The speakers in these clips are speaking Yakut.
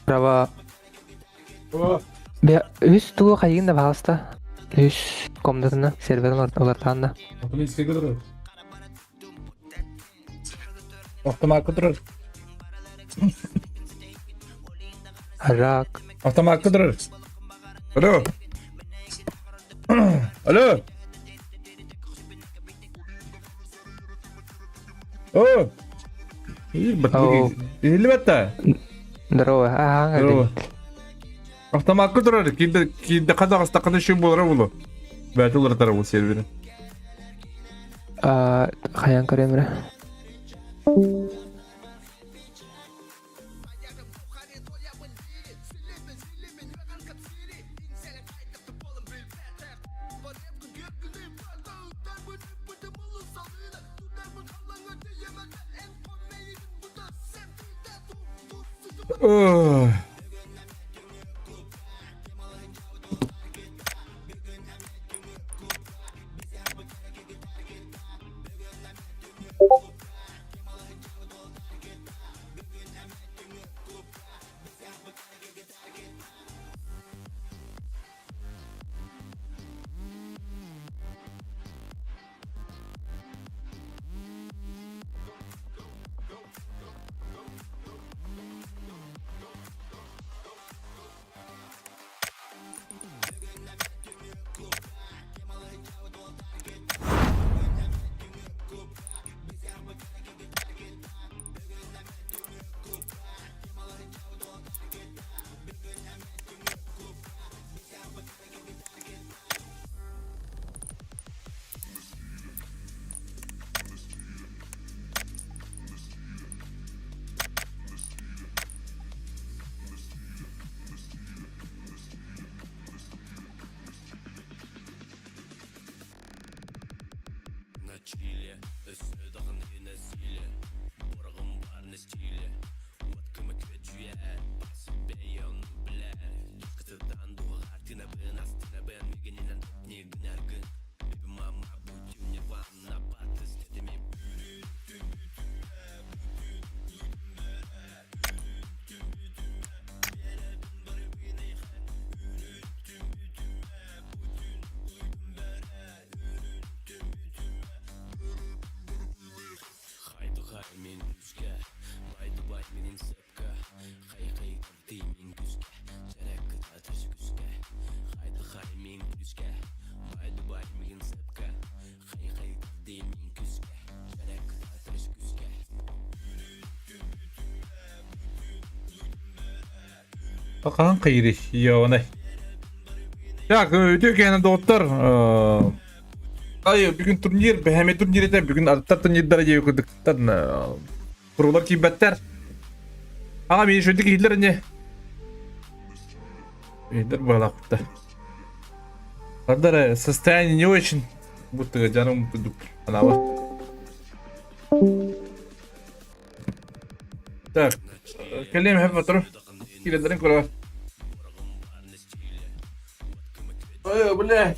Право. О, Бе үс тугу хайыгын да баҕаста. Үс комнатаны серверин улартаан да. Автоматически турар. Автоматка турар. Рак. Автоматка турар. Алло. Алло. О! Иһиллибэт Здорово. Аһаҥ Здорово. Автоматка турар. Киирдэ киирдэ хадаҕастаххына үчүгэй буолара буолуо. Бэйэтэ уларытара бу серверин. Хайаан көрөм эрэ. Ugh. Хаһан кыйрый Ионай. Так, үтүө киэһэ доҕоттор. Ай, бүгүн турнир, бэһэми турнир этэ, бүгүн аттар турнирдара диэби кырдыктан курулар киирбэттэр. Аҕа мин шүндүк иһиллэр ини. Иһиллэр баалаахпыта. Ардара состояние не очень, будто жаным курдук анаабат. Так, кэлиэм эһэ батыры. Киирэллэрин көрө. Ой, бля.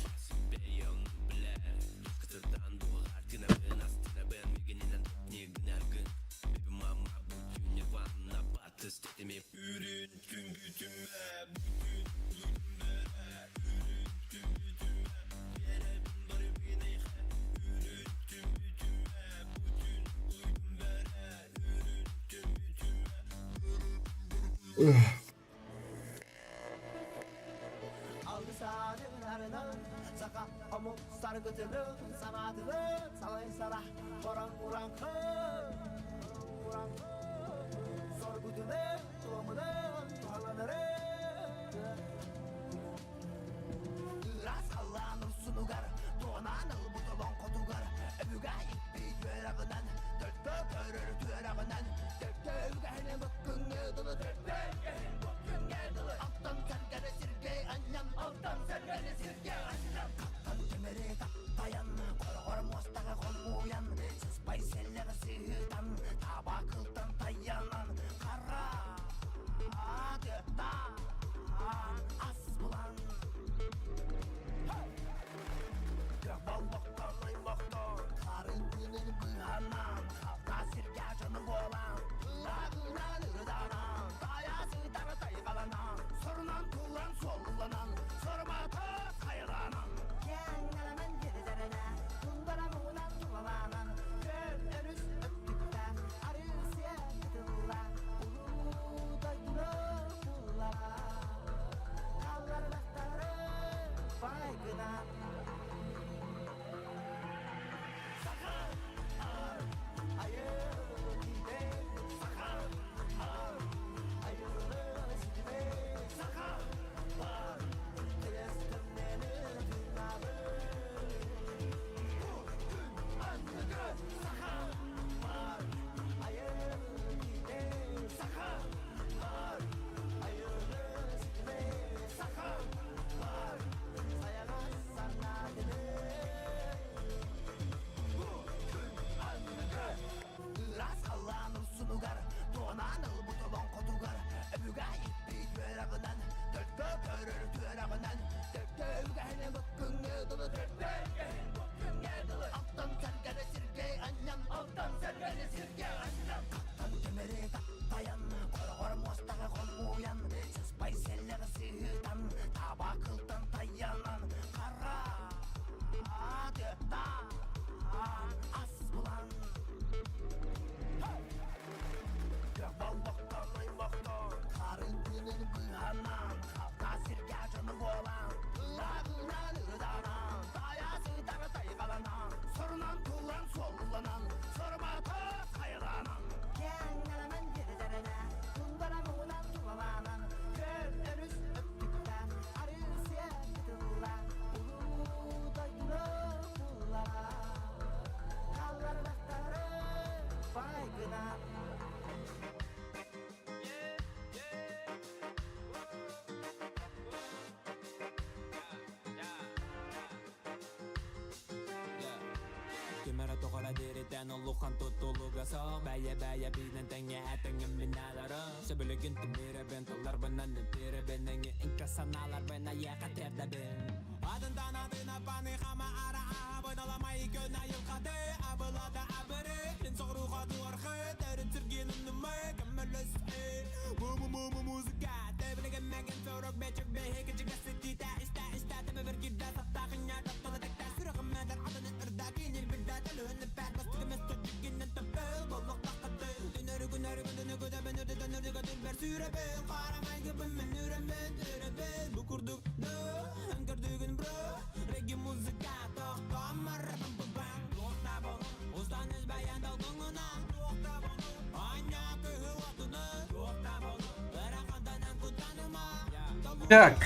Так,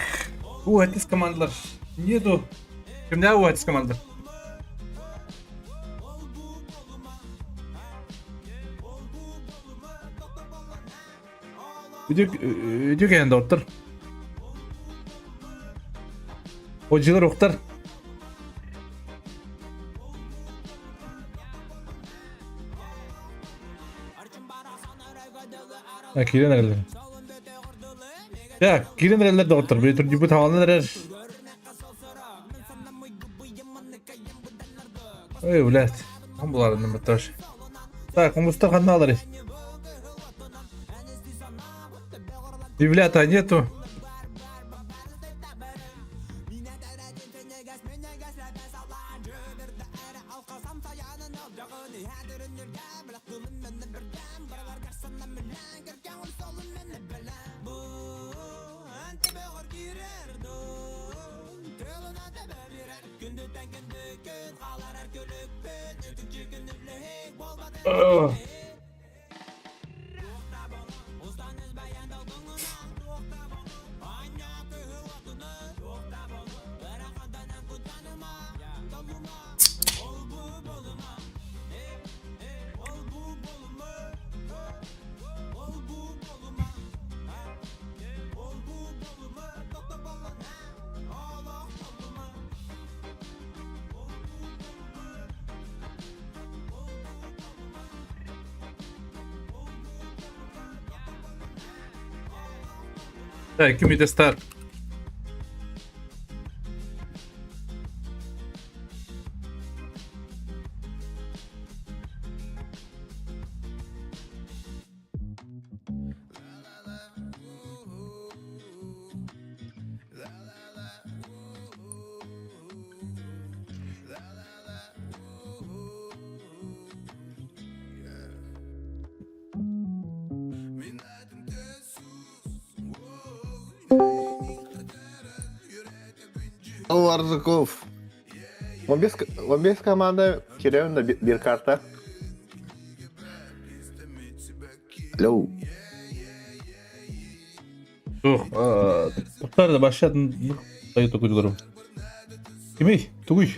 уһатыс командалар. Нету. Кимдää уһатыс командалар? Үтүө кэлэн доҕоттор. Отдьылар охтар. Киирэн эрэллэр. Так, киирэн эрэллэр доҕоттор. Били турдьуппут хаалан эрэр. Ой, блядь. Там буларынным тоже. Так, хомустар ханна алар? Бивлята нету. Так, ким старт. Арзыков. 15 команда кирэбин да биир карта. Алло. Суох, туттар да башатын токуйдуларым. Кимий? Тугуй?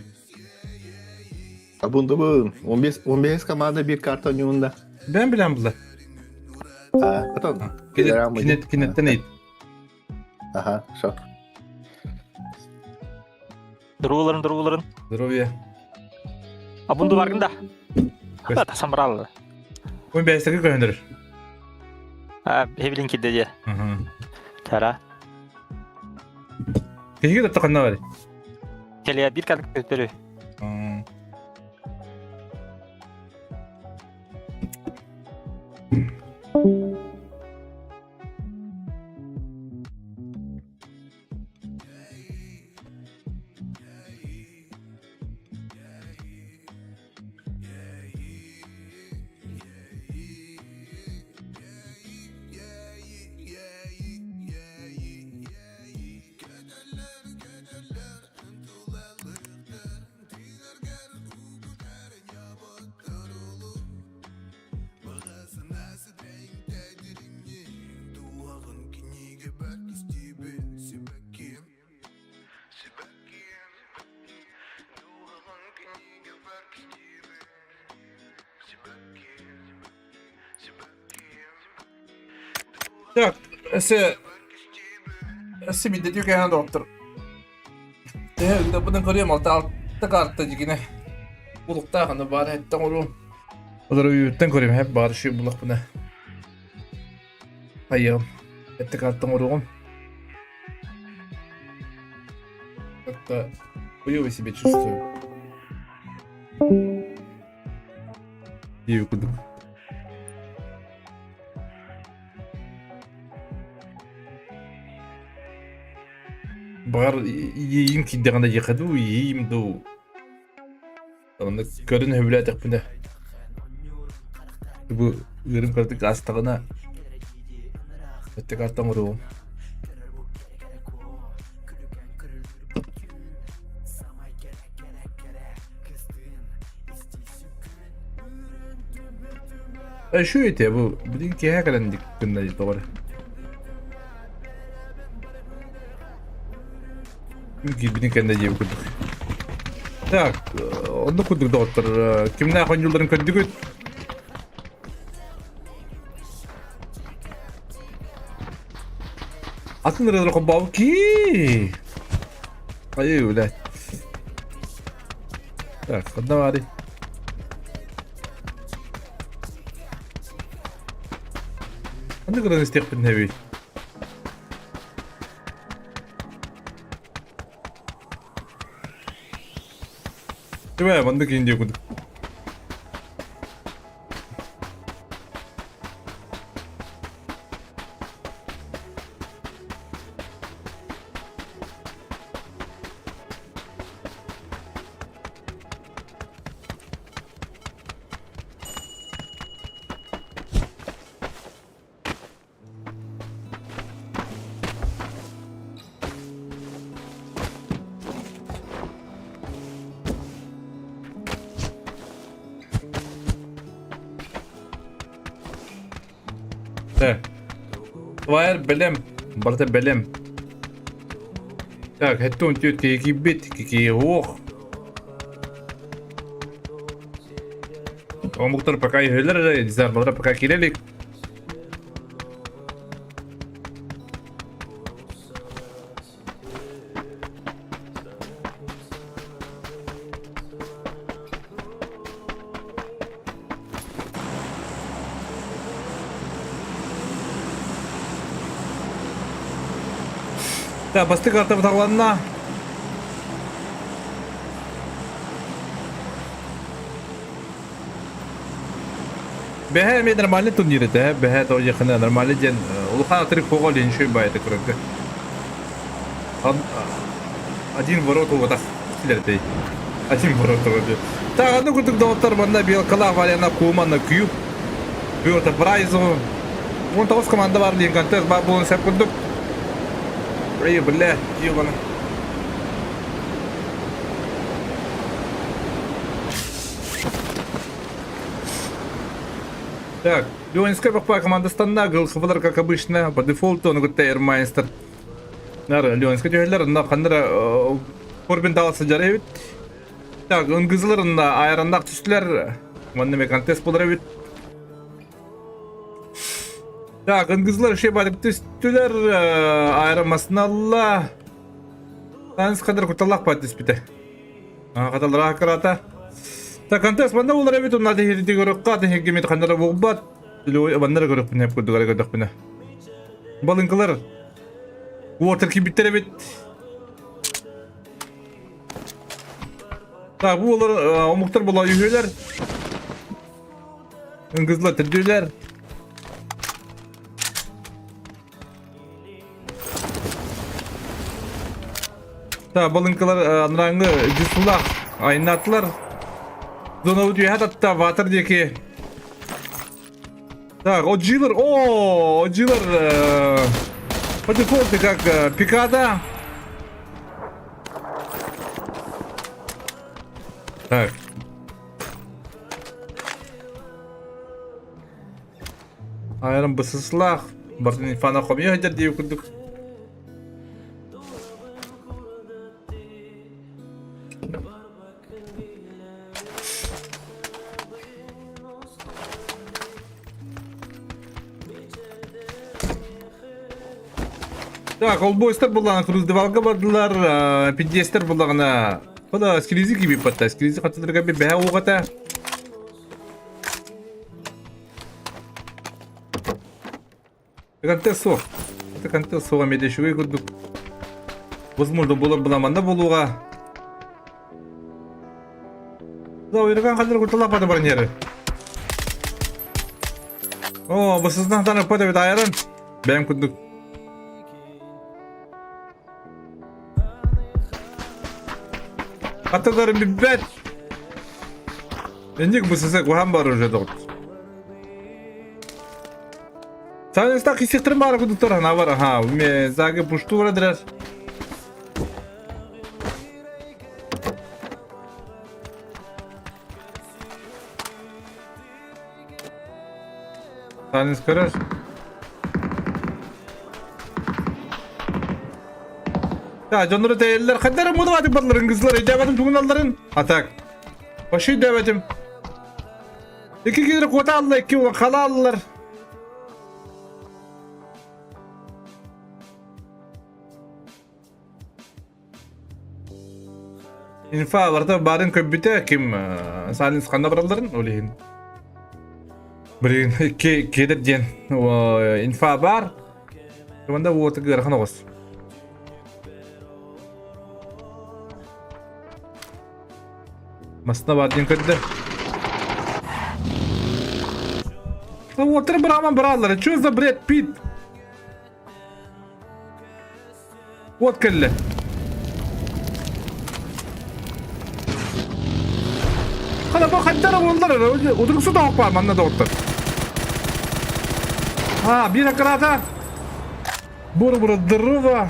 Абундабын. 15 15 команда биир карта ойнуунда. Бен билэн булла. А, потом. Кинет кинеттен эйт. Ага, все. Дорубуларын, дорубуларын. Здоровье. Абунду баргын да. Самбрал. Ой, бәйсеге көндөрөр. А, хебилин килде дие. Тара. Киһиги да таханна бар. Келе бир калык көтөрү. Так, өссө өссө биирдэ түкэһэн доктор. Төһө бұның көрүөм алта алта карта дьигинэ. Улуктаах аны баар эттэн оруум. Олору үйүттэн көрүм хэп баар шүй булахпына. Хайыам. Эттик аттан оругум. Как-то хуёво себя чувствую. Диэби курдук. Баҕар иэйиим киирдэҕинэ диэххэ дуу, иэйиим дуу. Онно көрөн сөбүлээтэхпинэ бу ыырым кыратык аастаҕына өттө карта оҥоруом. Şu ete bu билин киэһэ кэлэн гынна тоҕо эрэ. Киирбитин кэннэ диэбит курдук. Так, оннук курдук доҕоттор, кимнээх оонньуулларын көрдүгүт? Атын ырыалары холбообут кии. Айыы, блядь. Так, ханна баарый? Ханнык ырыаны истиэхпин эбий? Түбэ, маннык индия курдук. Так. Твайр бэлэм. Барыта бэлэм. Так, хэттон түөрт киһи киирбит, киһи уох. Омуктар пока иһэлэр эрэ, дизарбалара пока киирэ илик. Так, бастык карта бытаҕланна. Бэһэ эмиэ нормальный турнир этэ, бэһэ тоҕо нормальный диэн улахан отрыв хоҕо леньшой баайта көрөргө. Один ворот уотах килэртэй. Один ворот вроде. Так, одну курдук доҕоттор манна Белкалаах Валяна Кумана Кью. Петр Брайзу. Вон тоҕус команда бар диэн контест бар буолан сөп курдук. Эй, бля, ебана. Так, Леонская бахпа команда станна, Гылховалар, как обычно, по дефолту, он говорит, Эйрмайстер. Нары, Леонская дьөһөлөр, онно ханнара Корбин Даллас сылдьар эбит. Так, ынгызылар онно айраннаах түстүлэр. Манна ме контест болар эбит. Так, ынгызылар шей барып түстүлэр, айрамасыналла. Таныс кадр куталлах бат түспүтэ. Хаталлара кырата. Так, контест манна болар эбит, онна тихирди көрөккө, тихиргимит ханнара буолбат. Маннара көрөкпүнэ, курдугара көрдөхпүнэ. Балыҥкалар Уотар киирбиттэр эбит. Так, бу олар омуктар була үһүөлэр. Ыңгызлар төрдүөлэр. Так, балыҥкалар анарааҥҥы дьусулаах айаннаатылар. Зонабыт үөһэ татта, ватер диэки. Так, Оджилер, о, Оджилер, по дефолту как Пикада. Так. Айрон бысыслах, бартын фана хомия хадер дии курдук. Так, олбойстар буллаҕына Круздевалга бардылар, пидиэстэр буллаҕына Хода скризи киби патта, скризи хатыларга би бэһэ уоҕата. Контент суох. Это контент суоҕа эмиэ үчүгэй курдук. Возможно, буолар буламанна буолуоҕа. Да, уйраган хадыр куртала пата барнеры. О, бысыздан таны пата бит айырын. Бэм курдук. Аталарым билбэт. Инник бысыза куһан бар уже доҕор. Саныста кисихтэрин баара кудуктар хана бар аха ме заги пушту бара Танец көрөр. Ya дьоннору тэйэллэр хаддара мудаватык барларын кызлар өйдөөбөтүм тугуналларын. А так. Вообще өйдөөбөтүм. Икки киһи куота алла, икки ула хала аллар. Инфа барыта баарын көрбүтэ ким Салин ханна баралларын ол иһин. Блин, икки кедр диэн инфа бар. Онда уоты ыарахан оҕус. Масына бар диэн көрдө. Уоттары бырааман бырааллар. Что за бред, Пит? Уот кэллэ. Хана бу хайдара буоллар удуруксу тоһох баар манна доҕоттор. А, биир аккараата. Бур-бур дырыва.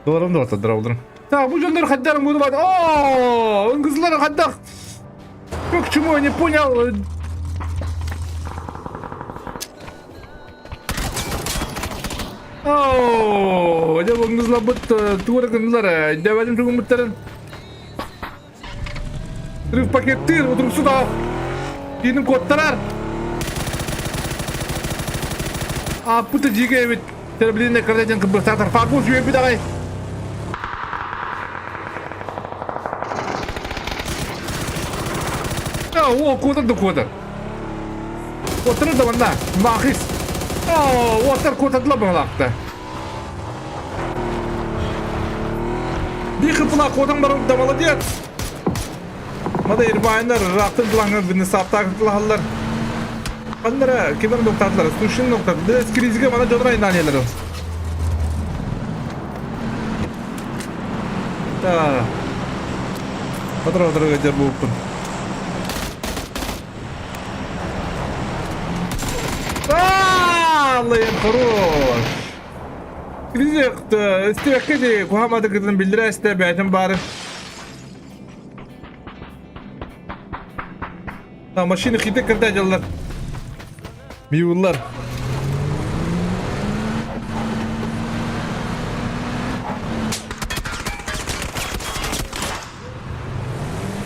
Доларым доҕоттор, дырабылдырым. Так, бу дьоннор хайдарын буду бат. О, ыңгызлар хайдах. Как чему я не понял. Оо, дьэ ыңгызларбыт тугу эрэ гыннылар ээ, өйдөөбөтүм тугуммуттарын. Рыв пакеттыыр, утуруксут аах. Киинин куоттарар. Ааппыт дьигэ эбит. Терблинне кырда диэн кыбыртаатар. Фарбус үөрбүт аҕай. Оо, куотар да куотар. Уоттары да манна. Махис. Оо, уоттар куотардылар быһалаахта. Биир кыппылаах куотан баран да молодец. Мада ирбайнар ыраахтан тылаҥҥа вынесаптаах тылаһаллар. Ханнара кимэр нуктаатылар, сушин нуктаатылар. Скризиге мана дьонор айнаанелер. Да. Отыр-отыр гәдер бууппун. Аллайым хорош. Киризекті, истебекке де кухамады кытын билдире исте бәйтін бары. Та машина хите кірді жаллар. Миуллар.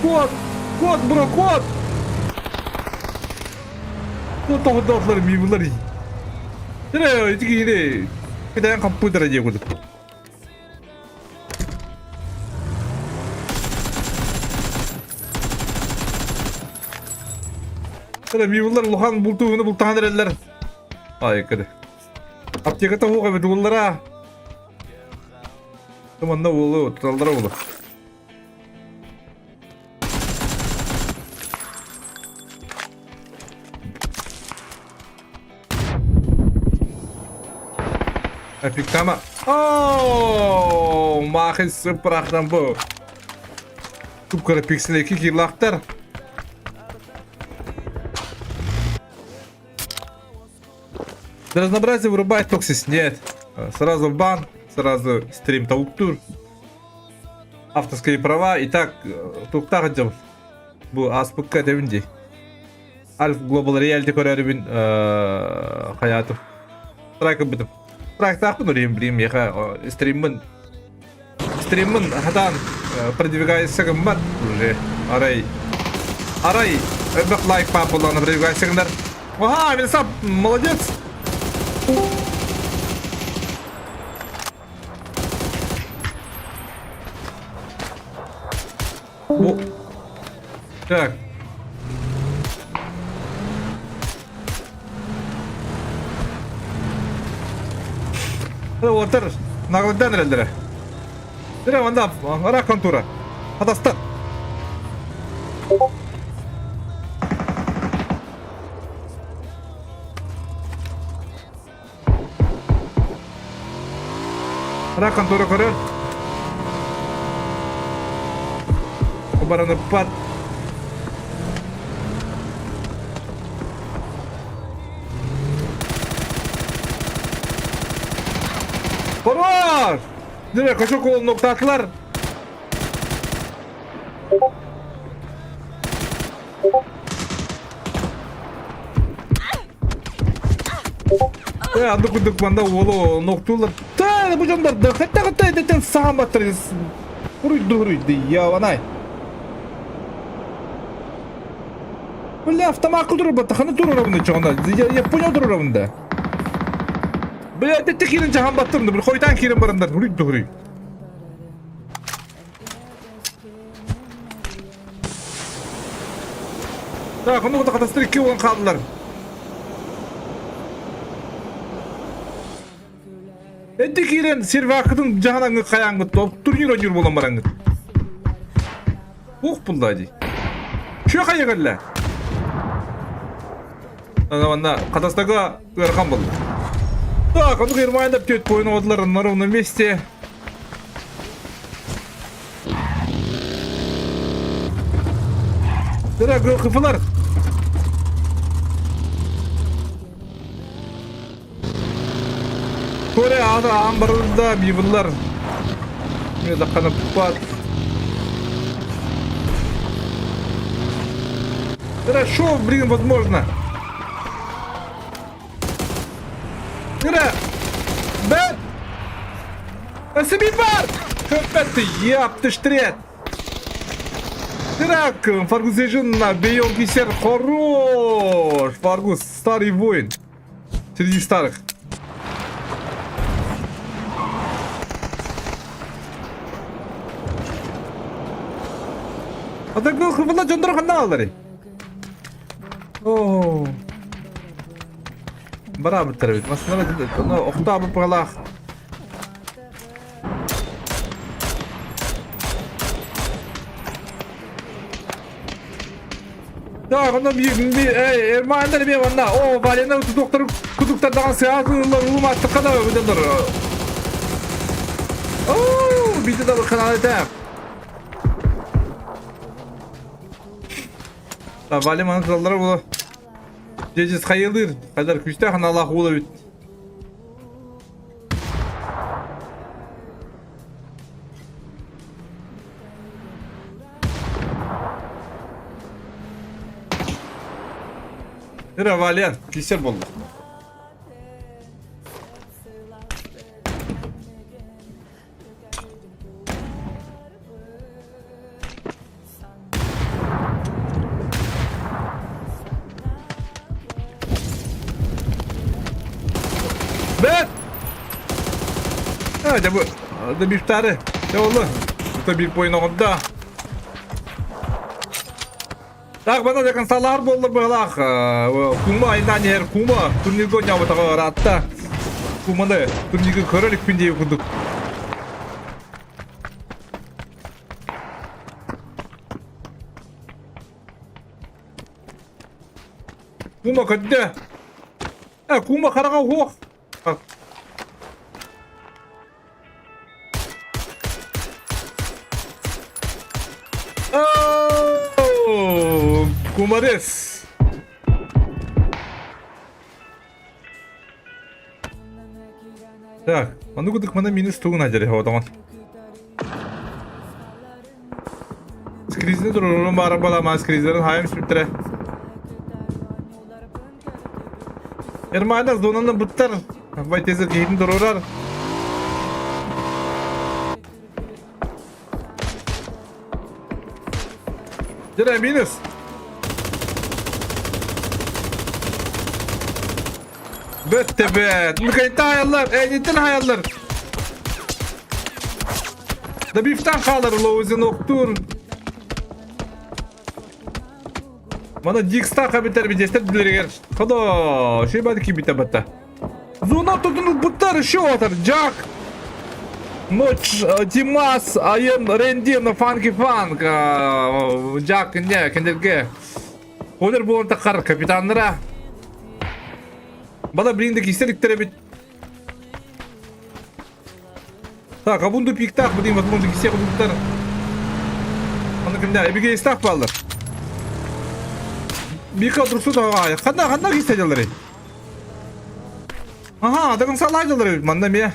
Кот! Кот, бро, кот! Кот тоҕодоохлор миуллар. Тире, ити киһини китээн компьютера дии курдук. Тире, миуллар улахан бултууну бултахан эрэллэр. Ай, кыды. Аптеката хуга эбит уллара. Манна уолу туталлара уолу. Эпиктама. Оо, маахын сыппырахтан бу. Тупкара пиксель 2 килактар. Для разнообразия вырубай токсис. Нет. Сразу бан, сразу стрим тауктур. Авторские права. Итак, туктах дьыл. Бу ааспыкка этэбин дии. Альф Global Reality көрөрүбүн хайаатым. Страйк ылбытым. Страйктаахпын урийим билим миэхэ стриммин стриммин хатаан продвигайся гыммат уже арай арай элбэх лайк баар буоллаҕына продвигайся гынар. Ага, Вилсап, молодец! О. Так. Уолаттар наҕылдаан эрэллэрэ. Дьэ, манна ыраах контура. Хатастар. Ыраах контура көрөр. Бараныппат. Хорош! Дьэ, кошок уол ноктаатылар. Э, анды курдук манда уолу ноктуулар. Та, бу дьоннор да хатта хатта эдэтен сахан баттар. Хуруйду хуруйду, яванай. Бля, автомат турар батта, ханы турар абында чоғына. Я понял турар абында. Бля, дэтте кирин жахан баттырым, бір хойтан кирин барандар, хуруйду хуруй. Так, ону катастыр икки уон хааллар. Эдди киирэн сервакытын дьаһанаҥҥыт хайааҥҥыт турнир ойуур буолан бараҥҥыт. Ух булла дии. Чүө хайа кэллэ? Ана катастага ыарахан болду. Так, ону Германияда төт бойын одлар на ровном месте. Дыра кыфылар. Коре аны аан барылда бибыллар. Мен заханаппат. Хорошо, блин, возможно. Кыра! Бэт! Өссө бар! Көппәтті, яптыштрет! Так, Фаргус на Бейон Кисер хорош! Фаргус, старый воин. Среди старых. А так хывыла дьондор ханна аллары. Оо. Барабыттар эбит. Массыына охтаабы пыгалаах. Так, онно эй, Эрмаандар эмиэ манна. Оо, Валена тутуктар кутуктардаҕан сыаа кыыллар улумааттыкка да өбүдэннэр. Оо, бити да канал этэ. Та Валя маны туталлара була. Дьэ, хайылыыр. Хайдар күүстээх аналаах уол эбит. Ира, Вален, кисер болды. Бэт! А, дьэ бу да бииртаары. Дьэ олу. Тута биир поин оҕордо. Так, бана декан салаар буоллар быһалаах. Кума айнаан иһэр Кума турнирга оонньообутаҕа ыраатта. Куманы турнирга көрөр иликпин диэбит курдук. Кума көрдө. Э, Кума хараҕа уһуох. Оо, Кумарес. Так, ону кудук мана минус тугун ажары хоотоҥон. Скризini турурун баара балама скризлерин хайым сүптэрэ. Эрмаанар зонаны буттар. Вайтезер киһитин турурар. Дьэ, минус. Бөттө бөт. Мыкайта хаяллар, эйниттен хаяллар. Да бифтан хаалар лоузин октур. Мана дикста хабитер бидестер билеригер. Ходо, шей бады кибите батта. Зона тутун ылбыттар еще отар Джак Ночь Димас Айын Рэнди Фанки Фанк Джак не кендерге Онер буолан таххар капитаннара Бала блин да кистер эбит Так, а бунду пиктах, блин, возможно, кисех буттар. Аны кимдә? Эбигейлстах баллар. Мика друсу да Ханна, ханна кисте жалары. Ага, дагын салай жалары. Манда ме.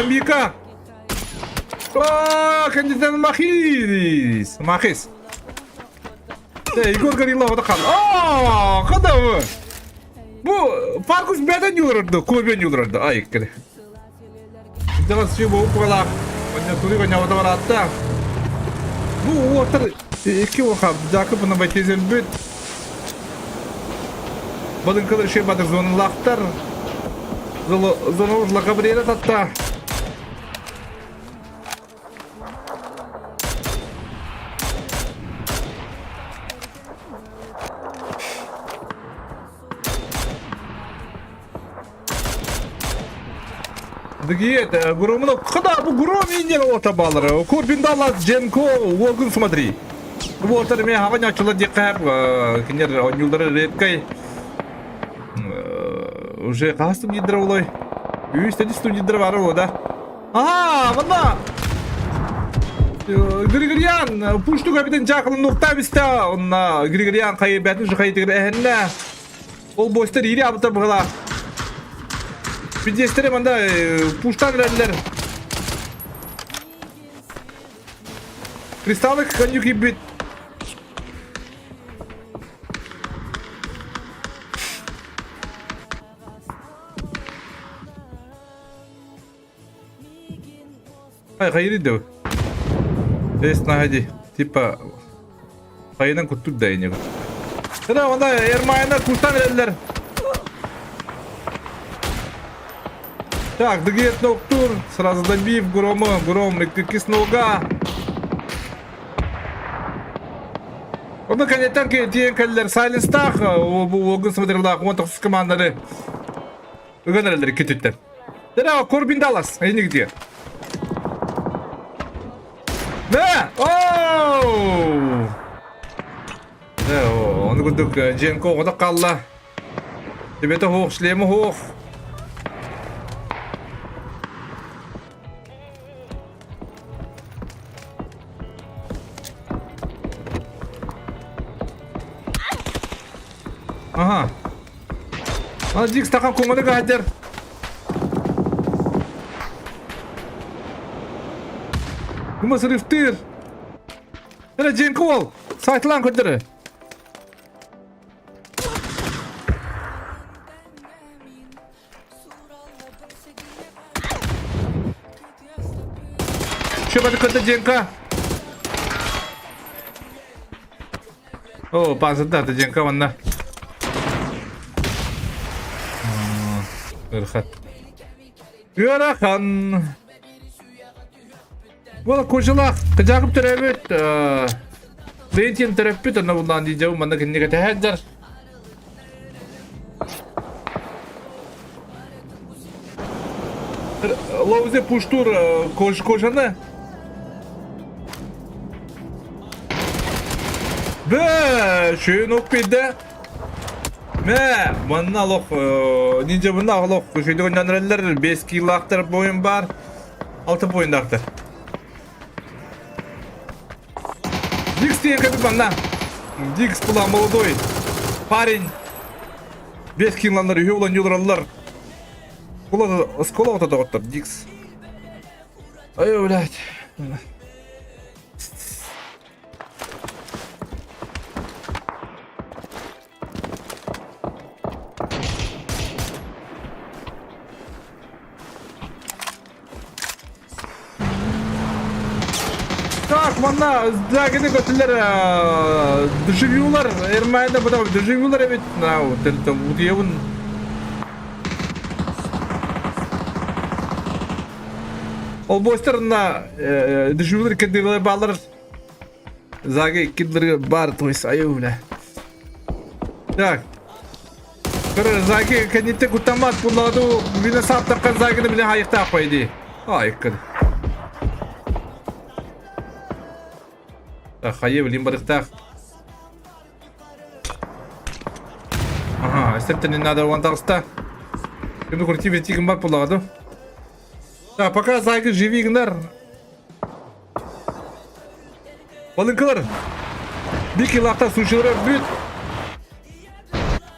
Мика! О, кандидат Махис! Махис! Егор Горилов это хан. О, хада вы! Бу Фаркус бәден юлырды, көбен юлырды. Ай, кere. Давай все бу пала. Онна тури коня вата баратта. Бу уотар икки оха жакы буна байтезен бүт. Бадын кылыр шей батыр зонун лахтар. Зону ужлака бір татта. Дгиет, Громно, куда бу Гром инен ота балары. Корбин Даллас, Дженко, Уолгун смотри. Вот мен хава нячыла дикап, кинер онюлдары редкай. Уже кастым дидер олой. Үс тәди дидер бар о да. Ага, мына. Григорьян, пушту капитан Жакылын нукта биста. Онна Григорьян кайы бәтін жухай дигер әһеннә. Ол бойстар ири абыта бұғыла. Бидестере манда пуштан рәлләр. Кристаллы конюки бит. Ай, хайри дeu. Эс нагади. Типа хайынан куттур да ине. Тара онда Эрмайна куштан рәлләр. Так, дгет ноктур, сразу добив грома, гром, кис нога. Оны конеттен тиен кәллер Сайленстах, огын смотрелах, он тоқсыз командары. Өгөнөрөлөр кететтер. Дара Корбин Даллас, эни где? Да! Оу! Да, оны күдүк Дженко ода қалла. Тебете хоқ, шлемі хоқ. Ага. А дик стакан көңілі гадер. Кымыс рифтир. Эре Дженко ол. Сайтылан көдірі. Шөбәді көді Дженко. О, пазында Дженко ванна. Ырхат. Ыарахан. Бұл кожылақ кыжагып төрөбүт. Рейтинг төрөппүт, аны булан дейжау, манда киннеге тәһәджар. Лаузе пуштур кож кожаны. Бе, шүйін окпейді. Мә, манна лох, нинжа бұнна лох, шүйді өнәнрелер, 5 килактыр бойын бар, 6 бойындақтыр. Дикс деген кәдіп манна. Дикс була молодой парень. 5 киландар үйе улан юлраллар. Скола, скола вот это вот Дикс. Ой, блядь. Так, манна, загыны көтүлер, дежавюлар, Эрмайда бұда дежавюлар эбит, нау, тәлті удиевын. Ол бостарына дежурный кендилер баалар. Заги киллер бар, то есть айы бля. Так. Көрөр Заги кеннитте куттаммат булладу биле саптаккан Загины биле хайыктаах по идее. Айыккын. Так, хайы билин барыктаах. Ага, эстептен надо вон таҕыста. Кимди крути битигин бар булладу. Так, пока Заги живи гынар. Балыҥкалар. Бик илаахтар сушилара бүт.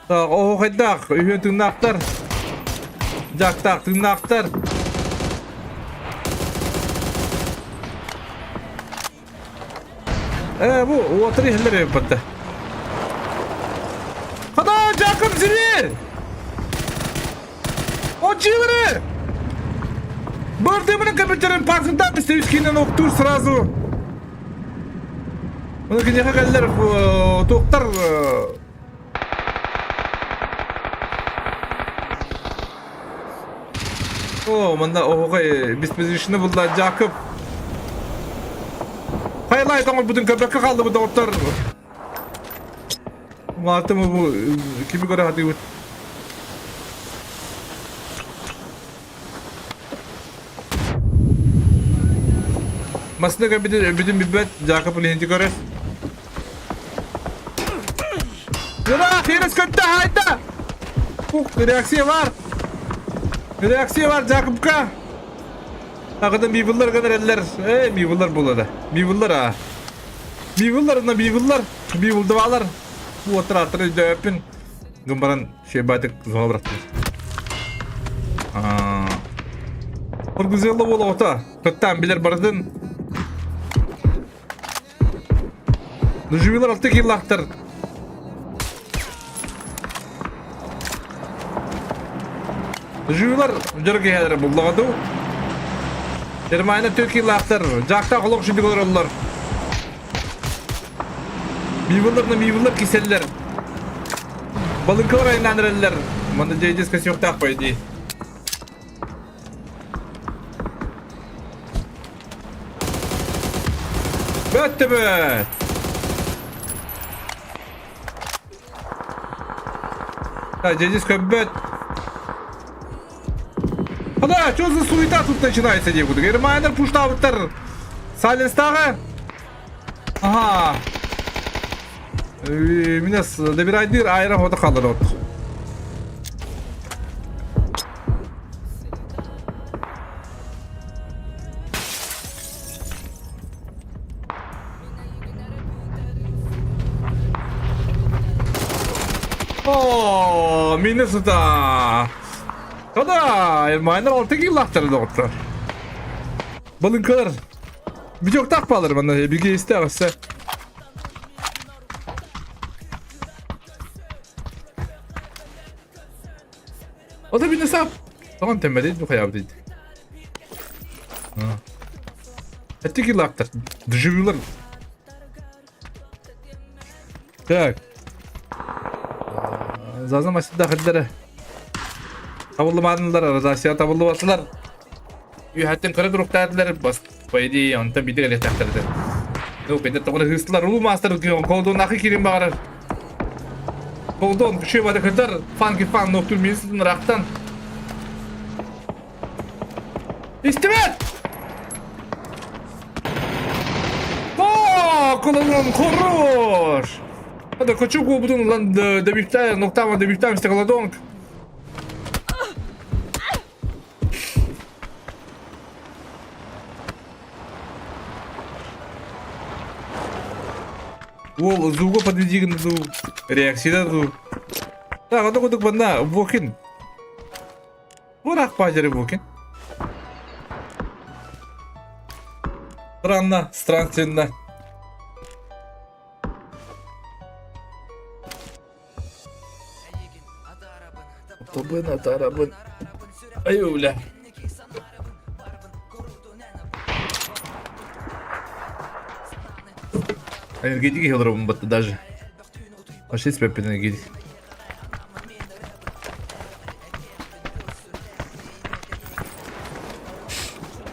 Так, оһуохайдаах, үһүөн тыыннаахтар. Дьаактаах тыыннаахтар. Э, бу уотар иһэллэр эбит Хада, Жакоб зверь! О, дьиэлэрэ! Бырдымының компьютерин паркында үскинен оқтур сразу. Оны кинеха кэллэр туохтар О, манна оһоҕой беспозичный булла Жакоб. Хайлай тоҥорбутун көрбөккө хааллыбыт доҕоттор. Маатым бу кими көрө сатыыбыт. Масына көрбүтүн өлбүтүн билбэт, Жакоб илиһинти көрөр. Ыраах, херес көттө, хайда! Ух, реакция бар! Реакция бар Жакобка! Ағыдан бибыллар гына эрэллэр. Э, бибыллар буолла да. Бибыллар а. Бибыллар, на бибыллар. Бибылдыбалар. Бу отыр өйдөппүн. Гын баран Шебатик зона бырахтылар. Оргузелла буола ота. Тоттан билер бардын. Нуживилар алты киллахтар. Нуживилар дьөргөһэлэр буллаҕаду. Германия түркилаахтар, жаактаах олох шүдүк олороллор. Бивылларна бивыллар киселлер. Балыҥкалар айнаан эрэллэр. Манна дьэйдис көсүөхтээх по идее. Бөттө бөт! Дьэдис көббөт. Ана, что за суета тут начинается, дии кудук. Эрмайнер пуштабыттар. Сайленстағы. Ага. Минес добирайдыр айра хода қалыр от. О, Миннесота! Хада, Майнер алты киллахтар доҕоттор. Балыҥкалар. Видеоктах баалар манна биги истэ аҕысса. O da bir nasap. Tamam tembel bu hayal değil. Эти киллахтар. Дежавюлар. Так. Заза масида хаддара. Табыллымадылар, Россия табыллыбатылар. Үһәттен кыра туруктаатылар, бас по идее, онтон биир элэхтээхтэр Ну, кэннэ тоҕо хыстылар, улуу маастар колдун ахы кирин баҕарар. Колдун күшө бары кытар, фанки фан ноктур министрин рахтан. Истибэт! О, колонон хорош! Hadi хочу кубутун лан добивтая, ноктама добивтаем стеклодонг. Уол зуго подведигин зу реакцияда зу. Так, ото кудук банна Вокин. Бурах пажары Вокин. Странно, странственно. Тобын атарабын. Ай, бля. Энергетики хелробун батта даже. Пошли себе энергетик.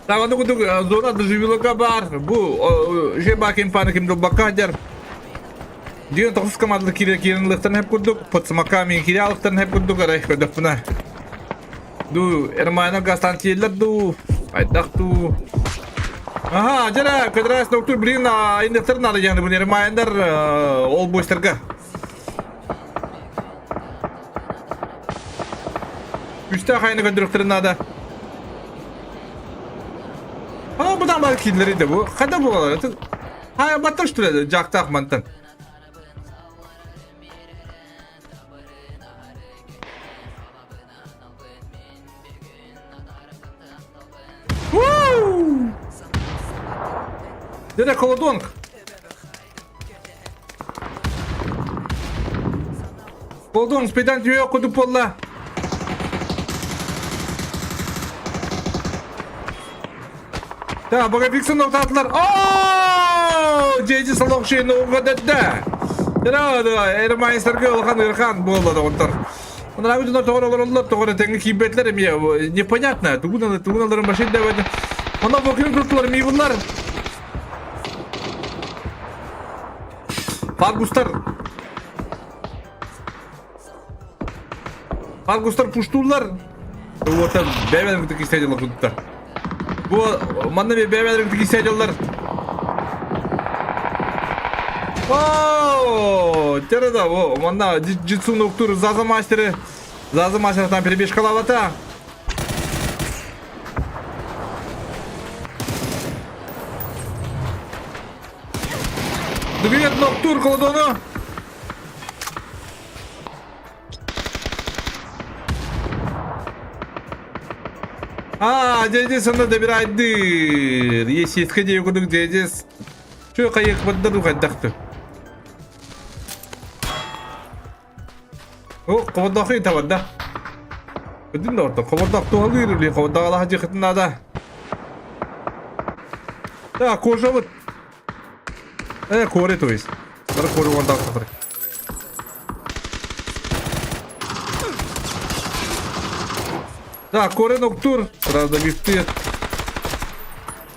Аны курдук зона доживилога баар. Бу же бакин паны ким дылбакка дьар. Диэн тоҕус командалы киирэ киирэн ылыахтарын хэп курдук, подсмака мин киирэ алыхтарын хэп курдук арай көрдөхпүнэ. Ду Эрмайна гастан тиэллэр дуу, айдах дуу. Аха, дьара, көдрээс доктор блин айындыктар надо дьааны бу Эрмайндар ол бойстарга. Үстээх айаны көрдөрөхтөрүн наада. Aa bu da var killeri de bu. Kada bu kadar. Ha batta şu Jaktaq mantан. Woo! Дere колодонг. Колодонг спидан түйе кудуп болла. Да, Богофиксын тоқтатылар. О! Джейджи салок шейін оңға дәтті. Эрмайнстерге улахан ырхан буолла доҕоттор. Онон дьоннор тоҕор олороллор, тоҕор этэҥҥэ киирбэтилэр эмиэ непонятно. Тугун тугун аларын башын да Онон бокин туттулар миибуллар. Фаргустар. Фаргустар пуштууллар. Уота бэйбэлэрин кытта кистэдилар куттар. Бу манна бэйбэлэрин кытта кистэдилар. О, да, о, манна джитсу ноктур заза мастеры. Заза мастер там перебежкалавата. Дугует ноктур колодону. А, дедес онно добирайдыр. Есетке дей курдук дедес. Чө кайык баддар ухайдахты. О, кобордохы табарда. Өдүн да орто. Кобордох туһалыыр били кобордох алаха жыхытын надо. Да, кожа вот. Э, коре то есть. Бары коре уондаах сахар. Да, коре ноктур. Сразу бифтир.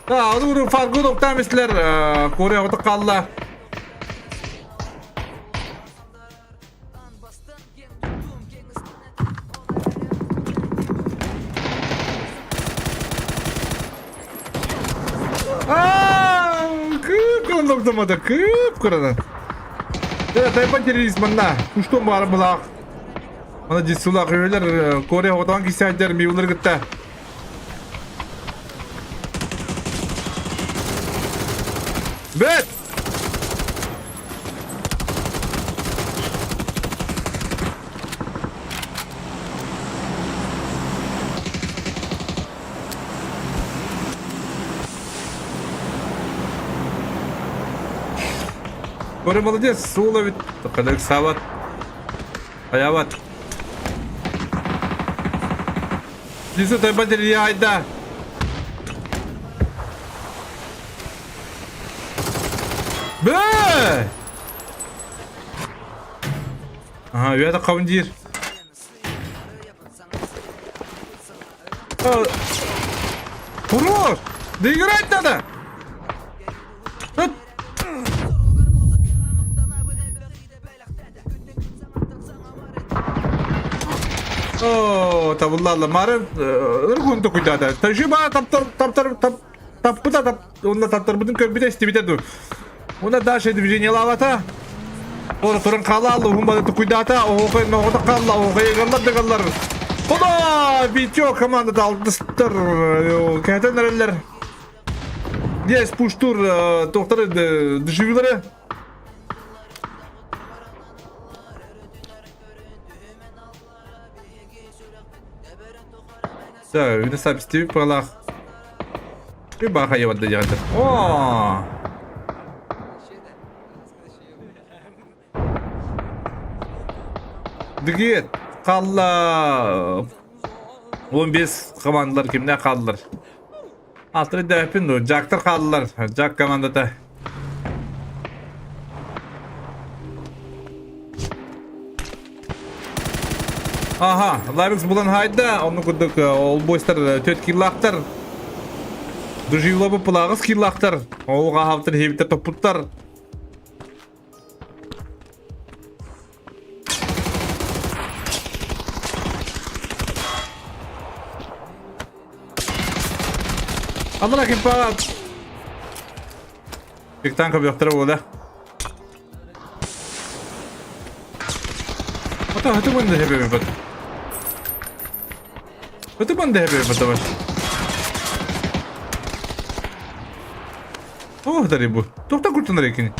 Да, оны уру фаргу ноктам истилер. Коре оты қалла. Кып ноктамада, кып кырадан. Да, тайпан террорист манна. Куштон бар булақ. Ана дисулақ өйлер Корея отан кисәдер миулер гытта. Бет! Коре молодец, сула ведь. Кадак сават. Аяват. Дису тайпан айда. Бэ! Ага, үйәді қауындир. Хорош! Да играть надо! О, табыллалла марын ыргун тукуйдада. Тажиба таптар таптар тап таппыта тап онна таптарбытын көрбүтэ истибитэ ду. Онна дальше движение лавата. Ора туран хаалаалла уһун бада тукуйдаата оһуохай ноҕото хаалла оһуохай ыгаллар дыгаллар. Хода Витё командата алтыстар кэһэтэн эрэллэр. Есть пуштур тохтар деживилары. Да, үнэ сабистиби палах. Bir баха явады яды. О! Дигет қалла 15 командалар кимне қалдылар. Алтыры дэпин ду. Жактар қалдылар. Жак командата. Аха, Лавикс булан хайда, оны курдук ол бойстар төт киллаахтар. Дужила бу пылаҕыс киилаахтар. Ол хаһаптар хебиттер топпуттар. Амына кимпаат. Бигтан көбүөхтэрэ буола. Ата хаты мында хебе бат. Хаты мында хебе бат давай. О, дари бу. Тохта куртанар екини.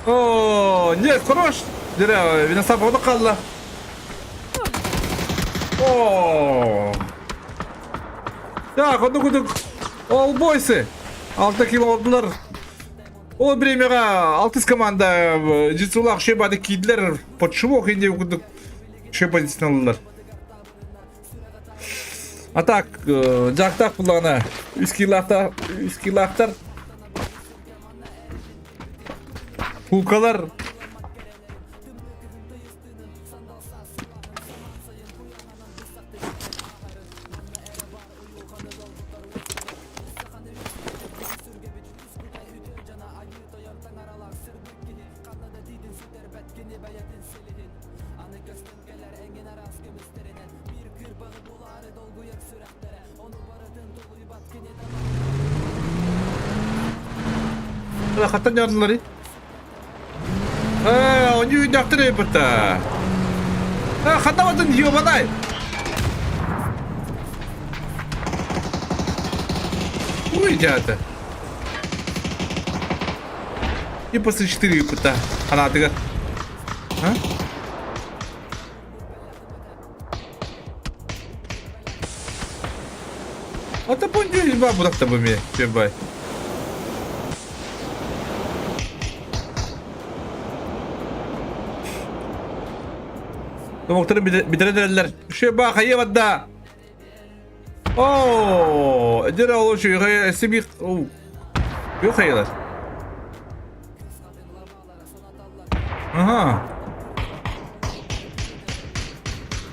О, нет, хорош. Дere, Виносап ону қалла. О! Так, одну кудук. All бойсы. 6 кило алдылар. Ол бремеға 6 команда житсулақ шебады кидлер под шумок инде кудук шеба алдылар. А так, жақтақ бұлана. 3 килоқтар, 3 килоқтар. Кукалар. Хаттан ярдылар. Они үйдәктер эппетте. Хаттаматын ебанай. Уй, дядя. И после 4 эппетте. Анатыга. А? Ата понжу ба будакта бу ми. Бай. Домоктарын битирелер. Шеба хайевадда. О, эдер ол şu сиби Yok hayırlar. Aha.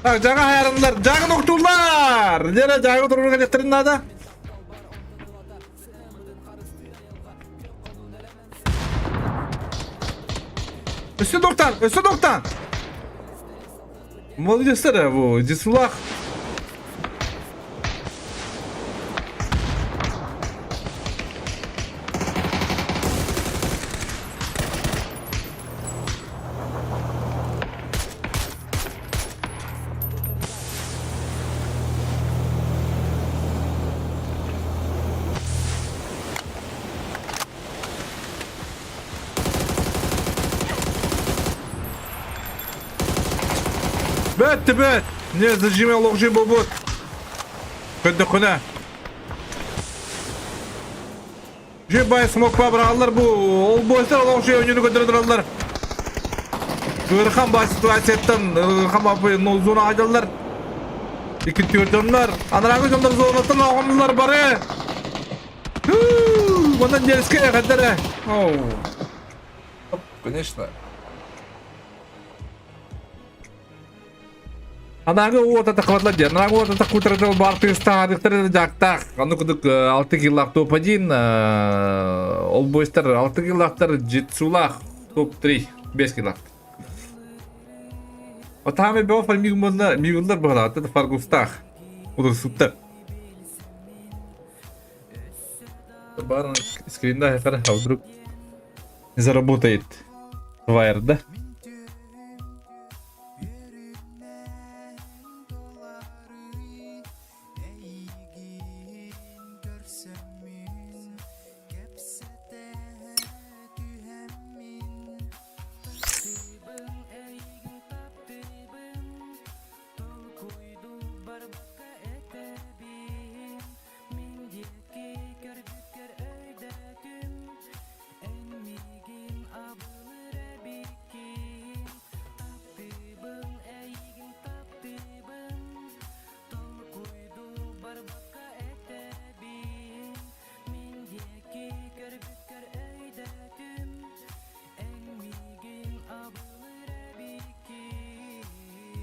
Так, жага хайрынлар, жага ноктулар. Дere жага турган электрин нада. Өстө доктан, өстө доктан. Молодецтер бу, Дисулах. Бәтті бәт. Не зажиме лоқжи болбот. Көдді құна. Же бай смок бабырағалар бу. Ол бойстар лоқжи өнені көтірдіралар. Ырхан бай ситуацияттан Ырхан бапы зона айдалар. Екі төрдімлер. Анарағы жондар зонаттан оғымлар бары. Ондан деріске қадары. Оу. Конечно. Анағы уота тақватлар дер. Анағы уота тақутырдыл бар тыстадықтыр жақтақ. Аны күдік 6 киллақ топ-1. Ол бойстар 6 киллақтар жетсулақ топ-3. 5 киллақ. Отаме бе офар мигмонлар, мигмонлар бағала, аты фаргустах. Удырсуттар. Барон скринда а вдруг не заработает вайр, да?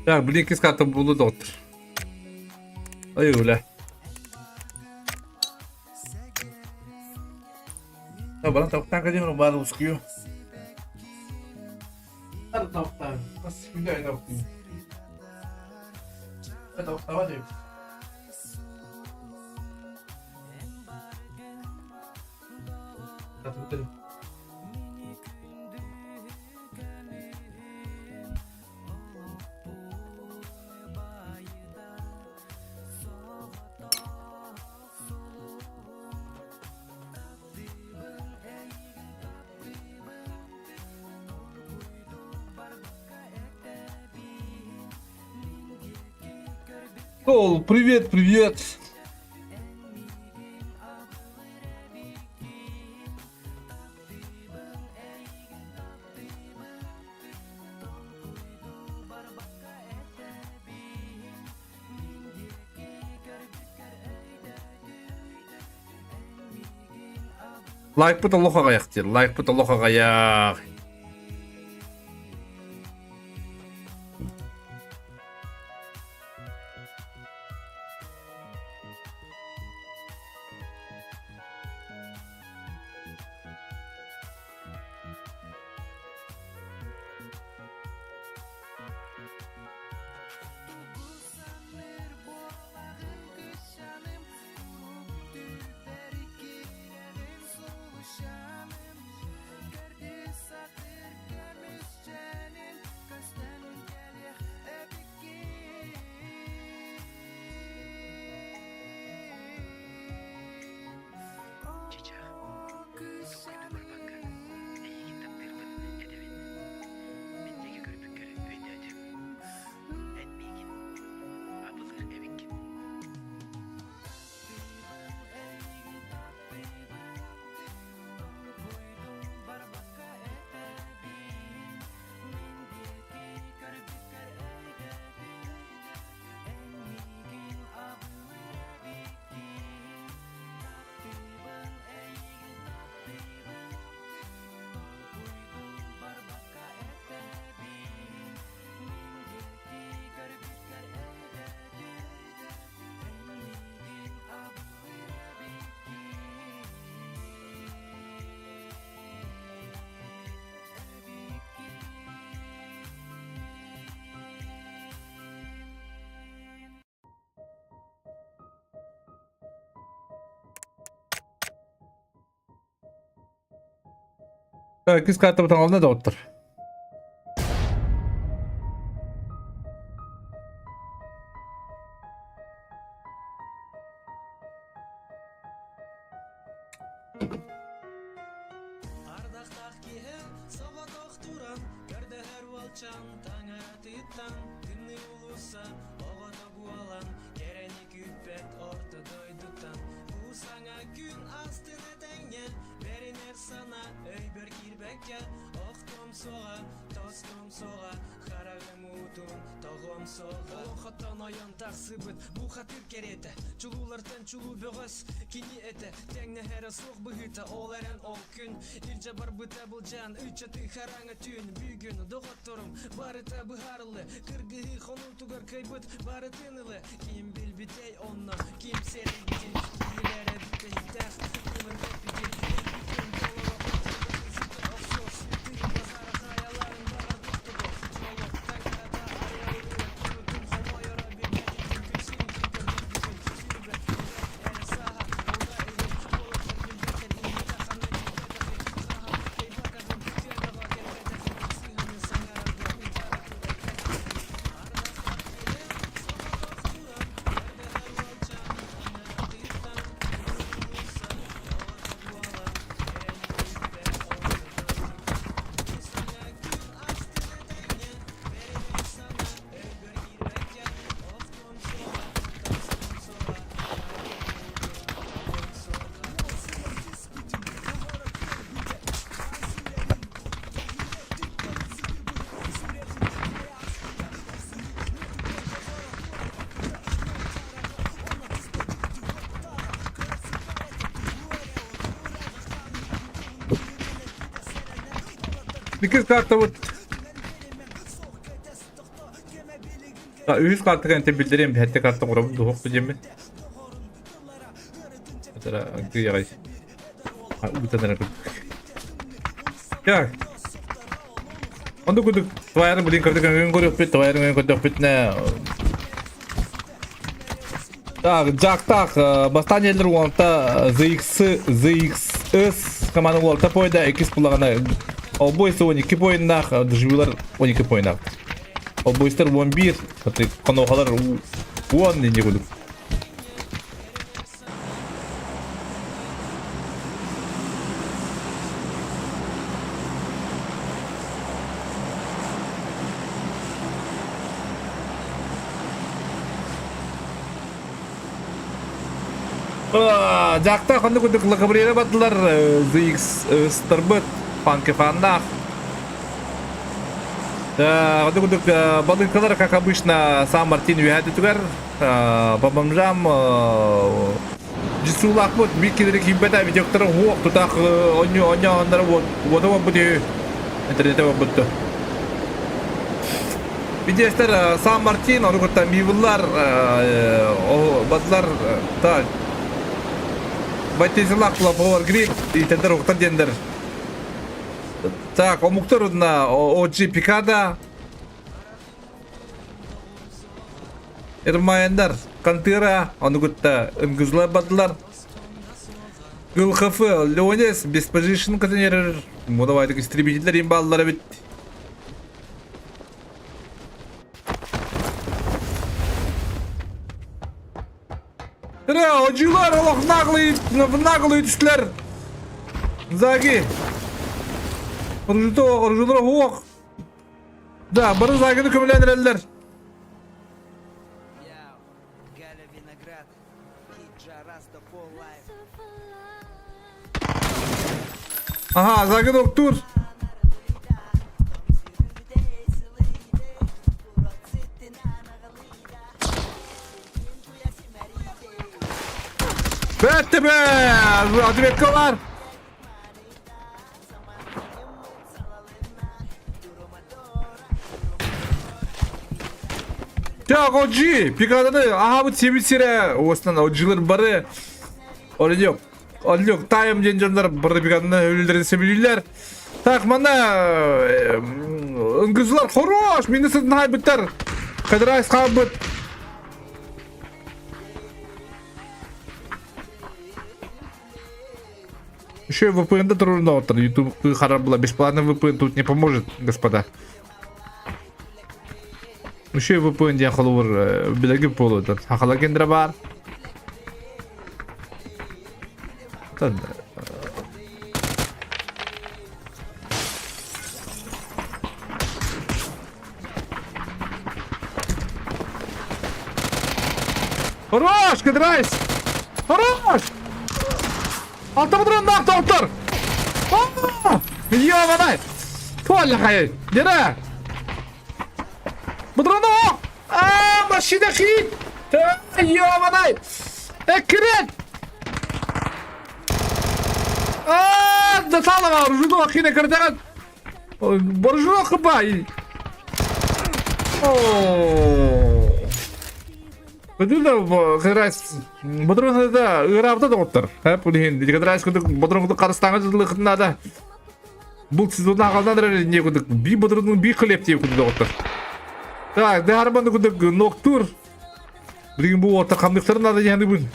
Так, блин, иккис карта булду доктор. Ай, үлэ. Баран тавықтан кәдемір бары ускую. Тавықтан, бас күнде айда оқиын. Тавықтаға деп. Ол, привет, привет. Лайкпыт олох аҕыйах диир, лайкпыт олох аҕыйах. Иккис карта таҥалына доҕоттор. Иккис карта вот. Үһүс картыга энте билдериэм биһэтте карта оҥоробун дуһуох диэммин. Атара кыйаҕай. Ыытан эрэ Так. Онду кудук твайры блин кырдык өҥөн көрүөхпүт, твайры өҥөн көрдөхпүтүнэ Так, Жактах, бастаан елдер уонта ZX, ZXS команда уолта пойда, иккис булаҕына Олбойс 12 поиннаах, Дежавюлар 12 поиннаах. Олбойстар 11, конохалар 10 дэнье кудук. Дьаактаах ханнык курдук лакабриэра бардылар ZX ыстарбыт панкефаннаах. Ханнык курдук балыыҥкалар, как обычно, Сан Мартин үөһээ түтүгэр По бомжам Жисулаахпыт биир килери киирбэтэ видеоктара уох тутаах онньу онньооннара уота барбыт үһү интернете барбытты. Видеостар Сан Мартин ону кытта Мивлар бадлар так Байтизылаах Power Grid итендер уктар диендер. Так, омуктар удна OG Пикада Эрмаяннар Кантыра, ону кытта ынгызлар бардылар. ГЛХФ Леонес беспозишн контейнер. Ну давай истребительдер им баллар бит. Ра, одьюлар олох наглый, наглый түстүлэр. Заги. Оружуто, оружулара хуох. Да, бары Загины көмөлөөн эрэллэр. Ага, Загин октур. Бетти бе! Ответка бар! Так, OG, пикаданы, аһабыт сиэбит сирэ, уостан OG-лар бары Олег, Олег, тайм диэн дьоннор бары пикаданы өлүллэрин сөбүлүүллэр. Так, манна ынгызылар хорош, мини сытын хайбыттар. Кадрайс хаалбыт. Еще и VPN-да турурун YouTube харар была бесплатный VPN тут не поможет, господа. Еще и VPN диэн холобур билэги буолуотан. Хахала кендре бар. Хорош, кыдырайс! Хорош! Алта бұдырындаақ доктор! Ё-моё! Туаллахай! Дера! Бұдырыны А, машина хит! Ё-моё! Экрет! А, да салава, ружуду ахина картаган! Боржуно хыбай! Көдүлө кыдрайс бодругунда да ыраабыта доҕоттор. Хэ пулиһин кыдрайс кудук бодругунду карыстааҥы дылыхытына да бул сезонна аҕалынан эрэр не кудук би бодругун би хлеб диye кудук доҕоттор. Так, даарбаны кудук ноктур. Билигин бу уота хамныктарын надо диһаныбын.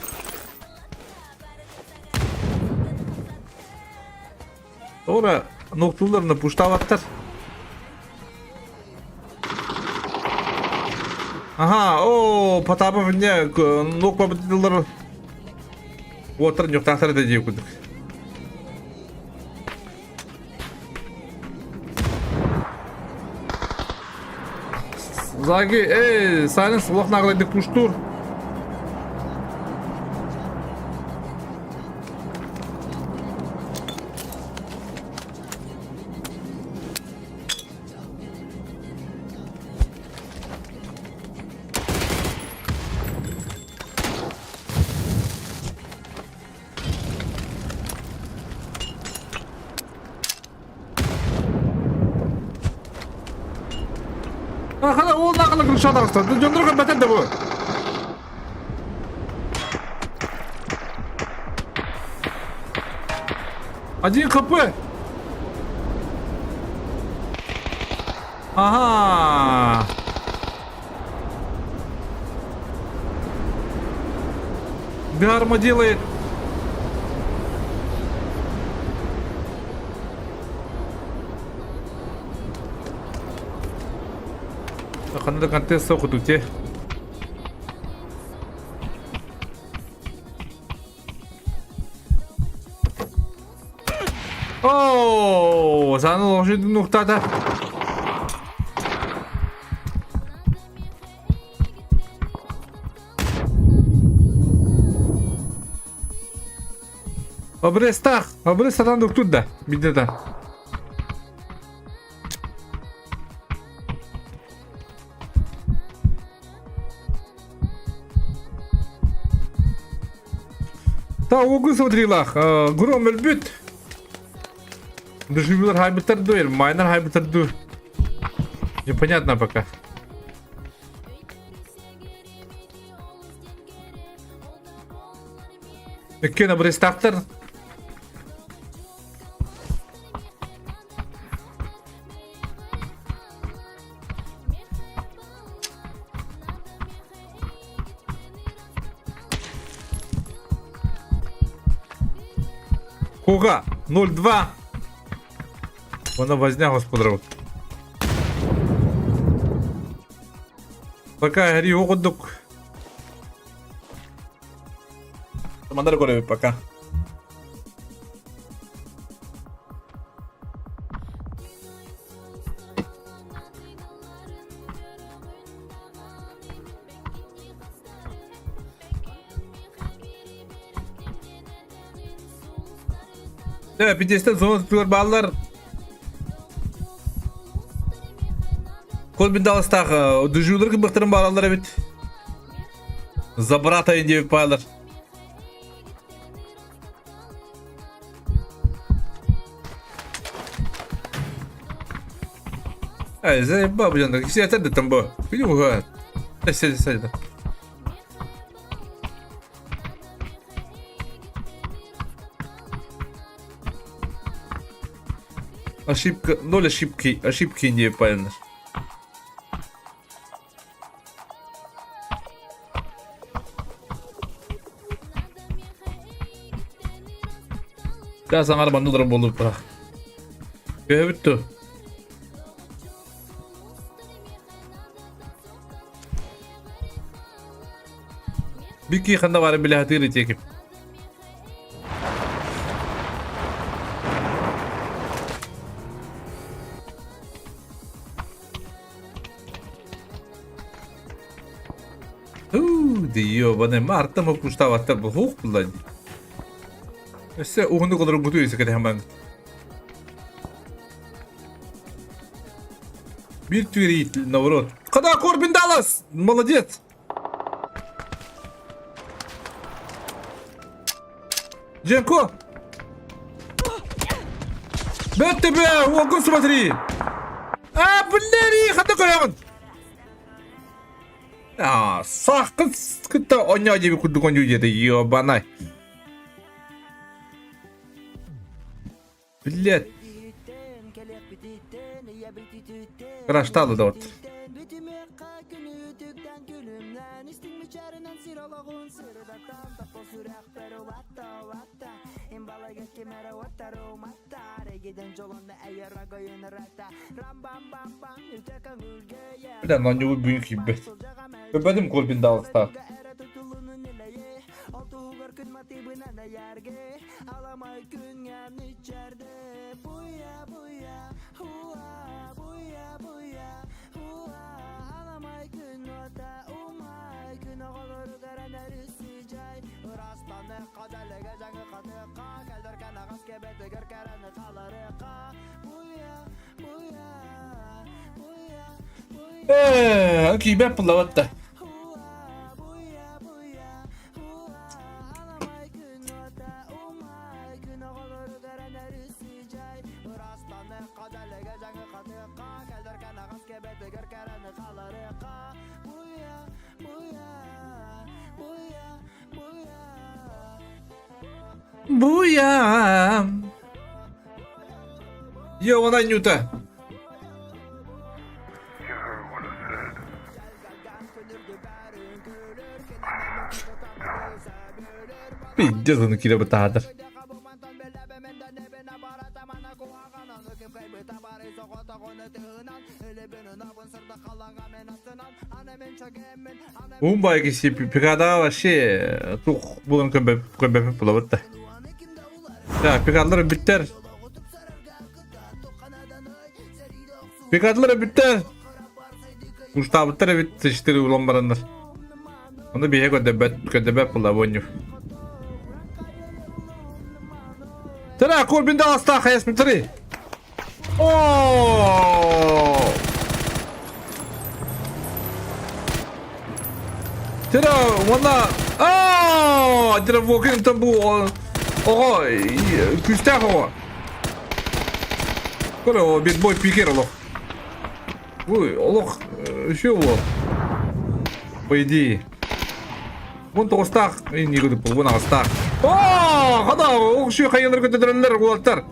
Ора ноктулларына пуштаабаттар. Аха, о, Потапов не нок победилар. Уоттар ньуктаахтар да дии курдук. Заги, эй, Сайленс улах наглайдык пуштур. Ахана ол нақылы крышадан таҕыста. Дьоннор көрбөтөр да бу. Один хп. Ага. Гарма делает. Ханна да контест сокутуте. Оо, саны лошадь нуктата. Обрестах, обрестатан дуктур да, бидде да. Та угу смотрилах, гром өлбүт. Дежурилар хайбыттар дуэр, майнер хайбыттар ду. Непонятно пока. Өккен обрестахтар. Куга 0-2. Вона возня господаров. Пока гри оҕудук. Мандар көрөбүт пока. Э, пидестен зона tutугар бааллар. Кол бин далыстаах дежурдыр кыбыктарын бааллар эбит. Забратайын диэбит бааллар. Ай, заебал, блин, все это там было. Сядь, сядь. Ошибка, ноль ошибки, ошибки не правильно. Да, саңар бандылар болуп бірақ. Көбүттү. Бики ханда бары биле хатыр этекип. Ди ёбаный Марта мопуштаваттар бу хук булла. Өссө уһунну колору буту өсө хаман. Бир түгери наоборот. Када Корбин Даллас! Молодец! Дженко! Бет тебе! Огонь смотри! А, блин, хата көрөҕүн! А, сахкын кытта оня диби курдук оню диэти, ёбанай. Блядь. Крашталы да вот. Бля, на него бүгүн киирбэт. Көбөтүм Корбин Далластаах. Э, киирбэт буллабат да. Буя! Йо, Нюта. Пиздец, он кире бытаатар. Уун баайы киси пикадаға вообще тух булан көмбөпү булабыт да. Так, пикадалар бүттер. Пикадалар бүттер. Уштабыттар эбит сычтыры улан бараннар. Оны биһе көдөбөт көдөбөт була бонню. Тара, Корбин Далластаах хайасмытары. О! Тара, уонна Аа! Тара, Вокин там бу оҕо күүстээх оҕо. Көрө, о битбой пикер олох. Ой, олох еще уол. По идее. Вон тоҕустаах, инниги вон аҕыстаах. Оо, хада, охшуй хайылар көтөтөрөллөр уолаттар.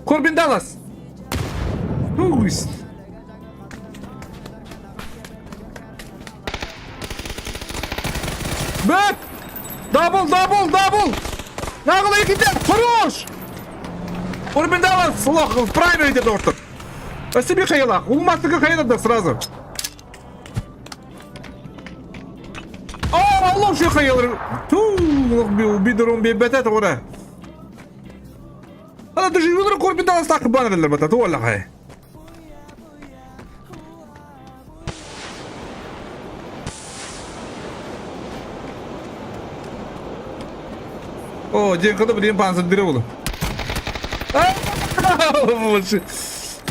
Корбин Даллас. Тугусь. Бэк! Дабл, дабл, дабл! Наҕыл экитэ, хорош! Корбин Даллас, лох, в прайме идет ортор. Спасибо, хайылах. Улмастыгы хайылар сразу. Оо, Аллах şu хайылар. Туу, бидурун бибетет ора. Ана доживилар Корбин Даллас так баннерлер бата, туолла хай. О, дьиҥ билин пансырдыра булу.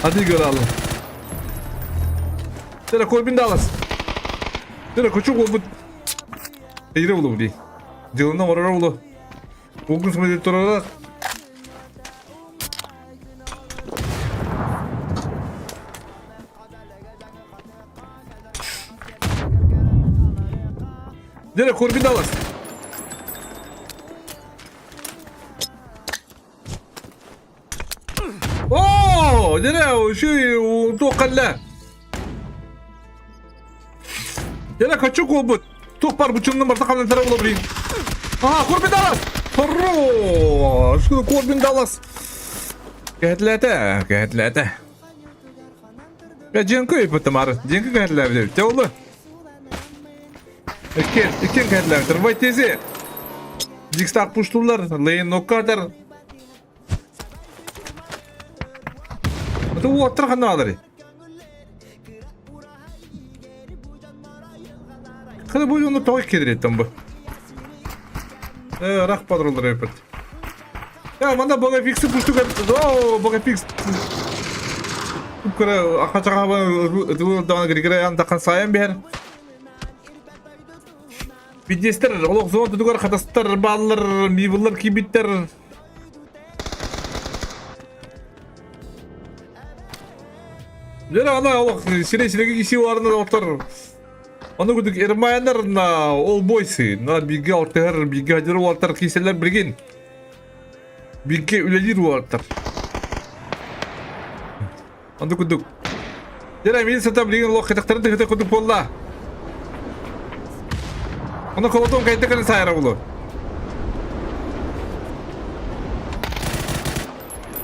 Hadi görelim. Тера Корбин Даллас. Тера кучук болбут. Эйре булу дии. Дьылына орора булу. Угун смотрит турара. Дера Корбин Даллас. Оо, дьэ үчүгэй туох кэллэ? Дьэ хочу куолбут. Туох бар бучунна барта хамнатара була блин. Ага, Корбин Даллас! Хорош! Корбин Даллас! Кэһэтлээтэ, кэһэтлээтэ. Я дьиҥкэ ыйыппытым ары. Дьиҥкэ кэһэтлээбит эбит. Олу. Иккен, иккен кэһэтлээбиттэр. Вай тези. Дикстак пуштулар, лейн ноккатар. Это уоттар ханнаалары. Хада бу оны тоҕо киририттен бу. Э, рах падролар эпит. Я, манда бога фиксы пушту О, бога фикс. Кура ахачаға даҕаны григорий антахан сайан биһэр. Пиздестер, олох зон тутугар хатастар, бааллар, мивыллар, кибиттер. Дьэ ана олох сирэй сирэги киси барына доҕоттор. Ону курдук Эрмаяннар на All Boys на бииргэ алтыһар, бииргэ хадьыр уолаттар киирсэллэр билигин. Бииргэ үлэлиир уолаттар. Онду курдук. Дьэ мин сата билигин олох кэтэхтэрин тыһыта курдук буолла. Ону колотон кайда кэлэн саайара булу.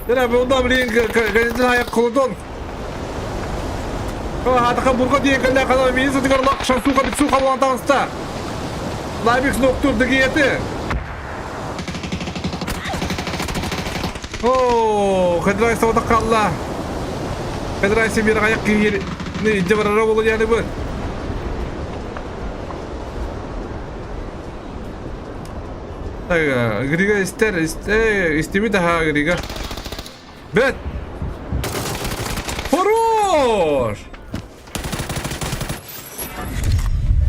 Дьэ бу билигин кэлэн аяк колотон. Хаатаха бурга диэн кэллэ хана мин сытыгар лак шансуха битсуха буолан таҕыста. Лайбикс ноктур дыгиеты. Оо, Хедрай сабата қалла. Хедрай семир аяқ киһи не илдьэ барара буолуо диэни бу. Так, Грига истер, истибит аха Грига. Бэт! Хорош!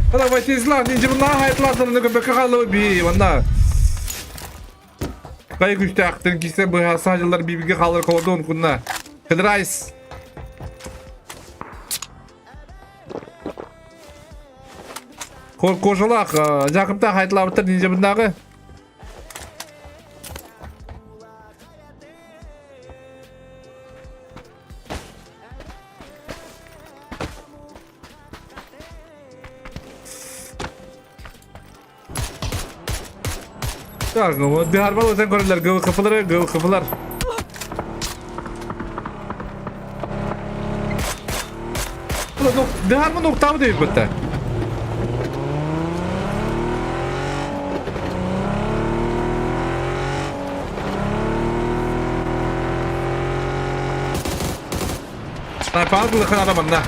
Давай тезлах, не журнал хайтласын, көбөккө халлы би, манна. Кай күстээхтэн кисе быһа саадьылар бибиге хаалар колодон кунна. Хедрайс. Кожалаах, Жакыптаах айтылаабыттар ниндзябыннааҕы. Так, ну дыһарбал өтөн көрөллөр, гыл кыфылары, гыл кыфылар. Дыһармын уктаабы дейбит бытта. Снайпал кылыхан адаманна.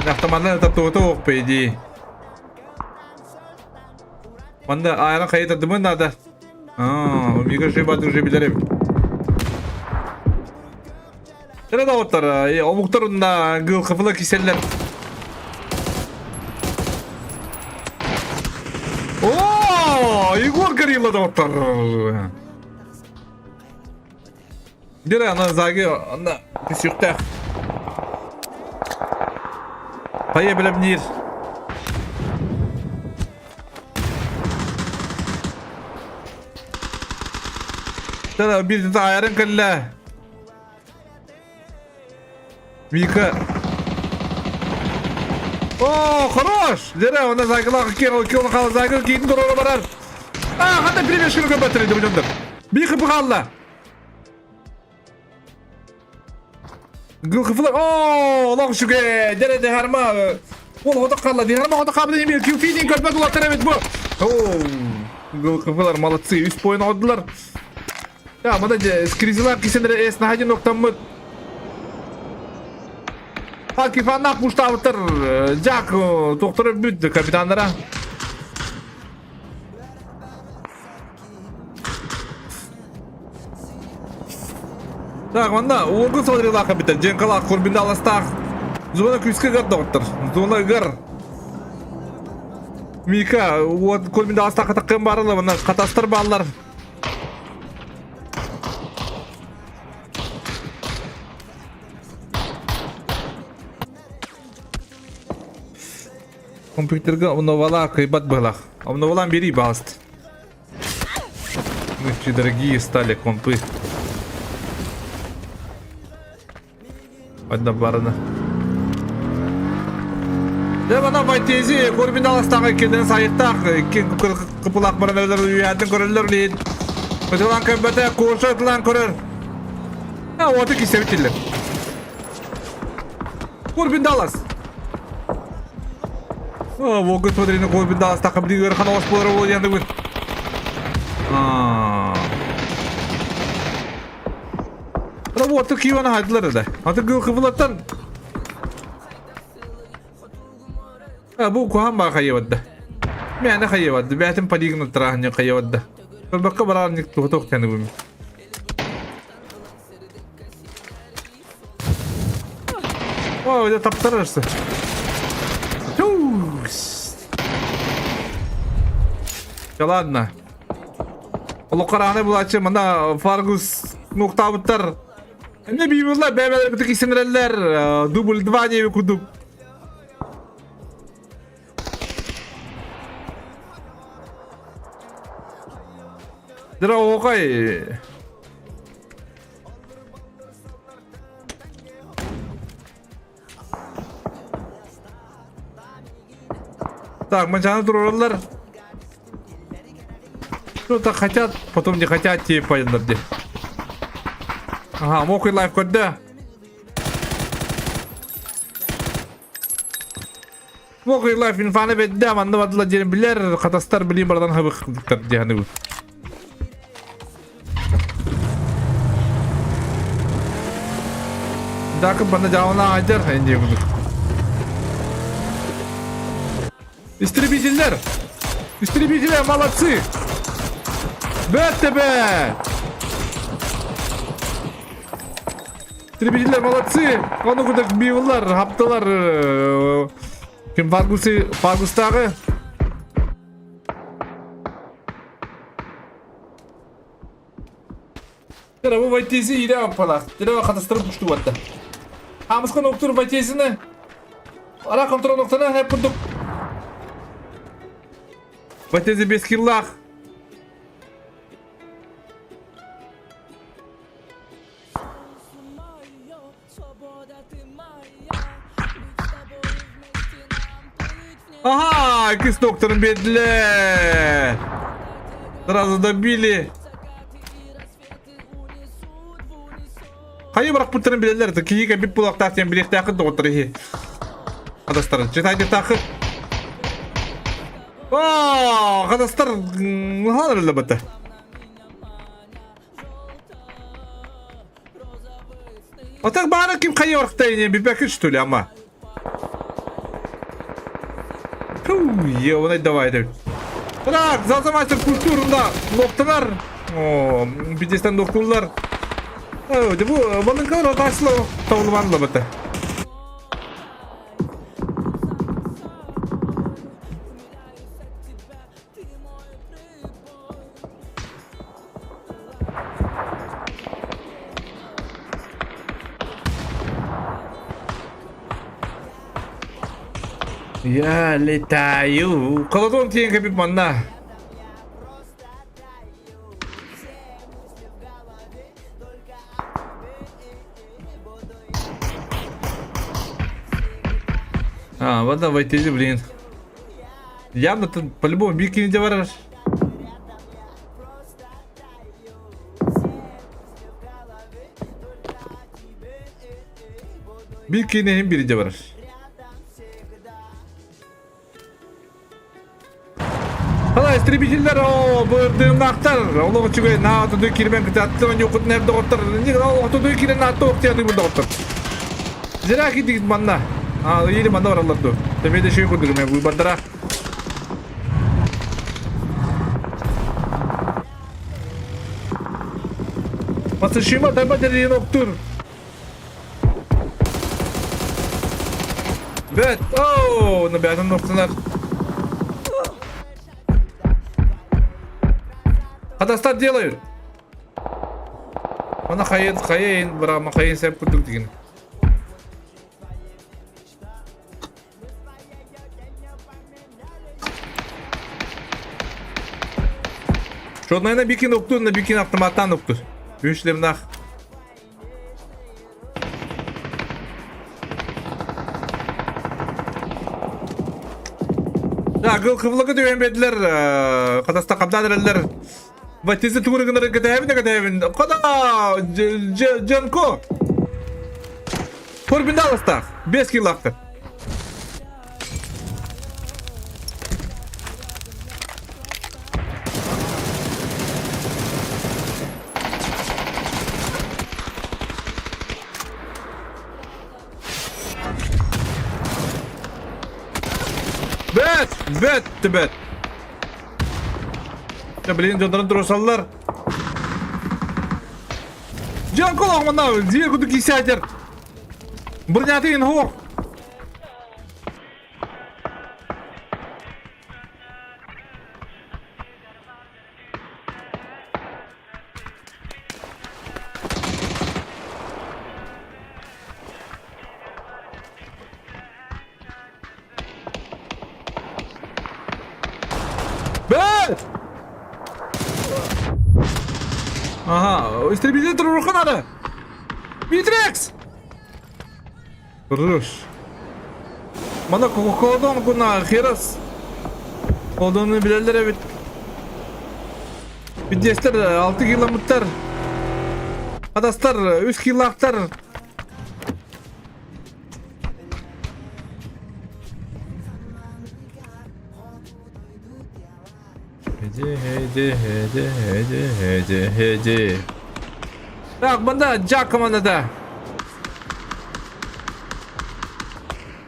Автоманна это тугута по идее. Манна аайра хайыта дымын надо. Аа, мига жибат уже билерим. Тера да оттар, омуктар унна гыл кыфыла киселлер. О, Егор Горилла да оттар. Дere ана заги анда түсүөхтээх. Хайа бэлэмниир. Тара биир айарын кэллэ. Мика. О, хорош! Дere она загылах кел кел хал загыл кийин дорора барар. А, хата привешкин көбөтөр деп жондар. Бихи бухалла. Гылхыфылар, оо, олох үчүгэй, дьэ дэһэрма, ол хото хаалла, дэһэрма хото хаалла диэн кюфидин көрбөт улаттар эбит бу. Оо, гылхыфылар молодцы, үс поин оҕодулар. Я, мана дьэ, скризилар кисенere эс наһадин октаммыт. Хакифаннах муштаабыттар, Жак, тохторо бүт капитаннара. Так, манна уоргун саларыылаах эбитэ. Дьэҥкалаах курбинда аластаах. Зона күүскэ гар доҕоттор. Зона гар. Мика, вот курбинда аластаах катаккын барылы, манна хатастар бааллар. Компьютерга обновала кыйбат быһылах. Обновалаан биэрии баҕаст. Ну, дорогие стали компы. Одна барына. Дьэ мана Вайтези Корбин аластаҕа иккиден сайыттаах икки кыпылаах баран үйәтин көрөллөр лиин. Ытылан көрбөтө, курса ытылан көрөр. А, оты кисебитиллер. Корбин Даллас. О, Волга смотри на Корбин Даллас так обдигер ханос болар ол енді күн. Работа кивана хайдылар да. Аты гыл кывылаттан. Бу куһан баа хайыбадда. Мээнэ хайыбадда. Бээтин полигон тырааһынньык хайыбадда. Көрбөккө бараарньык туһутуох тяны О, это таптарышься. Да ладно. Олоххо булаачы мана Фаргус нуктаабыттар. Эмне бийбылла бэбэлэр кытык исэнэрэллэр дубль 2 диэби курдук. Дыра оҕай. Так, мачаны турараллар. Что-то хотят, потом не хотят, типа, дии. Ага, мокрый лайф көрдө. Мокрый лайф инфаны бедде, манна бадыла диэн билэр, хатастар билин бардан хабыктар диэханы. Дакы бана жауына айдар инде курдук. Истребительдер! Истребители молодцы! Бөттебе! Истребительдер молодцы! Оны курдук бивылар, хаптылар. Ким Фаргусы, Фаргустагы? Тера бу Вайтези ире аппалах. Тера хатастырып уштубатта. Хамыскын октур Вайтезини. Ара контрол ноктана хеп курдук. Батези без киллах. Ага, кис доктором биэрдилэр. Сразу добили. Хайы бырахпыттарын билэллэр, киһи кэлбит булуохтаах диэн билиэхтээххит доҕоттор иһи. Хатастар, читайдыктааххыт. Оо, хатастар наһаа эрэллэ бата. А так баара ким хайы барахтай не билбэккин что ли, ама? Фу, ебаный давай деп. Так, Заза мастер культурында нокталар. О, бидестен доктурлар. Бу балынкалар аташлы тавылбанла бата. Я летаю. Колодон тиен кэпип манна. А, вот давайте, блин. Явно тут по-любому бикини барар. Биир киинэ иһин биирдэ барар. Hala истребителлэр оо бырдыымнаахтар олох үчүгэй наа отуду кирбен кытааттан ньукутун эр доҕоттор отуду кирен аатта октиятыгын доҕоттор Зря кидигит манна а или манна бараллар ду Төмөдө шүй курдук мен выбордара Масышима тайма терриен октур Бэт! Оу! Набятын ноктанар. Хатастар делают. Мана хайын, хайын, бырама хайын сәп курдук деген. Шотнайна бикин октур, на бикин автоматтан октур. Үшлемнах. Да, гыл кывлыгы түбэн бедилер, катаста кабдан эрэллэр. Батисы тугур гынар кэтэһэбин да кэтэһэбин. Кода Джанко. Корбинда алыстаах. 5 килоактар. Бэт! Бэт! Бэт! Да блин, дьоннорун турусаллар. Дьон колоҕмана, дьиэ кудук кисээтэр. Бырнятыын хуох. Бэт! Ага, истребитель туруруха надо! Митрекс! Руш. Мана колдон куна херас. Колдону билэллэр эбит. Бидиэстэр 6 километр. Адастар 3 килоактар. Эди, эди, эди, эди, эди, эди. Так, мында Джак командада.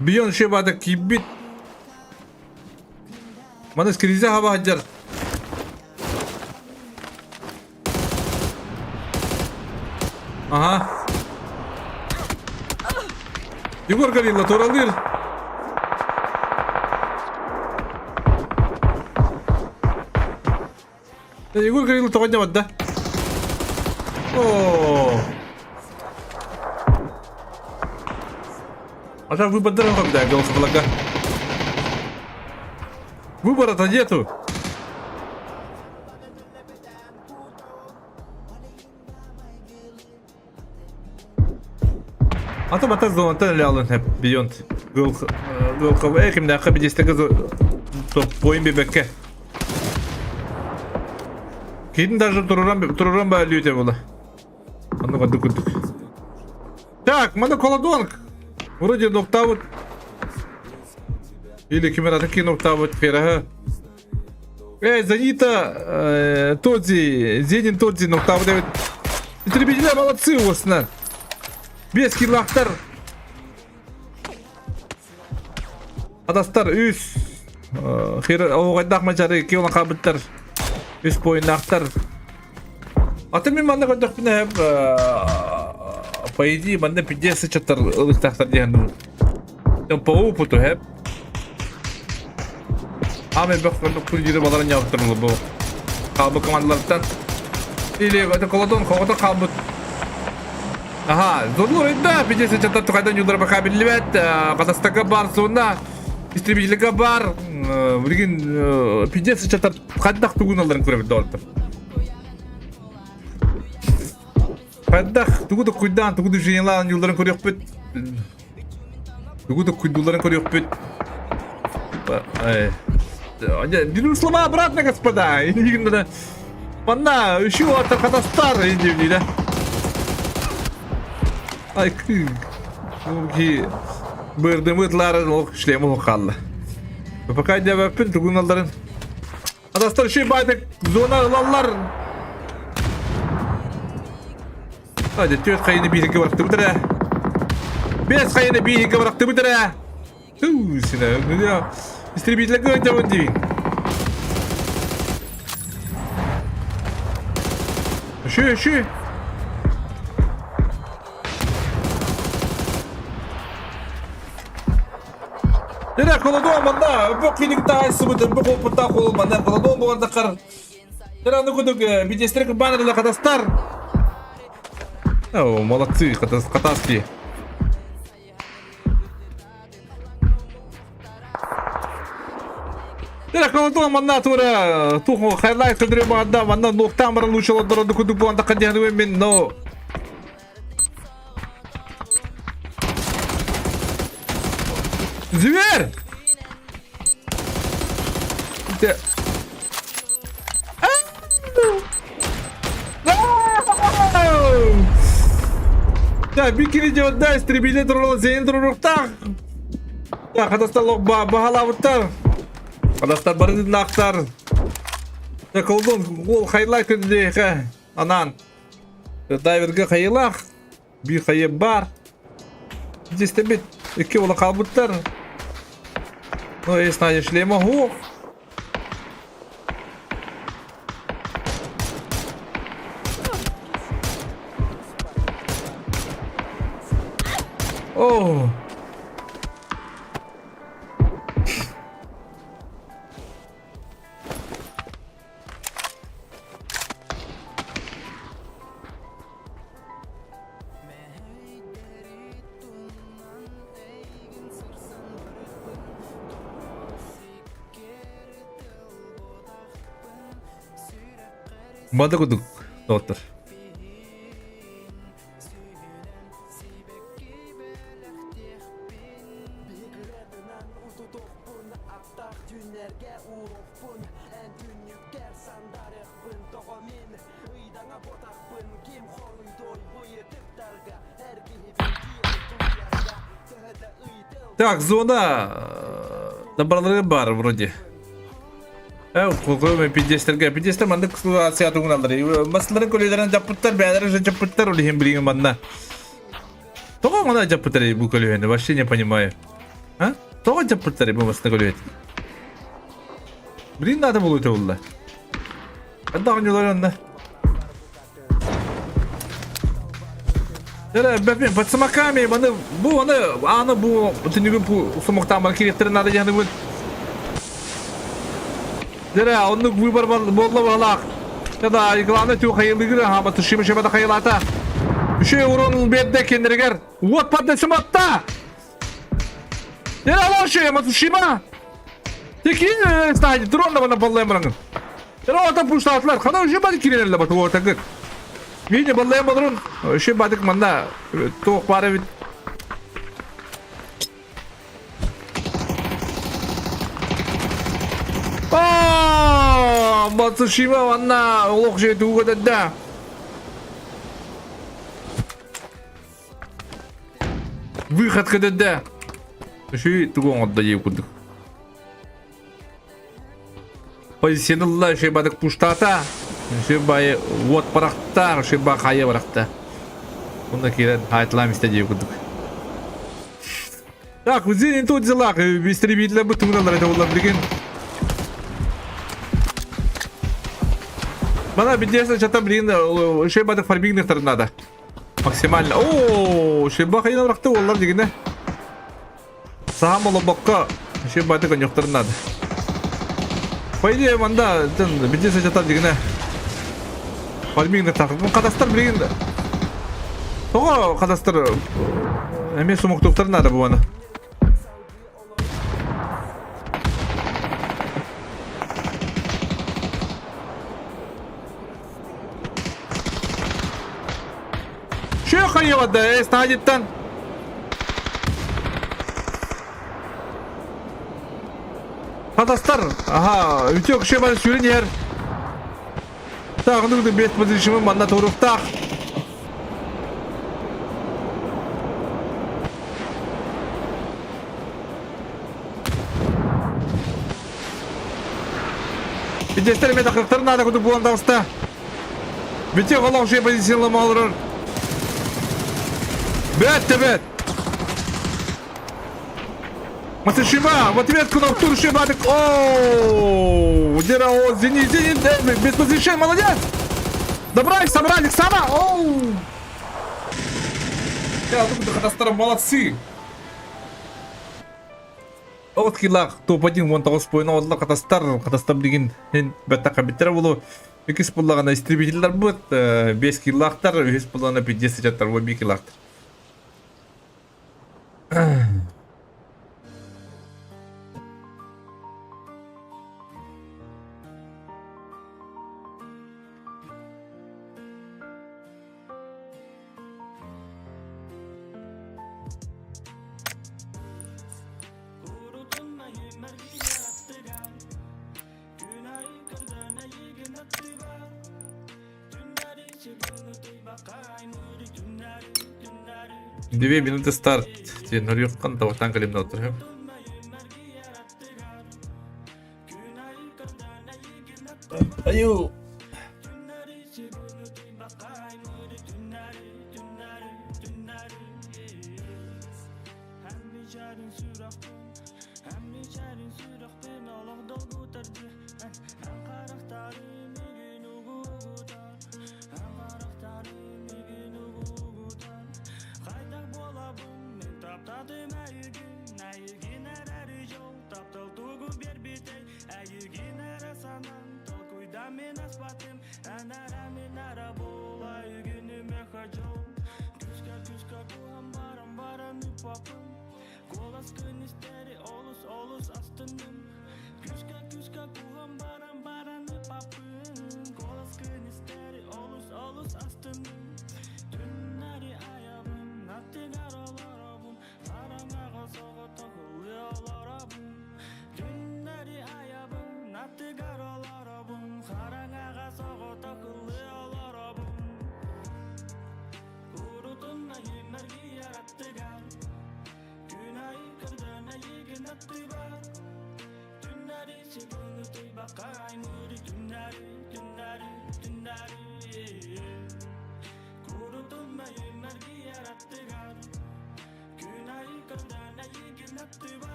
Бион шебада кибит. Мана скриза хаба хаджар. Ага. Егор Горилла туралыыр. Егор Горилла тоҕо да? О. А там выбор дорога, да, голоса Выбора-то нету. Ата бата зонаттан эле алын хеп Beyond. Гыл гыл кимдәхе бидестеге топпойын бебекке. Кидин даже туруран туруран ба лүте була. Аны кадык күрдүк. Так, мана колодонг. Вроде ноктабыт. Или кимер атын ноктабыт фераһы. Эй, Занита, Тодзи, Зенин Тодзи ноктабыт эбит. Истребители молодцы уосна. Бес киллахтар. Адастар үс. Оҕайдаах мачары киолан хаалбыттар. Үс буойуннаахтар. Атын мин манна көрдөхпүнэ по идее манна пиздец сычаттар ылыктаахтар диэн по опыту хэп. Аме бөх көрдөх турниры баларын ньаабыттар бу. Хаалбыт командаларыттан. Или это колодон хоҕото хаалбыт. Аха, зону ойда, пиздец сычаттар тухайдан юлдара баха биллибэт. Катастака бар зона. Истребительга бар. Билигин пиздец сычаттар хайдах тугун алларын көрөбүт доҕоттор. Хайдах тугу да куйдаан, тугу да жиналаан юлларын көрүөхпүт. Тугу да куйдуларын көрүөхпүт. Беру слова обратно, господа. Манна, еще ата катастар индивни, Ай, ки бырдымытларын ох шлем ох қалды. Пока дәбәппін тугун алларын. Адастар ши байтык зона ылаллар. Hadi төрт қайыны биһиге барықты бітірі. Бес қайыны биһиге барықты бітірі. Ту, сіне. Истребитель өтемін дейін. Үші, үші. Дere колодон манда, бу кыйныкта айсыбыт, бу опытта кол манда колодон болгондо кар. Дere аны кудук бидестерик баннерле катастар. О, молодцы, катас, катаски. Дere колодон манна тура, туху хайлайт көдүрө баганда, манна нуктан баран учолодор кудук болгондо кадяны мен, но Зверь! Де... Да, бикини жонда истребитель туралы зейін туруруктар. Да, Қазақстан бағалабыттар. Қазақстан барыдын Да, колдун ол хайлайт күнде анан. Дайверге хайылах. Бир хайы бар. Здесь бит икки ола қалбыттар. Ну, если шлема хух. О! Мада кудук, доктор. Так, зона набралары бар вроде. Кулкуйма пиздестерге. Пиздестер маннык ситуация тугуналар. Масыларын көлелерин жаппыттар, бәлері же жаппыттар улихин билигин манна. Тоҕо мана жаппыттар бу көлүһүнү, вообще не понимаю. А? Тоҕо жаппыттар бу масына көлүһүн? Блин, надо было это улла. Анда оñолор онна. Эре, бәпен, под самоками, маны, бу, аны, аны бу, түнүгүн бу сумуктан бар керектерин надо яны бу. Дере, оннук выбор болла балак. Да, и главное, тю хайылыгы, ха, батышимы шебата хайылата. Еще урон бедде кендеригер. Вот падде сыматта! Дере, алошы, Матушима! Текин, стадий, дрон на баллай мыраңын. Дере, ота пуштатлар, хана уже бады кирелер бату отагы. Виде баллай мырын, еще бадык манда, тоқ бары бит. Мацушима манна олох же туга да. Выход көтөдө. Үшүй тугу оҥордо дии курдук. Позициянылла үшүй бадык пуштата. Үшүй бай вот барахта, үшүй ба хайа барахта. Онда кирен айтылам исте дии курдук. Так, не тут дела, истребителя бы тугналар это олар билген. Мана интересно, что там, блин, еще бадык фармингнехтар надо. Максимально. Оо, шеба хайын барахта олар дегенде. Саһам олобокко шеба бадык оньохтар надо. По идее, манда, бидесе жатар дегенде. Фармингнехтар. Кадастар билген. Тоҕо кадастар эмиэ сумуктуктар надо буаны. Şu хайывады, стадиттан. Кадастар, аха, үтө кеше бар сүрін ер. Тағының бет позишімі манна туруқтақ. Бидестер мен тақырықтарын ада күтіп буан дауыста. Бите қолақ жей позициялама алырыр. Бәт бәт. Масышима, в ответку на Артур Шибадык. Оу, Дера, Зенит, Зенит, без позиции, молодец. Добрали, собрали, сама. Оу. Я думаю, кадастар молодцы. Оғыт килах топ-1 вон тоғыз бойына олар кадастар, кадастар деген бәттақа биттер болу. Икис буллагана истребительдер бут, 5 килахтар, 3 буллагана 50 жаттар, 1 килахтар. Две минуты старт. Нұрьыққан таватан кілемді отыр. Аю.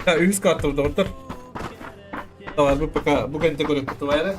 Үһүс карта доҕоттор. Давай, бу пока бу кэнтэ көрөккүт эрэ.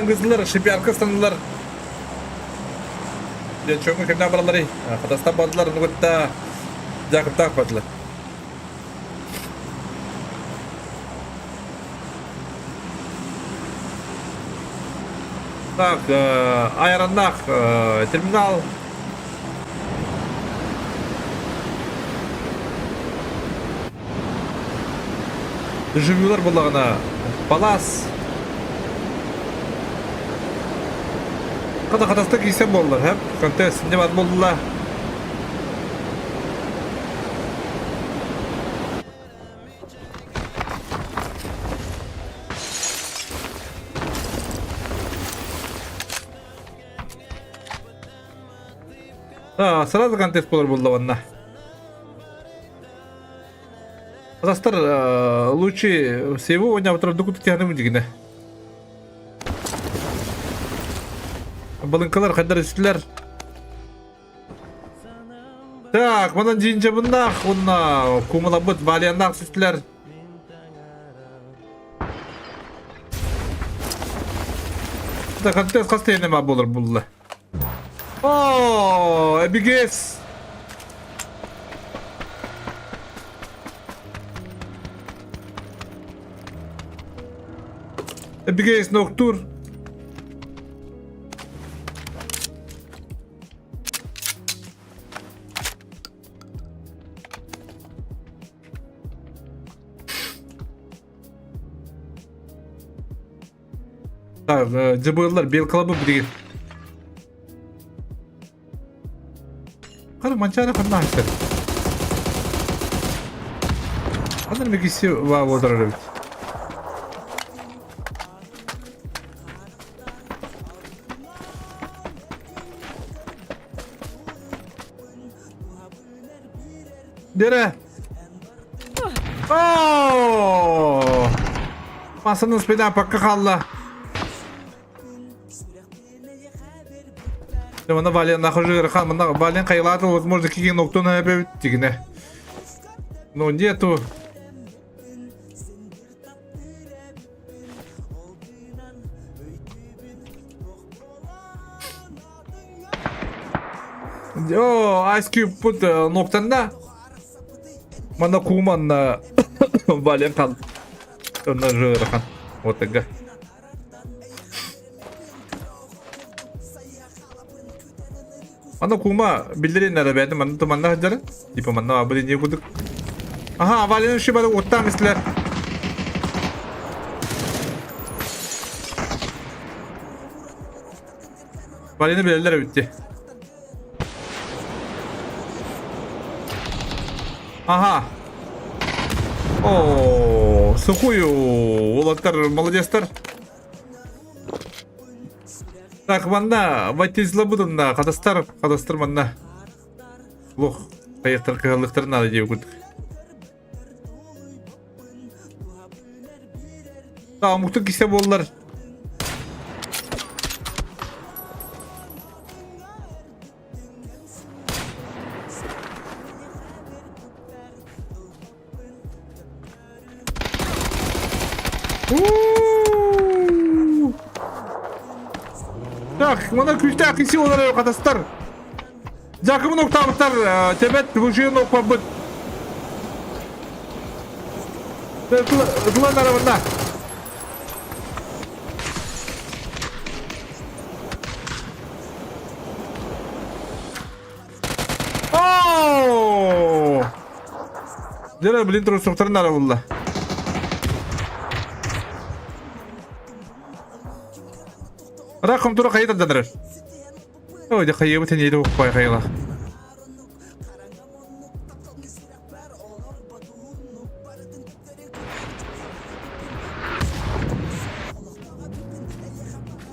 Ангызлар, шипярка станылар. Дьэ, чөҥҥө кэмнээх баралларый? Хатастан бардылар, ону кытта Дьаакыптаах бардылар. Так, айараннаах терминал. Дежурнылар буоллаҕына палас Хата хатаста киирсэн буоллар, һэп? Контест не бар буолла. А, сразу контест болар булла ванна. Хатастар лучше всего ойнап отырып дукуту тяны дигине. Балынкалар хайдар үстүлэр. Так, манан дьиинчэбиннаах уонна кумалабыт Валианнаах сүстүлэр. Так, хантес хас тиэнэ буолар булла. О, эбигес! Эбигес ноктур. Так, дьыбыыллар, белкалабы билигин. Хара манчаары ханна аһыттар? Ханна микиси баа буолар эбит. Дере! О! Масаны спина пока халла. Мана Вален нахожу Рахан, мана Вален кайлата, возможно, какие ноктон тигне. Но нету. О, Ice Cube пут ноктанда. Мана куманна Вален кал. Онна жырахан. Вот тогда. Аны кума биллерин эрэ бэйэтин манна туманна сылдьарын. Типа манна абы диye курдук. Аха, Вален ши бары уоттаан истилэр. Валены билэллэр эбитти. Ага. О, сухую. Уолаттар молодецтар. Так, манна, Ватизла будунна, кадастар, кадастар манна. Лох, кайыктар кыһаллыктар надо диye курдук. Омуктук кисе буоллар. Так, мына күүстээх киси олар катастар. Дьакымын октаабыттар тэбэт бушуйан окпаппыт. Ытылан арабында. Оо! Дьэ, блин, трусуктарын арабылла. Раком тура хайы тарданырар. Ой, да хайыбыт тэнийдэ укпай хайылах.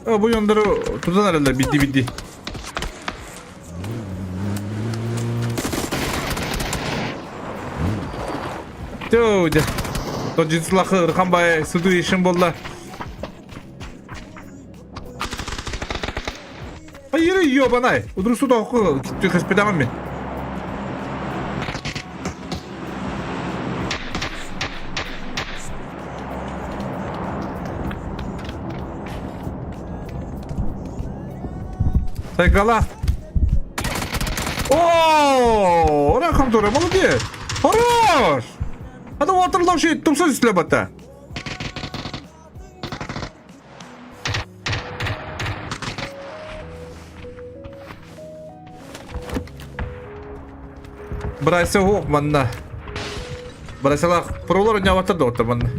Бу yonları тутан аралар бидди бидди. Төө, дэ. Тоджинслахы ырхан бай суду ишин болла. Hayır ёбанай. Удрусу тоққы түхэспедамын мен. Сайгала. О, Рахам тура, молодец. Хорош. Ада уотерлау ши тупса үстіле бата. Бырайса суох манна. Бырайсалаах пролор ньаабаттар да оттор манна.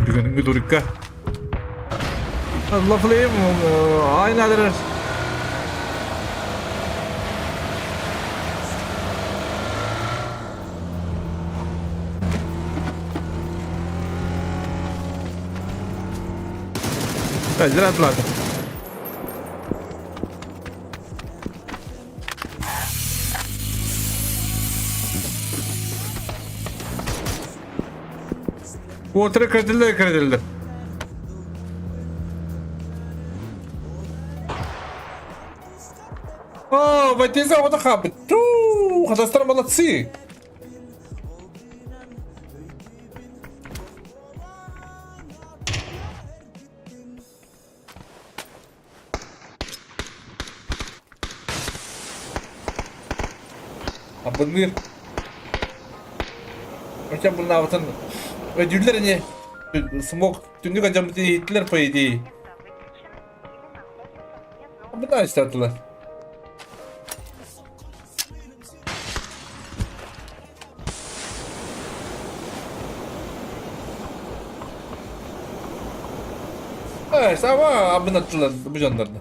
Бүгүнүҥҥү турукка. Лафлейм айнадарар. Зря Уотары кредиллер кредиллер. О, Ватиза оҕото хаалбыт. Туу, хатастар молодцы. Абыныыр. Хотя буннаабытын өйдүүллэр ини. Смок түннүк адьаммытын иһиттилэр по идее. Бына истятылар. Сама абынаттылар бу дьоннорду.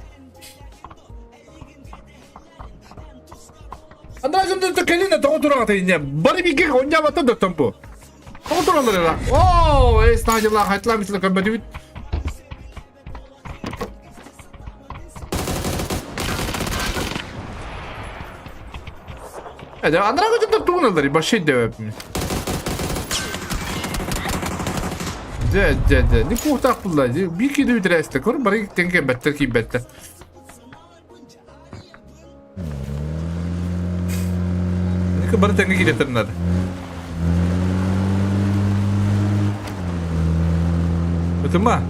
Андрей дьоннорду кэлин тоҕо тураҕатый инньэ? Бары бииргэ онньаабаттар да томпу. Тоҕо тураллар эра? Оо, эй, снайдерлаах айтылаа мисла көрбөтүбүт. Андрей дьоннор тугун Баши дэвэппин. Дьэ, дьэ, дьэ, не куутаах булла. Биир киһи бүтэрээстэ. Көр, бары тэҥ кэлбэттэр, киирбэттэр. Бары тэҥҥэ киирэтэр надо. Ытыма.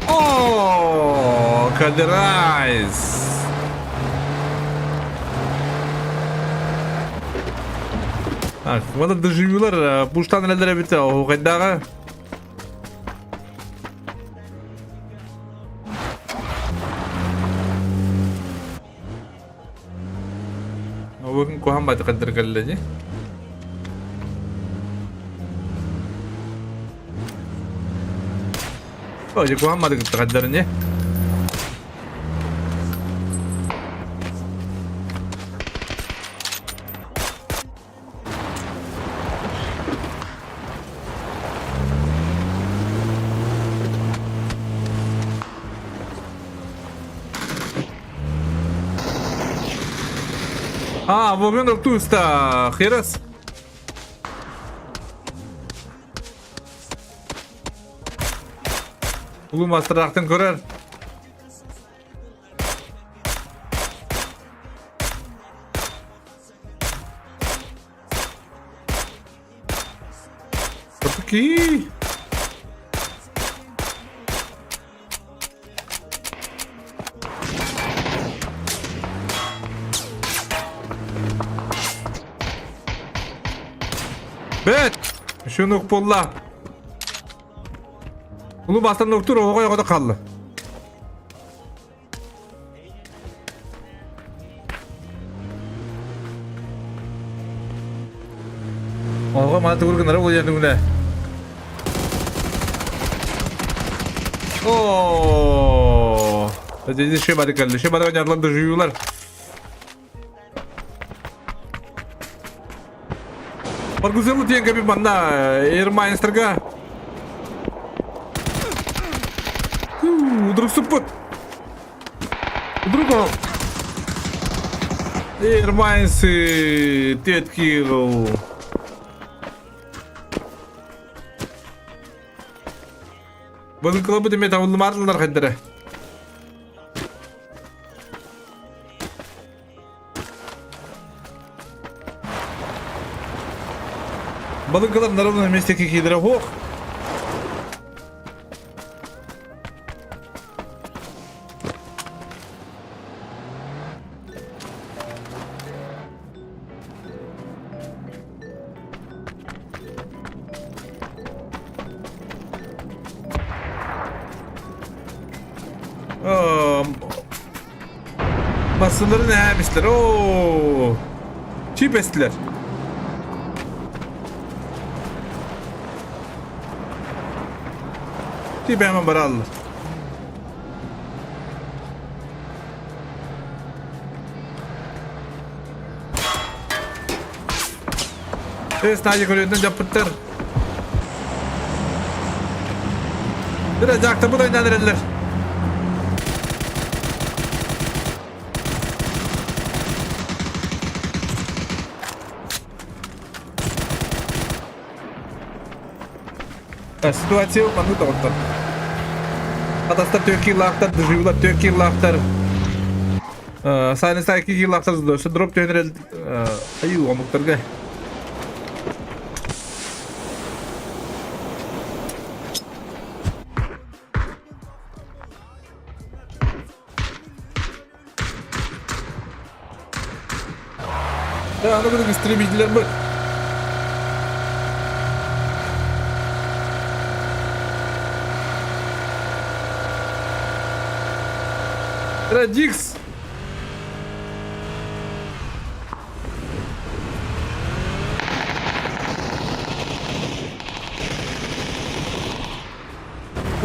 О, Кадерайс! Так, мана доживюлар пуштан элелер эбит оһуохайдааҕа. Бүгүн куһаҕан баайдык кэллэ кэллэ дии. Ой, куһаҕан баайдык кытта кэллэр ини. А, вогын туста, херас. Улуу мастардаахтан көрөр. Кий! Бэт! Шунук буолла. Улуу бастан нуктур оҕо оҕото хаалла. Оҕо мана тугур гынара буолуйан үгүнэ. Оо! Здесь еще бары кэлли. Еще бары онярлан доживюлар. Баргузелу диэн кэби манна Airminsterга. Удрук суппут. Удрук ол. Airmines 5 килл. Былыкылабыт эмиэ табыллымаатылар хайдара. Балык на ровном месте какие Ох! Basınları ne yapmışlar? Oo. Çiğ bestiler. Çiğ hemen bara aldılar. Эс наадьа көрүөтүнэн дьаппыттар. Бira дьаактабыт ойнаан эрэллэр. Ситуация маннык доҕоттор. Атастар түөрт киилаахтар, дежурилар түөрт киилаахтар. Сайын икки киилаахтар өссө дроп түһэн эрэл айыы омуктарга. Аны бүгүн истребителлэр быт. Радикс!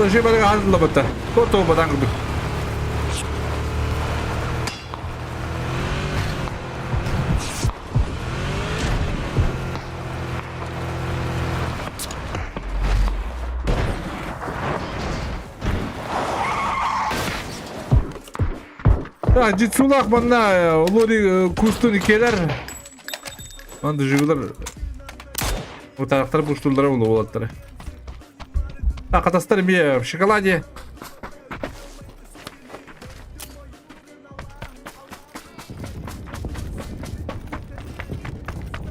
Даже барыга хадыллабыта. Тото батан курдук. Так, Дицулах манна Лори кустун келер. Манды живылар Утарахтар буштуллара улу болаттары. Хатастар эмиэ в шоколаде.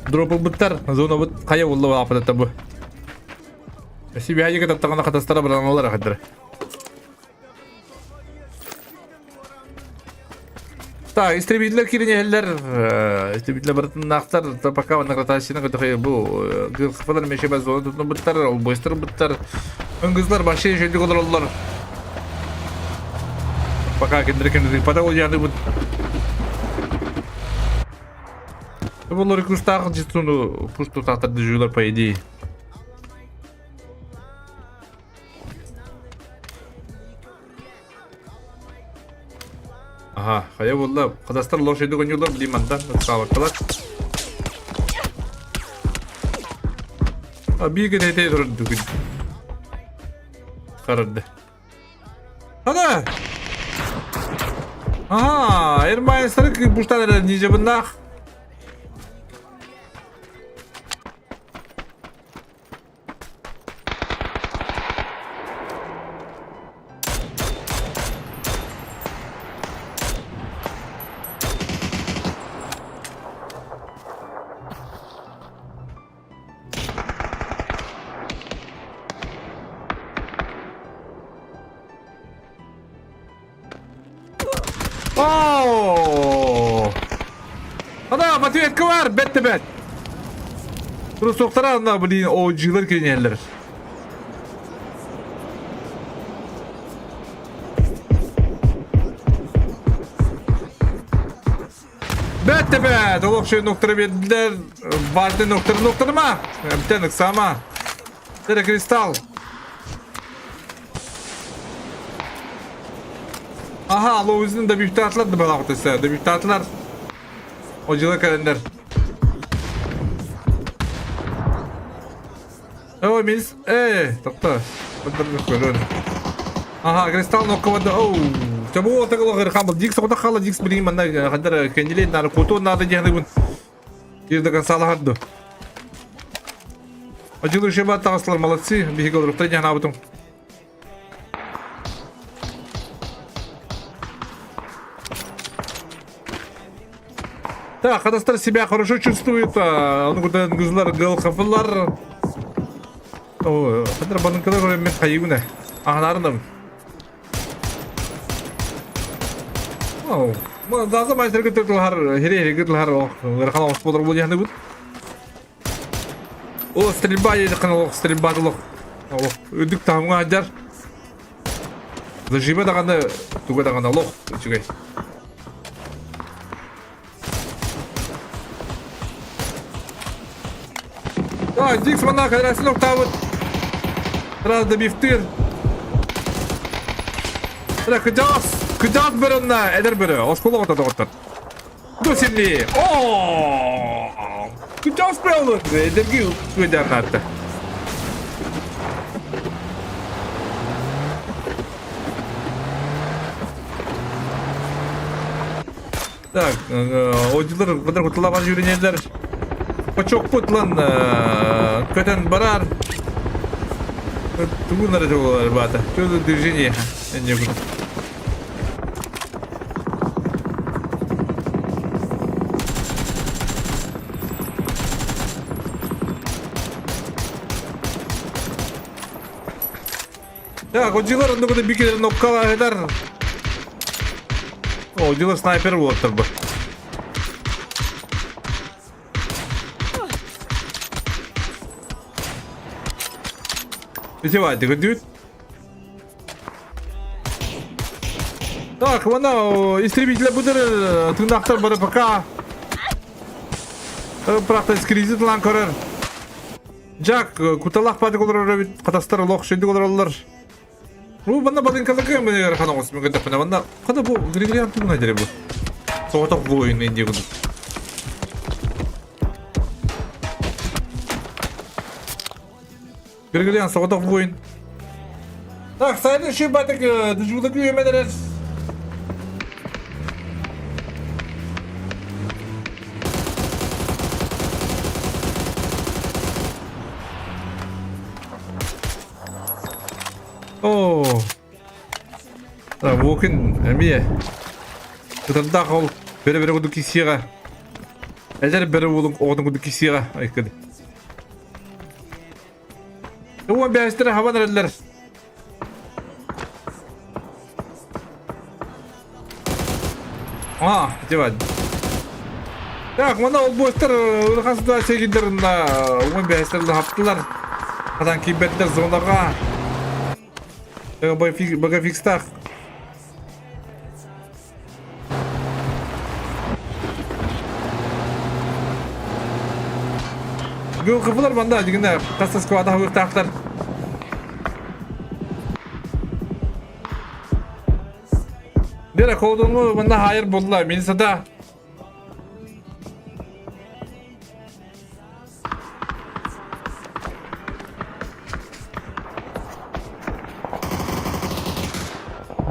Дропылбыттар, зонабыт хайа улла апатата бу. Сибиһайыга таттаҕына хатастара бараналар ахаддара. Так, истребителлер кииринэһэллэр, истребителлэр барытыннаахтар, пока награтасина көтөхөйө бу гылхафалар мешебе зона тутунубуттар, олбойстар буттар, ыңгызлар баши жөндүк олороллор. Пока киндер киндер пата ол яны бут. Булар кустах житуну пусту тахтар дежурlar по идее. Аха, хайа буолла. Хатастар лошадь оонньуулар билим мантан ыксаабаккалар. А биир гэнэ турар бүгүн. Харарды. Ана! Аха, Эрмайстары буштан эрэ нижебыннаах. Оо! Ана, ответка бар, бэт да бэт. Трусоктара ана, блин, OG-лар кириниэллэр. Бэт да бэт, олох шөй ноктары бердилер. Барды ноктары ноктарыма. Эбтен ыксама. Тере кристалл. Аха, Лоузин дебютатлар да балаҕытыса. Дебютатлар одьыла кэлэннэр. О, мис, э, тохто. Көрөн. Аха, кристалл нокка Оу. Чабу отагылы хамбыл. Дикс ота хала дикс билин манна хандар кениле нары куту нады дияны Тир до конца лагарду. Одилы жеба таҕыстылар молодцы, биһиги олоруктар дьаһанаабытым. Так, хатастар себя хорошо чувствует, ону куда гызлар гылхафылар. О, хатар банкалар мен хайыгуна. Ахнарным. Заза мастер кытылар, хире кытылар, ырхан оҕус болор бул яхны бут. О, стрельба едихан олох, стрельба олох. Олох, үрдүк таһымҥа сылдьар. Зажима даҕаны, туга даҕаны олох үчүгэй. А, Дикс манна кайрасын октаабыт. Раз добивтыр. Эра кыдьаҕас, кыдьаҕас бөрөннө эдэр бөрө, оскуола оҕото доҕоттор. Ду синни. О! Кыдьаҕас бөрө эдэрги кыдьаҕаатта. Так, одилар кытар кутулабан жүрүнеллер. Почокпут лан көтөн барар. Тугун эрэ болар баата. Что движение? Не буду. Так, одилар онно бикелер ноккалаһыдар. Одилар снайпер буолаттар бу. Ити көрдүбүт. Так, вона истребителя бұдыр тыңдақтар бары пока. Бірақ скризит лан көрер. Жак, куталах патик олорор эбит, хатастар олох шөйдүк олороллор. Бу манна балыҥкаларга ыарахан оҕус мин көрдөхпүнэ манна хата бу Григориан тугун айдары бу соҕотох воин индия курдук. Григориан соҕотох воин. Так, следующий батык дежурдак үйөмөн эрэр. Оо. Вокин эмиэ кытардаах ол бэрэ-бэрэ курдук кисиэҕэ. Эдэр бэрэ уолун оҕотун курдук кисиэҕэ айкыды. Уон бэһэстэрэ хабан эрэллэр. А, ити Так, мана ол буостар улахан ситуация киирдэринна уон бэһэстэр хаптылар. Хатан киирбэттэр зонаҕа. Багафикстаах. Кыпылар манда дигинэ тас сквада хабыктаахтар. Бера колдуну манна хайыр булла. Минсада.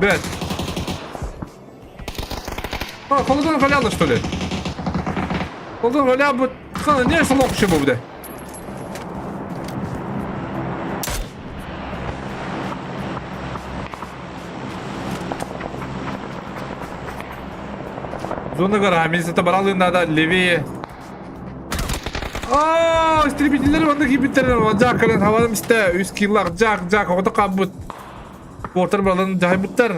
Бэт. А, колдун халяла, что ли? Колдун халя бу хана не солох еще буде. Зона гора, милиция баралы надо левее. Аа, истребителлэр манна киирбиттэр Жак кэлэн хабарым истэ үс киллах Жак Жак оҕото хаалбыт. Портер бараларын дьаһайбыттар.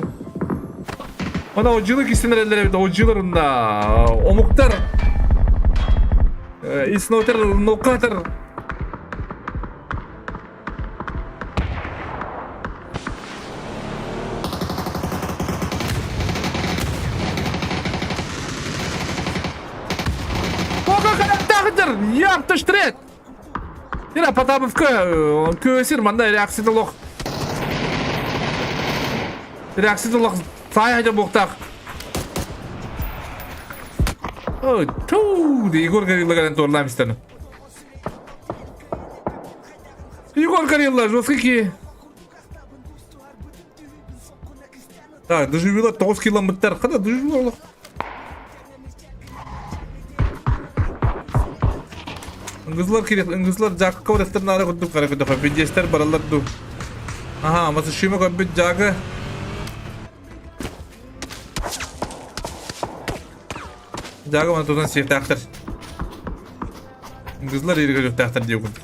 Ана одьылы кистен эрэллэр эбит одьыларында омуктар Исноутер нокатор Яптыштрет! Ира Потаповка көсір манда реакцияда лох. Реакцияда лох сай хажа боқтақ. Ой, ту, Егор Горилла торлам истені. Егор Горилла, жесткий. Так, доживила 9 километр. Қада доживила. Ыңгызлар керек, ыңгызлар жакка барахтар нары курдук кара көтөхө. Бидестер баралар ду. Аха, масы шума көбүт жагы. Жагы мана тутан сиэхтаахтар. Ыңгызлар ирге жөктаахтар диэ курдук.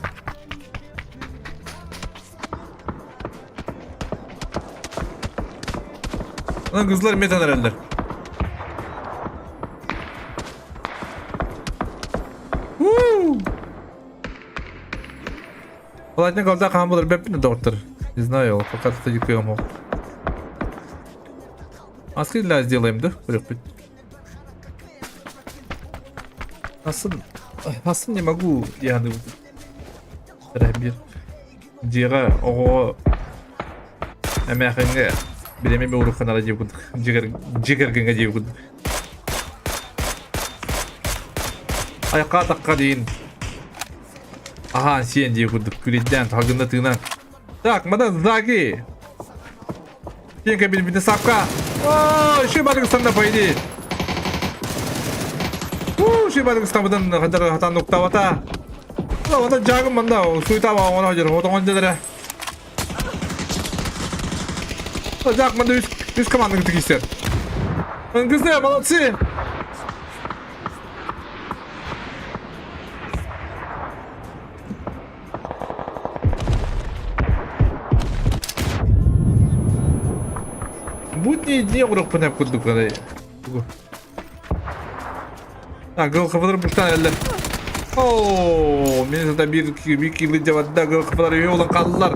Онон кызлар эмиэ танараллар. Палатник алда хаан булар бэппин доктор. Не знаю, пока что дикуем. Аскы для сделаем, да? Асын, асын не могу, я Рахбир. Дьиэҕэ оҕоҕо эмээхиҥҥэ бириэмэ урукканара диэбит курдук дьиэ кэргэҥҥэ диэбит курдук айахха атахха диин аһаан сиэн диэбит курдук күлүйдээн салгынна тыынан так мадам заги Тиэнкэ билбитэ сапка оо еще барыгыстанда по идее уу еще барыгыстаммытын хатар хатан нуктабата Онно дьаагым манна суйтаба оҥоро дьэр отоҥон дьэлэрэ. Жак манна үс үс команда киирсэр. Ыңгызы, молодцы! Будние дни урукпун эп курдук арай. А, гыл хабылар буштан эллер. Оо, мен зата биир биир килы дьабадда гыл хабылар үйө olan қалдылар.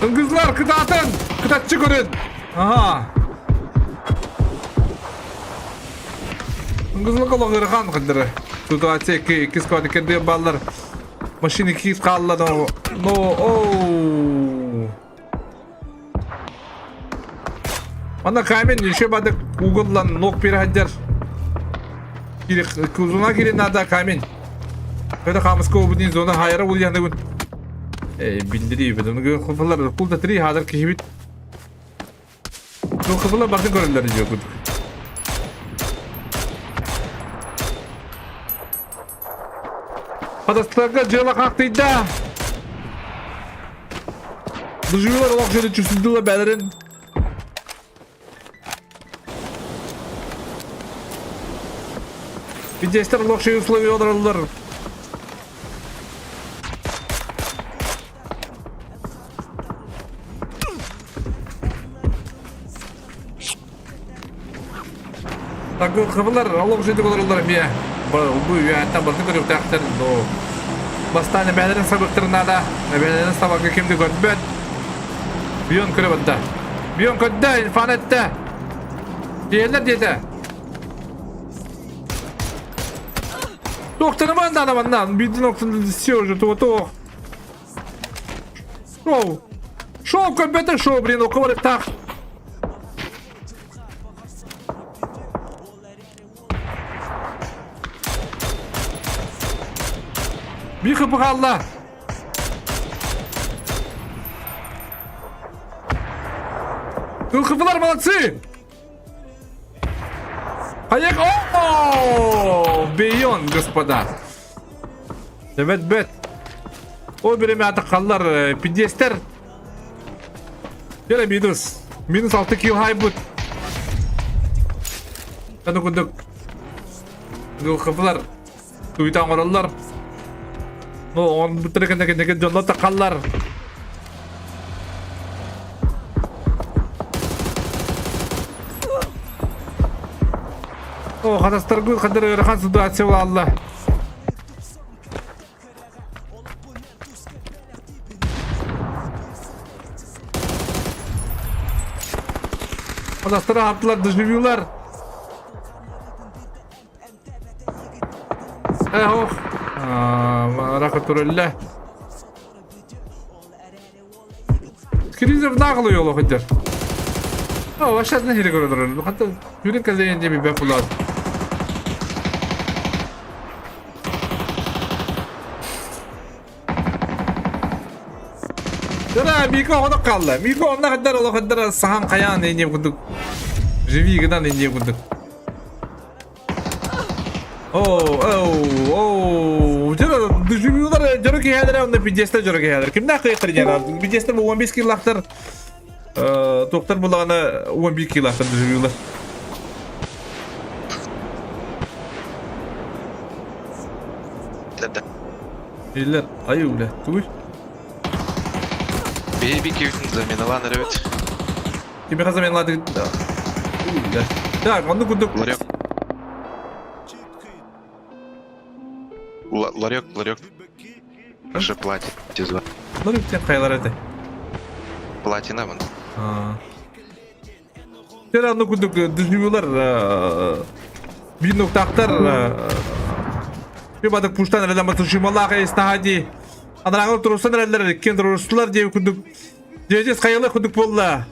Ыңгызлар кытаатын, кытатчы көрүн. Ага. Ыңгызлар колох ырхан кыдыры. Ситуация икки икки сквад кирдиэн бааллар. Машина киит хаалла но но оу. Манна камень еще бадык уголлан ног переходер. Кузуна кирин надо камень. Это хамыска убудин зона хайара улияны Биллири бедон хыфылар кулда три хадыр кихибит. Ну хыфылар бартын көрөллөр диyor кудук. Хадастарга дьыала хаактыйда. Дужуйлар олох жере чүсүлдүлэ бэлэрин. Пиздецтер олох шею условия олороллор. Хабылар олох жүйдік олороллор эмиэ. Бу үйәттен бартын көрүктээхтэр, но бастаан эбээлэрин сабыктырын наада. Эбээлэрин сабакка ким да көрбөт. Бион көрө барда. Бион көрдө, инфан этте. Диэллэр диэтэ. Доктор манна да манна. Бидин октын все уже то-то. Шоу. Шоу көрбөтө шоу, блин, окубар так. Биир хыпы хаалла. Хыпылар молодцы! Поехали! О, Бейон, господа! Эбэт бэт. Ол биремэ халлар пиздестер. Кэлэ минус. Минус 6 килл хайбыт. Аны курдук Дылхыфлар туйта оҥороллор. Ну, он бутыры кэннэ кэннэ дьонно тахаллар. О, хатастаргы хадыр ыарахан ситуация буолла. Хатастары аттылар, доживюлар. Э, ох. Рака турелле. Скризер наглый йолу хыдыр. О, вообще одна хире көрөдөр. Хатта хүрүн кэлэйэн диэби бэп булаад. Дара, Мико оҕонок хаалла. Мико онно хаддар олох хаддар сахан хайаан инне курдук. Живи гынан инне курдук. Оу, оу, оу. Дьоро, доживюлар дьоро киһэлэрэ онно пиздецтэр дьоро киһэлэр. Кимнээх кыайыктар диэн пиздецтэр бу 15 килахтар туохтар булаҕына 11 килахтар доживюлар. Иллер, айы бля, тугуй. Бейби кивтин заменалан эрэбит. Кимиэхэ заменалаатыгыт? Бля. Так, оннук курдук. Ларек. Ларек, ларек. Уже платит. Ларек сен хайалар этэ. Платина вон. Сен оннук курдук дежавюлар биир нуктаахтар бадык пуштан эрэлэн батышымалаах эстаха дии. Анарааҕы турусан эрэллэр иккиэн турустулар диэбит курдук Дьиэдьис хайалыы курдук буолла.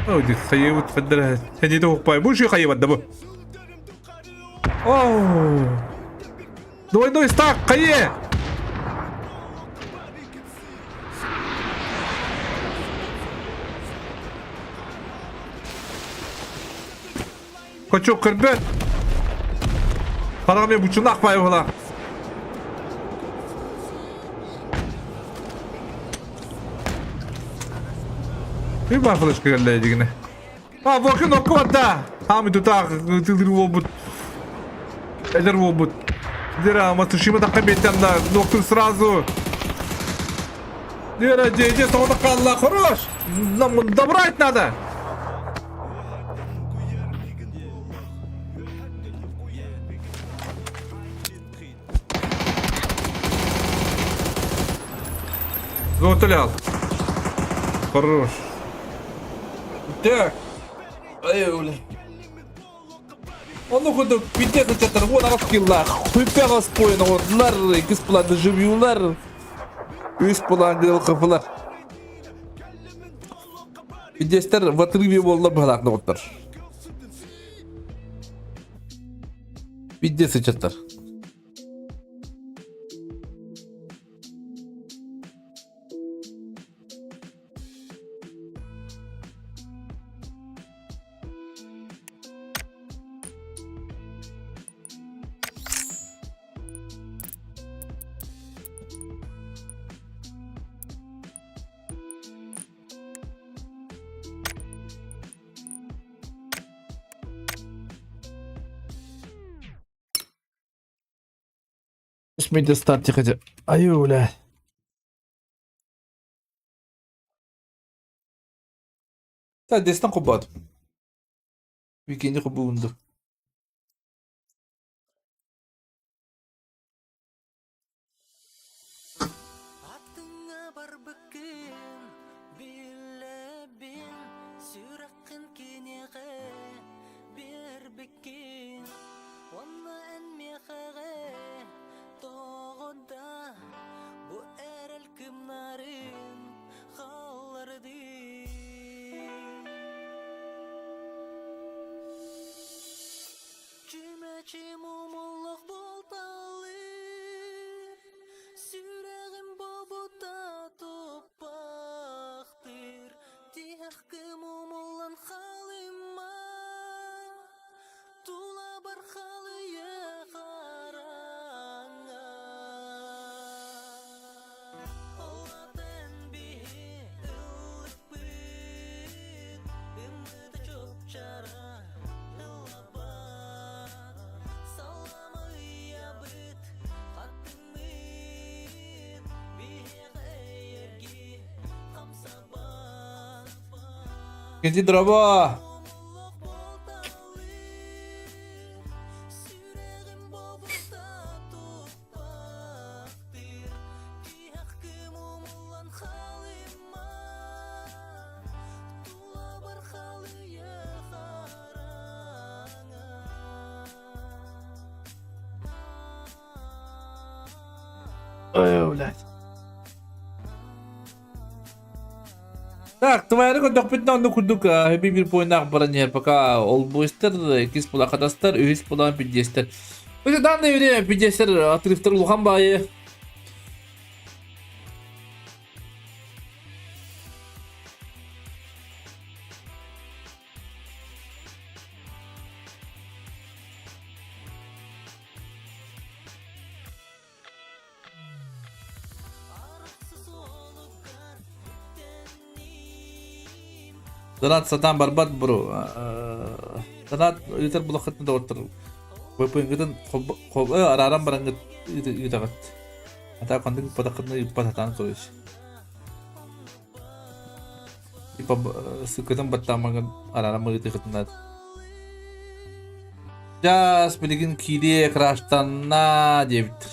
Ой, хайыбыт федера. Хәдиде укпай. Бу ши хайыбат бу. Оу. Двойной стак, хайе. Кочок көрбөт. Хараҕым бучунах бай була. Bir бар флешка келле дигине. А, Воркин оккуатта. Хами тутаах тылыр буолбут. Эдер буолбут. Дера, Матушима тахха биэттэн да, доктор сразу. Дера, дедя, соҕотох хаалла, хорош! Нам добрать надо! Золотолял. Хорош. Так. Ай, бля. Ону курдук бүйтэ сылдьаттар 18 киллаах, хүппэх оспуойун оҥордулар, иккис план доживюлар, үс план дылхыфылар. Пиздецтэр в отрыве буолла быһалаах доҕоттор. Пиздец ычаттар. Медиа старт хотя. Аю, бля. Та дестан кубат. Викини кубунду. Атыңа барбыккын билэбин сүрэххин киниэхэ биэрбиккин уонна эн миэхэҕэ тоҕо да бу эрэл кымнарын хааллардыы Чүмэчим умуллах буолталыыр, сүрэҕим бобута туппахтыыр, тиһэххим умуллан халыма, тулабар халыйа хараҥа. Олатан биһи ыллыкпыт, ымыта чопчара ыллабат, салама ыйабыт, хаттыммыт, биһиэхэ эйэрги хамсабат. Кенти дроба. Сүрэҕим бобута туппахтыыр, тиһэххим умуллан халыма, тулабар халыйа хараҥа. Ой, блядь. Так, твоя көрдөхпүтүнэ онно курдук хэби бир поиннаах баран иһэр пока олбуйстар, иккис була хатастар, үһүс була пиздецтэр. В данное время пиздецтэр отрывтар улахан баайы. Донат сатаан барбат бро. Донат ыытар булаххытына доҕоттор. ВПН-гытын арааран бараҥҥыт ыытаҕыт. Ата ханнык ыыппатаххытына ыыппат сатаан короче. Типа ссылкатын баттаамаҥын арааран ыытыахытына. Сейчас билигин киириэ краштанна диэбиттэр.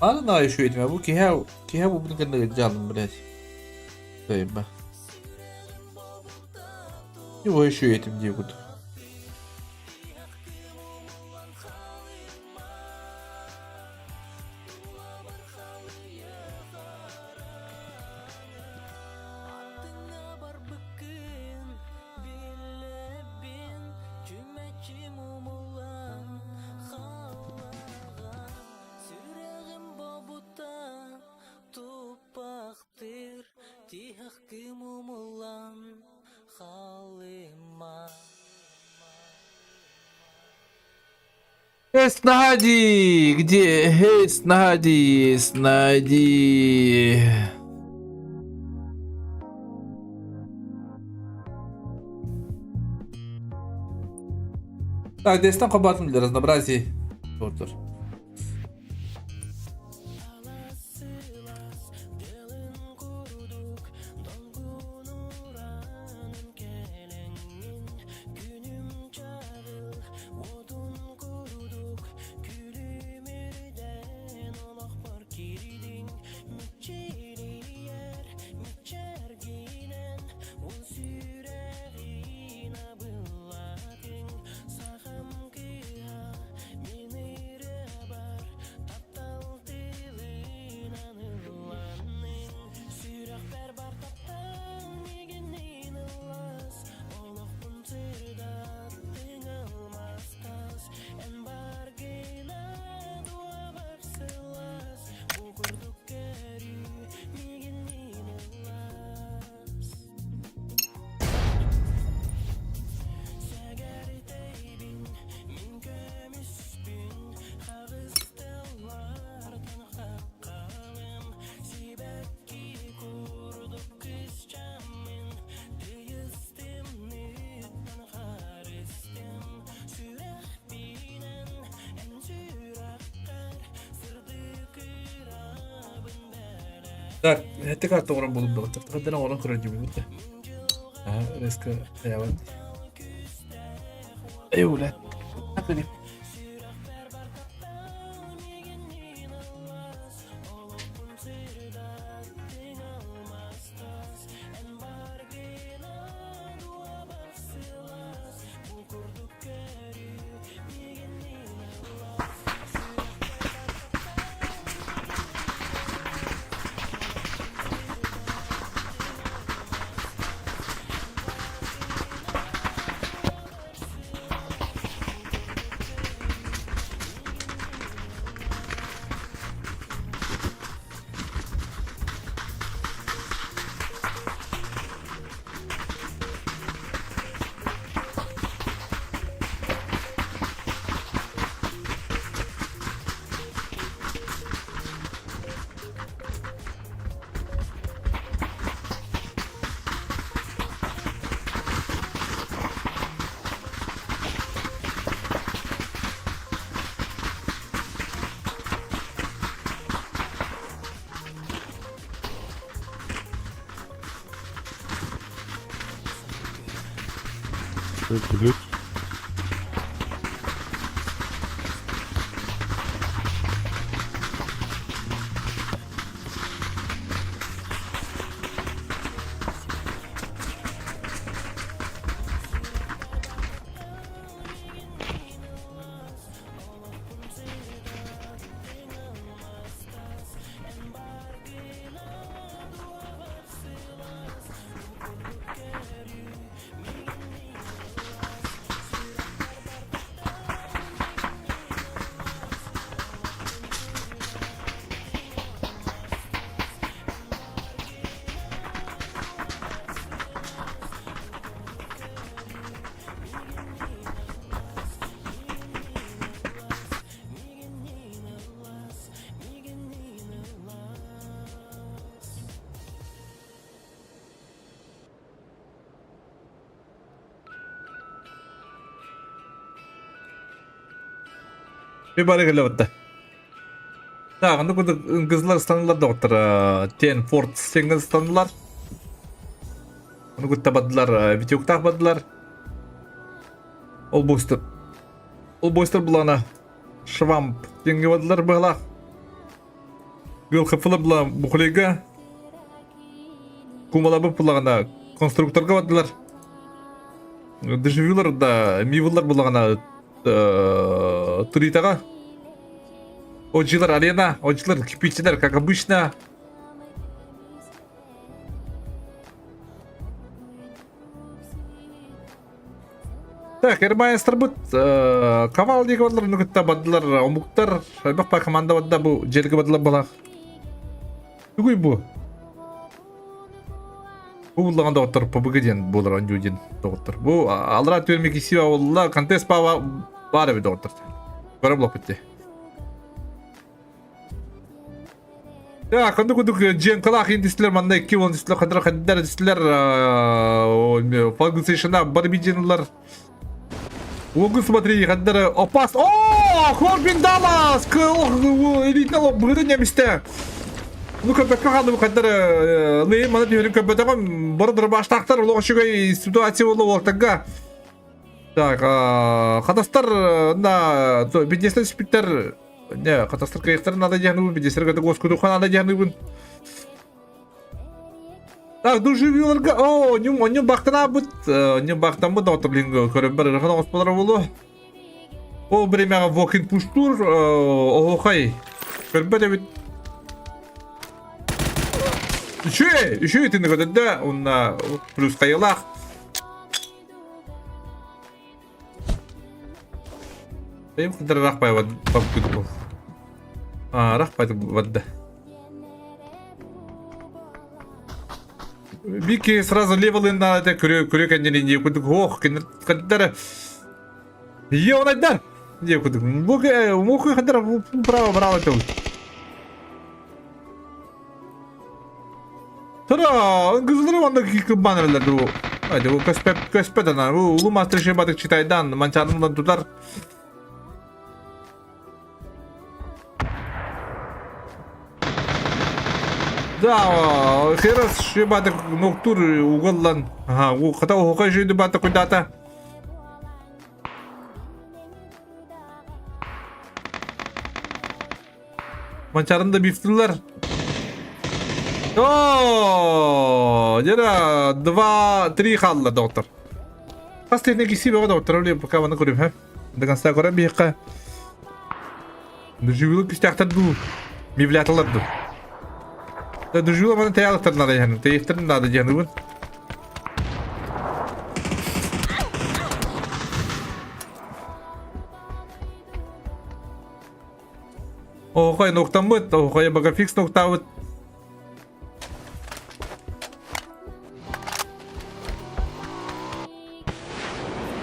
Аны еще этим, бу киһи киһи бу кэннэ дьаалым блядь. Тойба. Его еще этим диэбит. Снади! Где? Эй, Снади! Снади! Так, дестан кабатым для разнообразия. Тортур. Так, эти карта оҥорон буолум доҕоттор. Ханна оҥорон көрөр дьүбүт да. Аа, резко хайаабат. Эй, блядь. Блять. Bir бары кэлэ батта. Так, онно курдук кызылар ыстанылар доҕоттор. Тен Форд сеҥҥэ ыстанылар. Ону кытта бардылар, Витюктаах бардылар. Ол буустар. Ол буустар булана Швамп диэҥҥэ бардылар быһалаах. Гылхыфылы була Бухлейга Кумалабы булаҕына конструкторга бардылар. Дежавюлар да мивыллар булаҕына Туритаҕа Оджилар арена, оджилар кирпиччилэр, как обычно. Так, Эрмайстарбыт Камал диэки бардылар, ону кытта бардылар омуктар, элбэх па команда барда бу жерге бардылар балах. Тугуй бу? Бу буллаган доҕоттор ПБГ диэн буолар оонньуу диэн доҕоттор. Бу аллараа түөрмэ кисиба буолла, контест баар эбит доҕоттор. Көрө булаппыт дии. Так, ханнык курдук дьиэҥкалаах индистилэр манна икки уон дистилэр хадра хаддар дистилэр фалгысышына бар бидинлар. Угу смотри, хаддар опас. О, Корбин Даллас! Элитный быгыды немисте. Ну көбөккө хаалды хаддар лыйын мана түһөрүн көбөтөҕүм бары дырбаштаахтар олох үчүгэй ситуация буолла уолтарга. Так, хатастар на бидесте түспүттэр Не, хатастар кыйыктарын надо диэхныбын, бидестерге да госкудуха надо диэхныбын. Так, дуживиларга, о, нюм, оннюм бахтанабыт, оннюм бахтаммыт, доҕоттор, блин, көрөмбөр ырахан оҕоспалара буолуо. Ол биримэҕэ Вокин пуштуур, оһуохай, көрбөт эбит. Үчүгэй, үчүгэй итинник өтөдө, уонна плюс хайылаах. Бэйэм рахпай баппыт А, рахпай барда. Вики сразу левелын надо көрө көрө кэннини не кудук ох кэннер Е онайдар не кудук муку хадара право браво тыл. Тура, кызылары онда кыббан бу. Hadi bu köspe köspe dana. Bu ulu master şey badık çitaydan mançanından tutar. Да, херас шибата ноктур угаллан. Ага, хата оһока жүйді бата кудата. Манчарын да бифтылар. О, Дера, два, три халла, доктор. Последний киси бөҕө доктор, пока маны көрүм, ха? До конца көрөн биһиэхэ. Дуживилы күстээхтэр дуу, мивляталар дуу. Да дуживила маны тэйалыктар надо яһын, тэйихтэр надо диэн Оһохой нуктаммыт, оһохой багафикс нуктаабыт.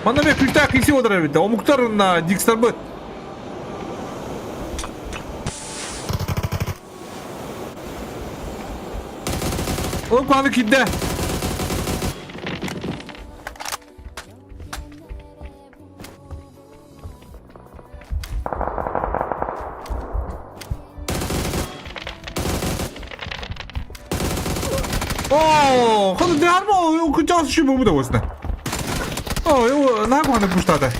Манна мен күлтээх киси олорор эбит. Омуктар уонна дикстарбыт. Ол куһаны киирдэ. Оо, ханы дыарма кычаас ши бу да осна. Оо, на куһаны пуштата.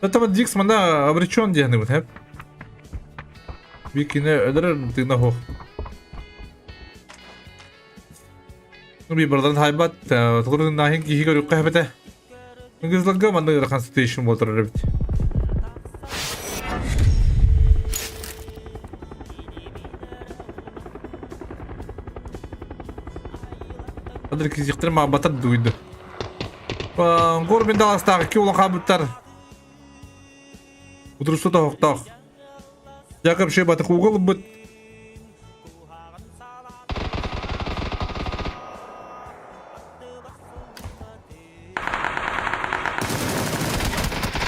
Это Дикс манда обречен диэни бут, хэп. Бикине өлөрөр тыына хоох. Би бардан хайбат, толорун нахин киһи көрүккэ хэбэтэ. Кызларга манна ыарахан situation болтор эбит. Адыр кизиктер ма батар дуйду. Горбин даластағы ки улан хабыттар. Удурсу тоһохтоох. Якоб шебаты кугыл быт.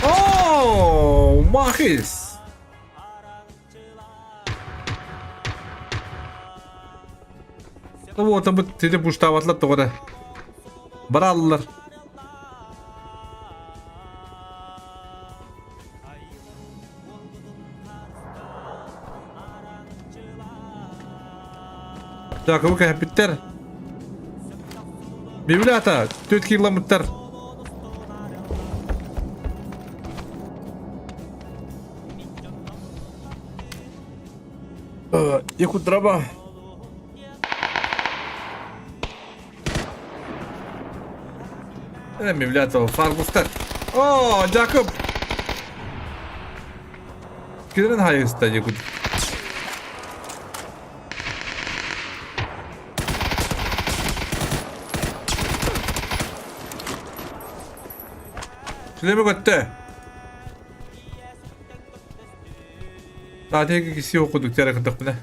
О, Махис! Вот, быт тете пуштабатлар тоҕо Бараллар. Так, вы кэһэппиттэр. Библиата, түт килламыттар. Якутраба. Мивлятова Фаргустар. О, Jakub! Кирен хайыста Якут. Сүлеме көттө. Таатеги киси окудук тиэрэ кытык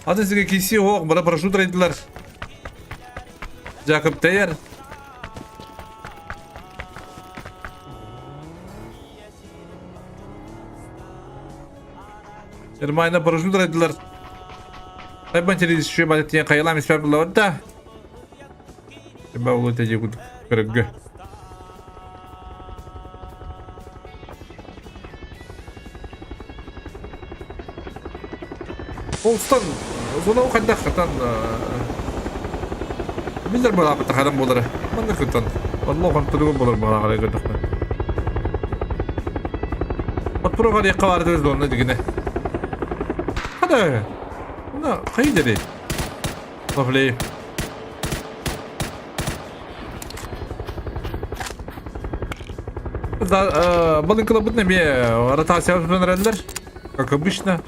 Атын сиргэ киирсии оһох, бара парашют арыйдылар. Жакоб тэйэр. Нормально парашют арыйдылар. Хайбан через еще бата тиен хайалам испэр буллар да. Ба улу теже кудук көрөггө. Олстан зона хайдах хатан биллер балаапыта харам буолара. Манна кытан. Аллах онтуругун болар балаҕара көрдөхпүн. Отпуруга диэххэ баары зона дигине. Хада. Мына хайы дери. Ловлей. Да, балынкалабытын эмиэ ротация эрэллэр, как обычно.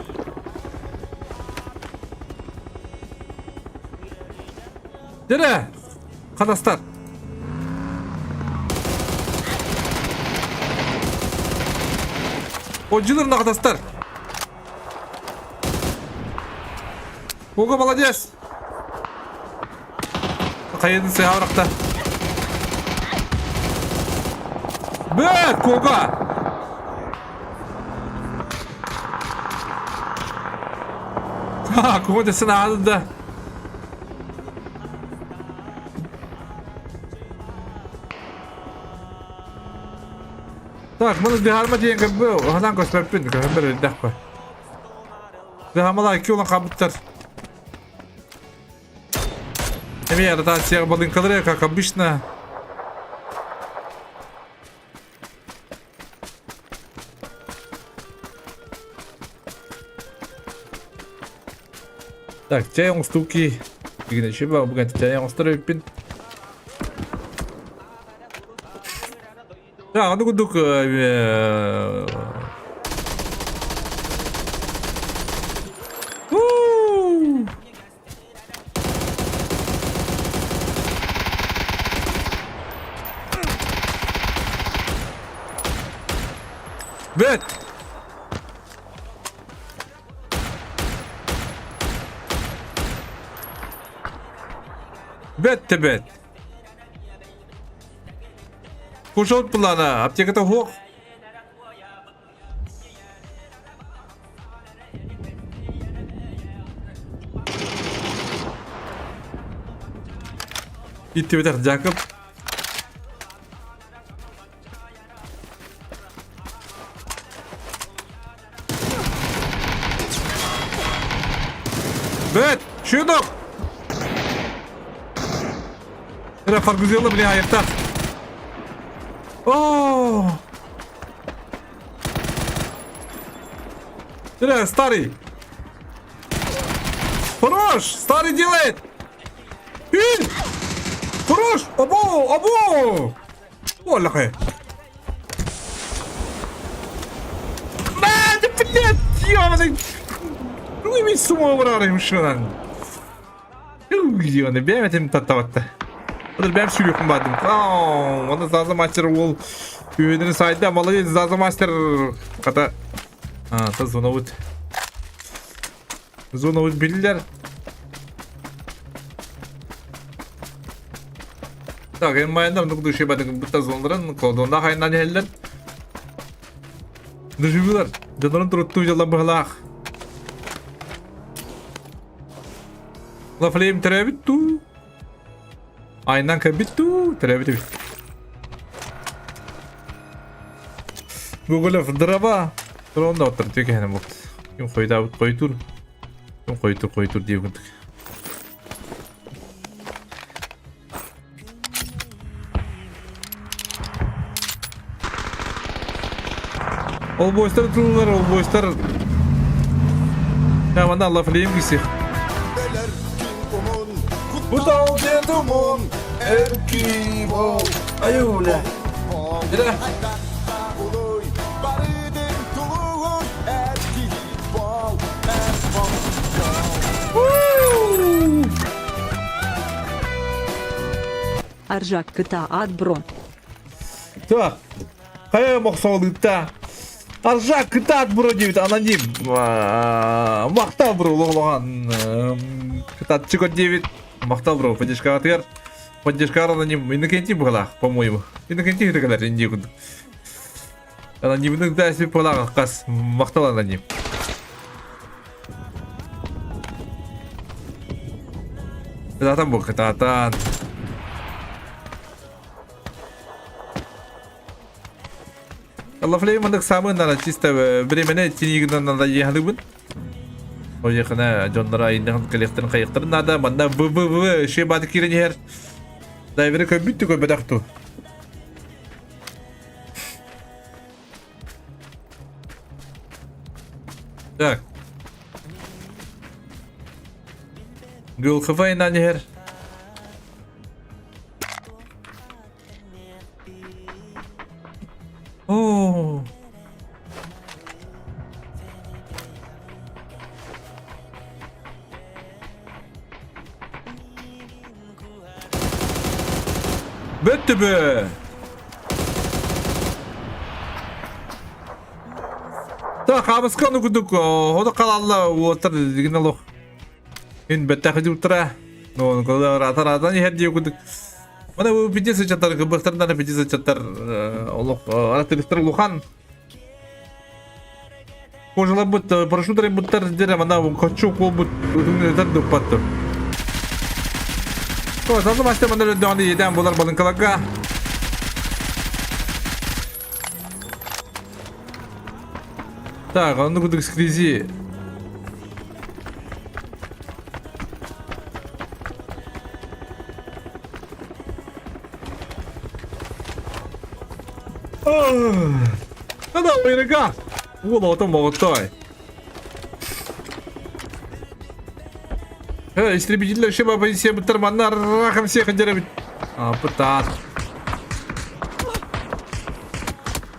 Дere, хатастар. Отжылырна хатастар. Ого, молодец! Хайын сыһаарахта. Бэт, Кога! Ха, кого десен да. Так, маны дыһарма диэн көрбө, ханаан көспөппүн, көһөн бэрилдэхпэ. Дыһамала икки улан хабыттар. Эмиэ ротация балыҥкалары, как обычно. Так, чай оҥостуу Бүгүн бүгүн чай оҥостор эбиппин. Да, ону курдук Бэт! Бэт те бэт! Кушал плана, аптеката хуох. Иттибэтэх Жакоб. Бэт! Шүдок! Эрэ фаргузела били айыктах. О! Эрэ, старый! Хорош! Старый делает! Ил! Хорош! Або! Або! Олахе! На, да блядь, ёбаный! Ну и сума мышынан. Ёбаный, бэм этим таттабатта. Odur бэм сүрүхүн бардым. Оны Заза мастер ол үөнүн сайда, молодец Заза мастер. Ката. А, та зона вот. Зона вот биллер. Так, эн майындар нук души бадык бутта зонларын колдонда хайынан иһэллэр. Душибылар, дьоннорун туруттуу дьаллан быһалаах. Лафлейм төрөөбүт туу. Айынан кэлбит туу, төрөөбүт эбит. Гоголев дрова. Дронда оттор түкэһэнэ бут. Ким хойдаабыт хойтур. Ким хойтур хойтур диэбит. Ол бойстар тыллар, ол бойстар. Я манда Лафлейм киси. Бутал дедумун, эрки бол, аюля. Бira. Аржак кытаат бро. Так, хайа мохсоолыытта. Аржак кытаат бро диэбит аноним. Махтал бро лоҕлоҕон. Кытаатчык диэбит. Махтал бро поддержкаҕытыгар. Поддержкаҕар аноним Иннокентий быһалаах, по-моему. Иннокентий кэлэр инди курдук. Анонимный да быһалаах хас махтал аноним. Кытаатан бу кытаатан. Лафлей маннык самый надо чисто временно тинигынан надо ехалыбын. Оехана дьоннора айыннахан кэлиэхтэрин хайыахтарын наада. Манна ВВВ ши баты киирэн иһэр. Дайверы көрбүт көрбөтөх ту. Так. Гылхыфа инан иһэр. Оо. Бүттү Так, хаамысканы курдук ходу халалла уоттар дигин олох. Ин бэттэх утра. Ну, ратар атан иһэр диye курдук. Мана бу пиди сычаттар кыбыктардан пиди сычаттар олох аратырыктар улахан. Кожаларбыт парашюттарбыттар дьэрэ мана хочу буолбут ытыҥнытар дуппаттым. Сазы мастер мана өлдөҕүнэ иэдээн буолар балыҥкаларга. Так, онну кудук скризи. Ана ойрыга! Уол оҕото моҕотой. Э, истребитель вообще по позиция буттар манна рахом всех деревит. А, пытат.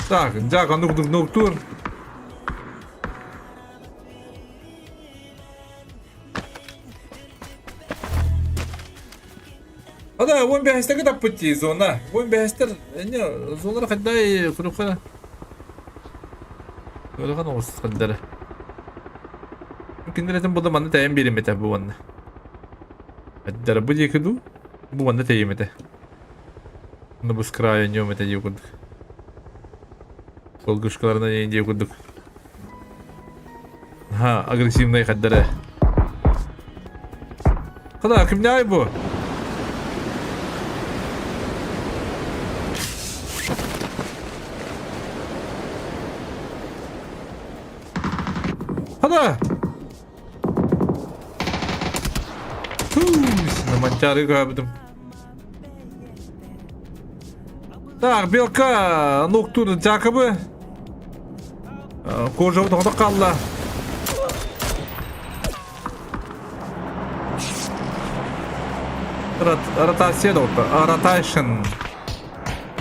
Так, дяк, а ну ну тур. Ада, вон бэһэстэргэ таппыт дии зона. Вон бэһэстэр, не, зоналар хаддай куруха. Курухан оҕус хаддара. Кинилэр этин булда манна тэйэн биэрим этэ бу манна. Хаддара бу диэки дуу? Бу манна тэйим этэ. Ну бу с края нем это дии курдук. Долгушкаларына дии курдук. Ха, агрессивный хаддара. Хана, кимнээй бу? Хана! Фу, Монтяры көрбүтүм. Так, белка нуктур Джакобы. Кожа тоҕото хаалла. Ротация да Ротайшн.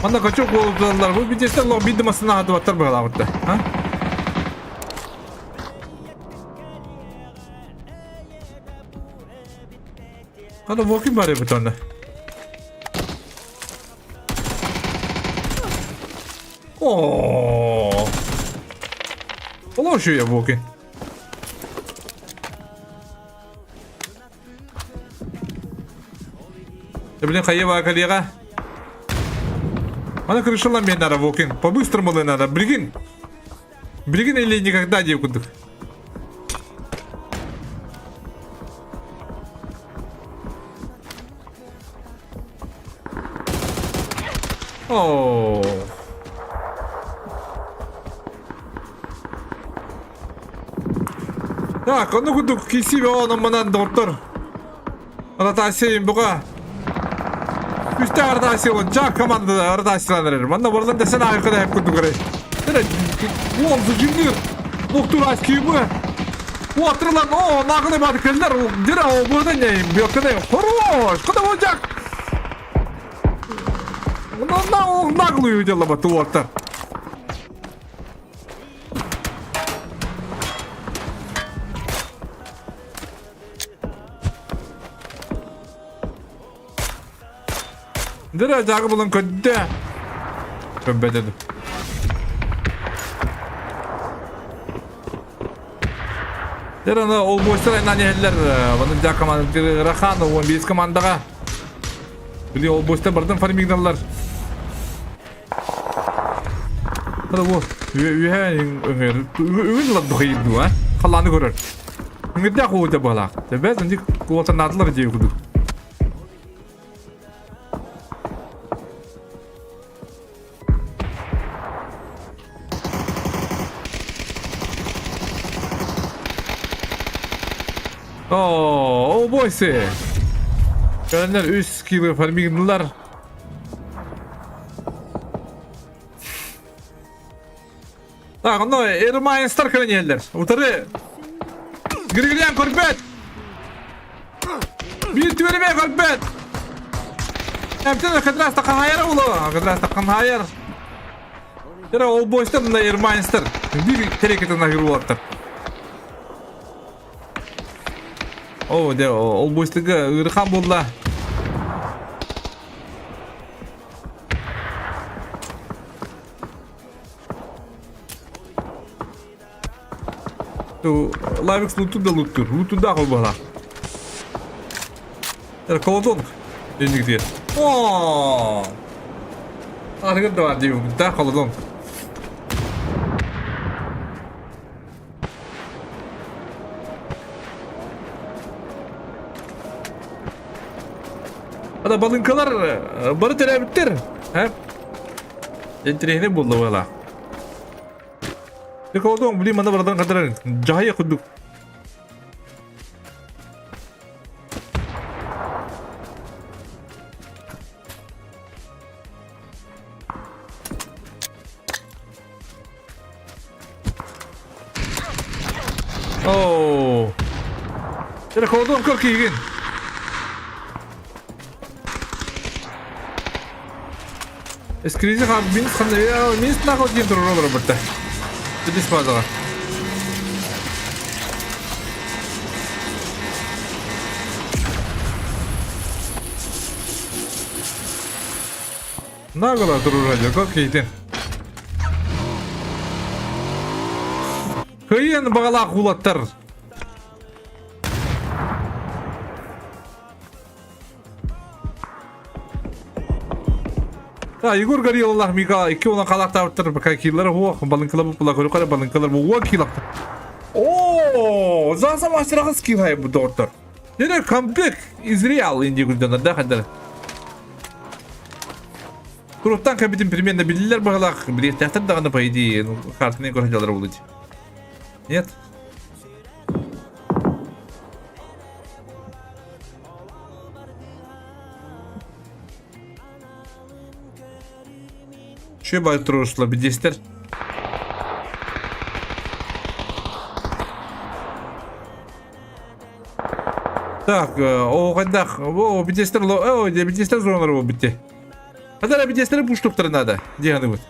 Манна качок буолдулар. Бу бидестер лох бидди масына хатыбаттар быһалаабытта. А? Хана вокин бар эбит онно. О! Олох үчүгэй Вокин. Блин, хайа коллега. Она крышала мне надо, Вокин. По-быстрому надо. Бригин. Бригин или никогда не кудык. Оо. Так, ону курдук киси онон манан доҕоттор. Ротация буга. Үстэ ротация он жак команда ротацияланар эрэр. Манна барылан десен айкада хеп курдук эрэ. Эрэ уол зыжыңыр. Доктор аскибы. Уатырлан, о, нагыны бады келдер. Дира о burada не, бьёккада. Хорош! Куда ол жак? На наглую дело бы туоттар. Дыра жағы булан көддө. Көмбөтөдү. Дыраны ол бойстар айнан иһэллэр. Ваны жа команда Рахан 15 командаға. Били ол бойстар бардын фармигналар. Hadi bu. Үһэ өҥөр үгүн ладдухайдуу а. Халлааны көрөр. Үҥүрдээх уута баалаах. Тэбэт инди куотанаатылар дии курдук. Оо, о бойсы. Көрөннөр үс кило фармигналар. Так, онно Эрмайнстар кэлэн иһэллэр. Утары Григорян көрбөт. Биир түөрэмэ көрбөт. Эмтэн Кадраста хаһайар улу. Кадраста хаһайар. Тера ол бойстар мына Эрмайнстар. Биир терекетен агырулаттар. О, де, ол бойстыга ырхан болла. Лавикс луту да луттур. Луту да холбала. Это колодон. Денег О! Аргын да бар деймін. Да, холодон. Ада балыҥкалар бары төрөөбүттэр. Һэ? Интириэһинэй буолла быһалаах. Колдон, блин, мана барадан кадыр жаһайа курдук. Оо. Эрэ колдон көр киһигин. Эскризи хам минус ханна минус нахуй диэн турар олорор бытта. Бис базаҕа. Наголо турар көр киһитин. Кыайыан баҕалаах уолаттар. Да, Егор Гореллах Мика икки уна халаактаабыттар пока киллер хуох балыҥкалар бу көрү көрө балыҥкалар бу уон килактар. О, Заса мастера скилл хай бу доктор. Дene comeback is real инди күлдөнөр да хандар. Туруттан кэбитин примерно билилер баҕалаах билиэттээхтэр даҕаны по идее ну, картаны көрө дьалар булут. Нет? Че бай турушла бидестер? Так, о хайдах, о бидестер, о бидестер зоналар бу битте. Хадара бидестер пуштуктары надо. Дианы вот.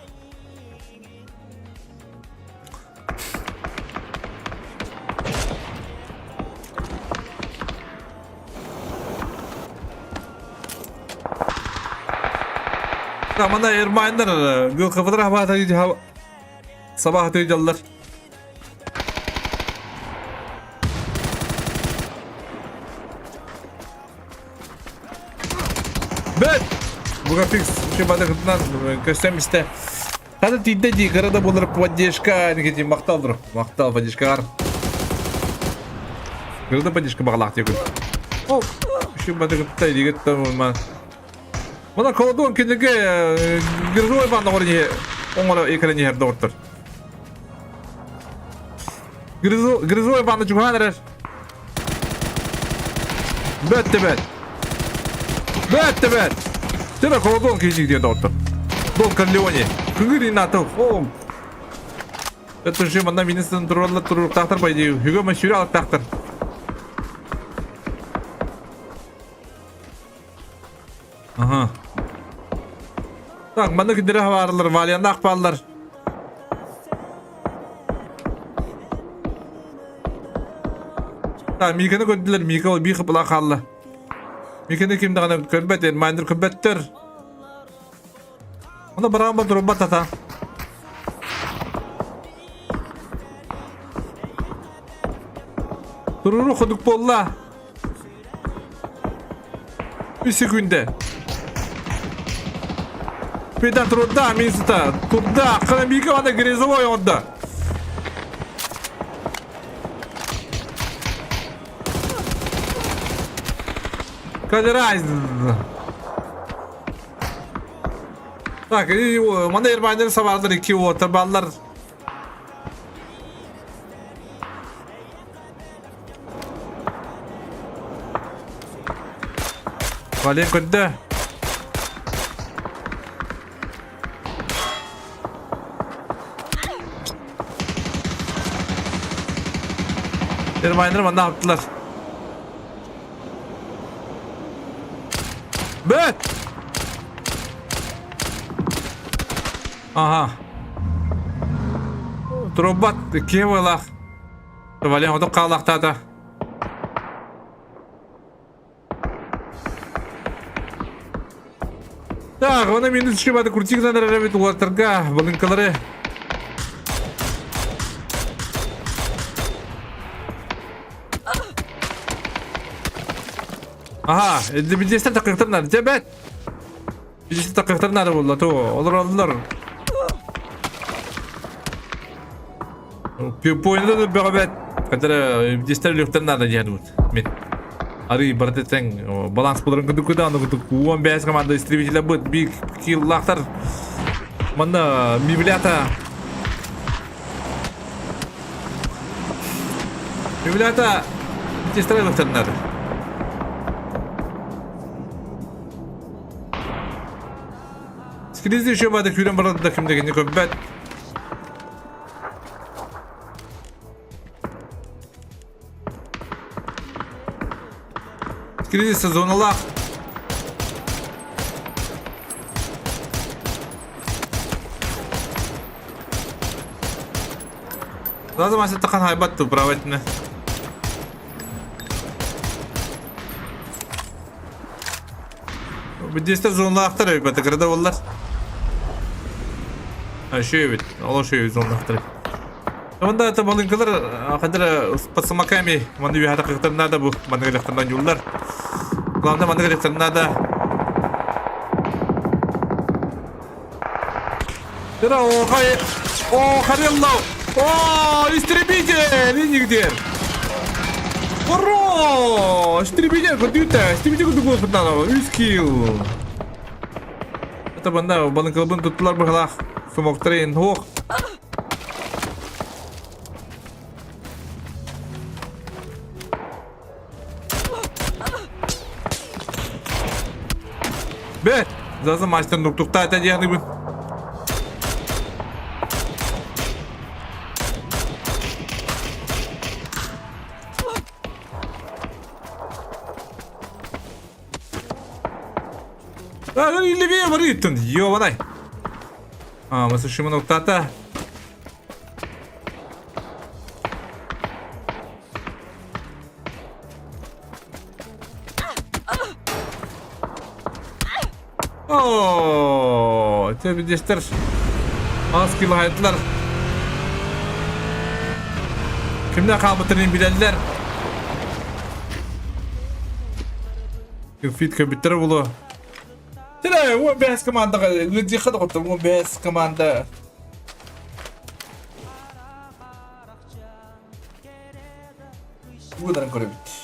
Манна Эрмайндар Гылкабыдыр сабаһа тыйдаллар. Бэт! Буга фикс шибадыгытынан көстөм исте. Хата тиийдэ дии кыра да буолар поддержка никити махтал дур. Махтал поддержкалар. Кыра да поддержка бағалаах диэкүн. О, шибадыгытта илигит ман. Мына колодон киниге герой бан оҥор оҥоро экран иһэр доҕоттор. Грызой баны чугаһаан эрэр. Бөттө бөт. Бөттө бөт. Тебе колодон киһи диэн доҕоттор. Дон Корлеоне. Кыгыр инатов. О. Это же манна министрин туралла туруктаахтар по идее. Хүгө мәшүрэ алаттаахтар. Ага. Так, манна күндері хабарлар, Валянда ақпалар. Так, Миканы көрдүлэр, Мика ол бии қыпыла қалла. Миканы ким даҕаны көрбөт, Эрмайнер көрбөттөр. Оны бараан ба тата. Туруру ходук болла. Bir секунда. Педа труда, минута. Туда. Қана ана грязевой онда. Кадерайз. Так, мана ербайнер сабардыр iki отыр баллар. Вален көрдө. Ербайнер манна аптылар. Бөт! Ага. Трубат кевелах. Вален отоп хаалахтаата. Так, оны минус шибады крутик занарарабит уаттарга, балынкалары. Ага, бидестер такыктар надо. Жебет. Бидестер такыктар надо болла то. Олар олар. Пойнда да бөгөбөт. Который бидестер люктар надо диэн вот. Мен. Арый барыта тэҥ баланс буларын курдук куда аны курдук 15 команда истребителя быт биир киллаахтар манна миблята миблята тестер Скризди еще бады күүрэн барады да ким дегенни көббөт. Кризис сезоналаах. Лазым асыттахан хайбат управительно. Бүддестер зоналаахтар эбит, кырада боллар. Шөй эбит, ол шөй зоналаахтар. Онда это балыҥкалар хадара под самоками манны үһата кыктар надо бу манныга дьахтардан юллар. Главное манныга дьахтар надо. Тыра о хай о хареллау. О, истребитель! Нигде. Ура! Истребитель, көтүүтэ. Истребитель көтүү көтүү Үс килл. Это банда балыҥкалабын туттулар быһалаах. Сумоктарын хуох. Бэт! Зазы мастер нуктукта это дияныбын. А, левее барыттын, ёбаный. А, мы слышим нуктата. Оо, тэбидестер аас килоһайдылар. Кимнэ хаалбыттарын билэллэр. Фит көбүттэрэ булуо. Тирэ, 15 командаға ыдьыха да хоту 15 команда. Ударан көрөбүт.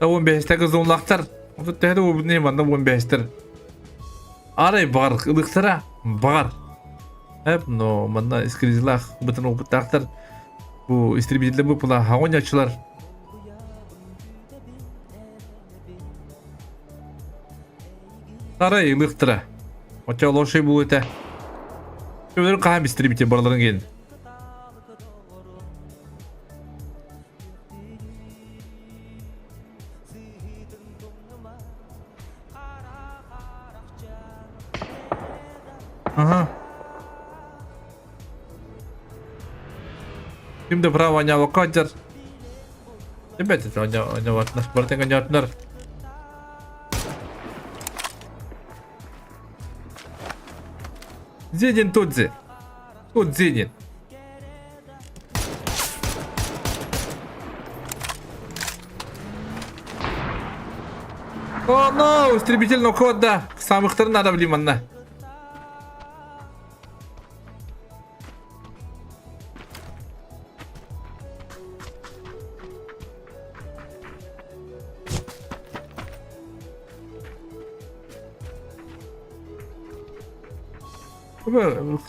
15-те кызыллахтар. Отут төһө да буолбутун иһин манна 15-тер. Арай баҕар ылыктара баҕар. Эп, но манна искризилах бытын опыттаахтар. Бу истребителлэр бу пула хаҕонячылар. Арай ылыктара. Оччо лошай бу этэ. Көбөлөр хаһан истребитель бараларын келин. Ага. Ким да право анялокка Ребята, анялатнар, бартын анялатнар. Зенин Тудзи. Тут Зенин. О, no! Истребительного хода! Самыхтар надо блин, манна.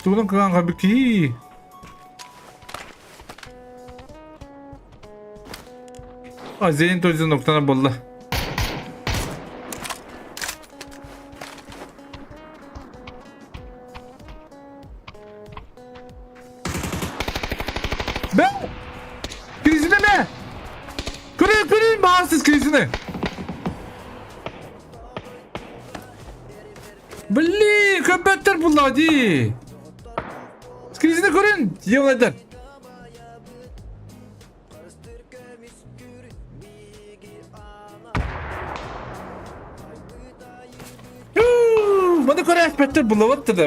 Тугунан кыгаан хабы кии. А, Зенит өзін оқтана болды. Бэ! Кризine ме? Көрейін, көрейін, бағасыз кризini. Блин, көппөттөр булла дии. Скризini көрін, евладар. Маны көрөспөттөр буллабат да.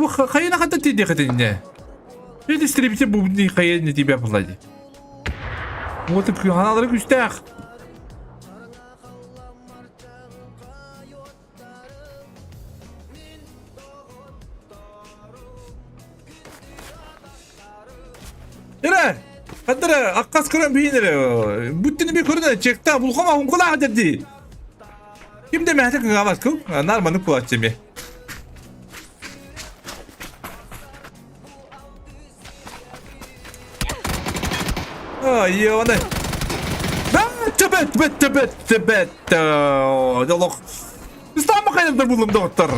Хайына хата тиийдиэхэтиннэ. Мен истребитель бу хайа тебя булла Вот ханалары күстээх. Эрэ, хаддара аккас көрөн биһин эрэ. Бүттүнү би көрүнэ чекта булхама хункулаах дерди. Ким де мәхте кыгабас кыл, нар манык кулаччы ми. Ай, оны. Бет, бет, бет, бет, бет. Олох. Ыстаама хайдыр булдум доктор.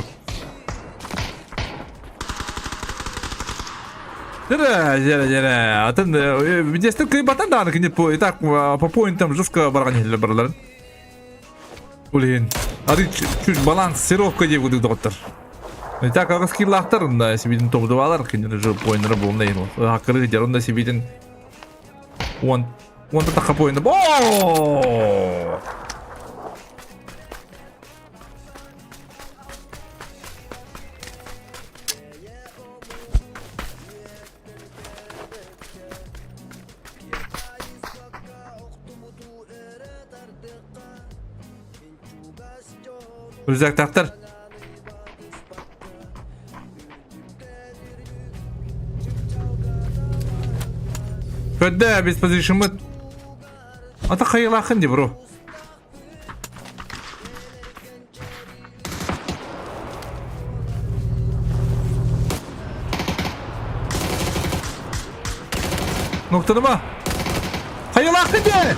Жere, жere, жere. Атын видестер кыйбатан дааны кини по и так по поинтам жестко барган хиллер барларын. Блин. Ары чуть балансировка деп кудук доктор. И так агыс киллахтар да сибидин тобдубалар кинер же поинтера булна ин. Хакыры жаронда сибидин он он така поинт. О! Рюкзактар. Көдді без позишімі. Ата қайылақын де, бро. Noktada mı? Hayırlı de!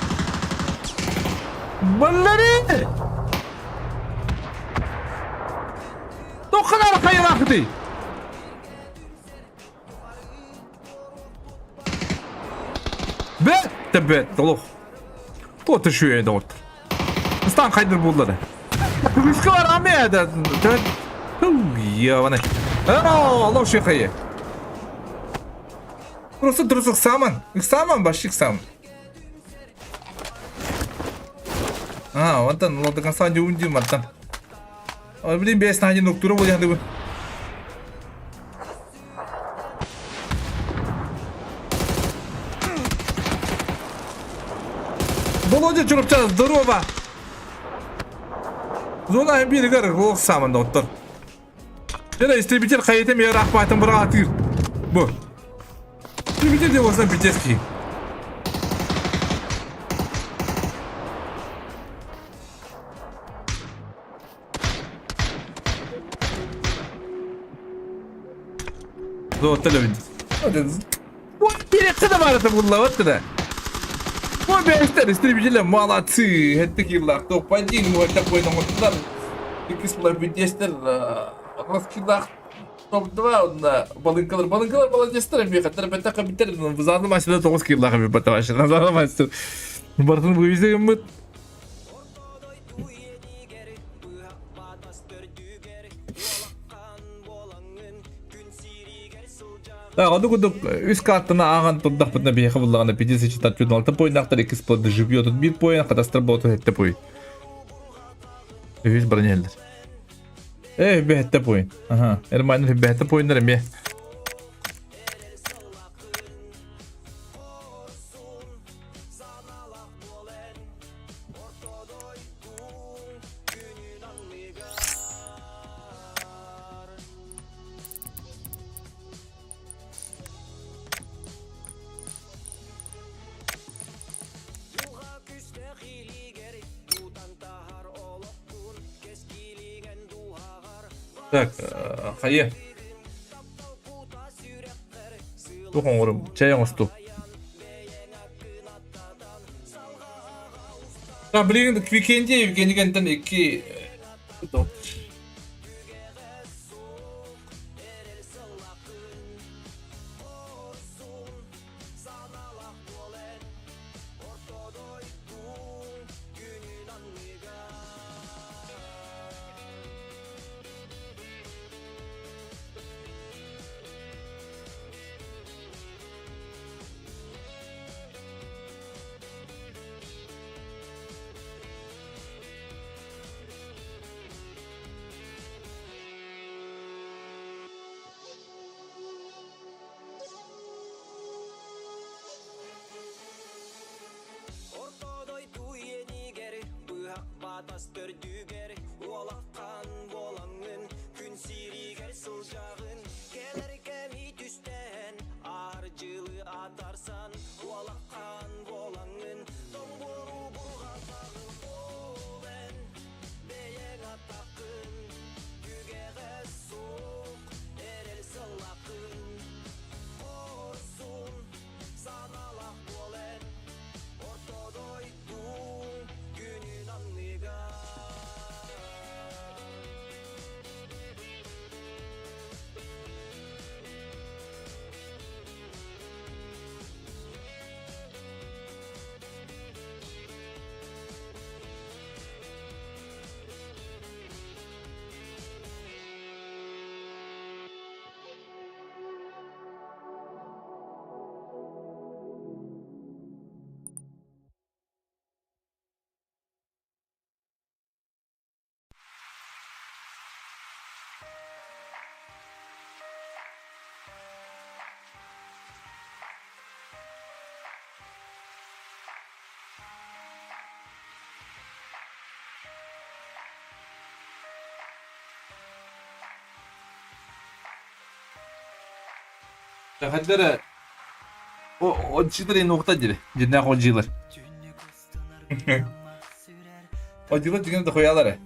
Bunları! Тоққанары хайылақы Бет, бет, олох. То түшүйеді от. Стан қайдыр булдары. Күшкі бар аме да. Ебаный. Аллах шехайы. Просто дұрыс ықсаман. Ықсаман, баши ықсаман. А, вантан, до конца не ундим, вантан. А, блин, без на один доктора вот я думаю. Володя Чурапчан, здорово! Зона бир голох саман доктор. Жана истребитель хайытым я рахматым бір атыр. Бу. Истребитель де болсан питеский. Золото любит. Вот перед бар это было, вот это. Ой, бәстер, истребители молодцы. Это киллар, топ-1, вот такой там вот туда. Икис битестер, раскиллар топ-2, балынкалар, балынкалар молодецтер, бехаттар, бетака битер, заны мастер тоғыз киллар бит вообще, заны мастер. Бартын вывезли мы. Так, ону кудук үс картына аған турдах бутна бияха буллагана 56 поиннахтар 2 сплод живьё тут бир поин катастрофа болту хетте поин. Үс бронелдер. Э, бехетте поин. Ага, эрмайнер бехетте поиннер эме. Так, хайы. Тухон орым, чай оңосту. Так, билигин викенде, викендигентен икки Хаддара отчилар нуохта дири. Дьиннээх отжилар. Отжилар дьиҥин да хуялар.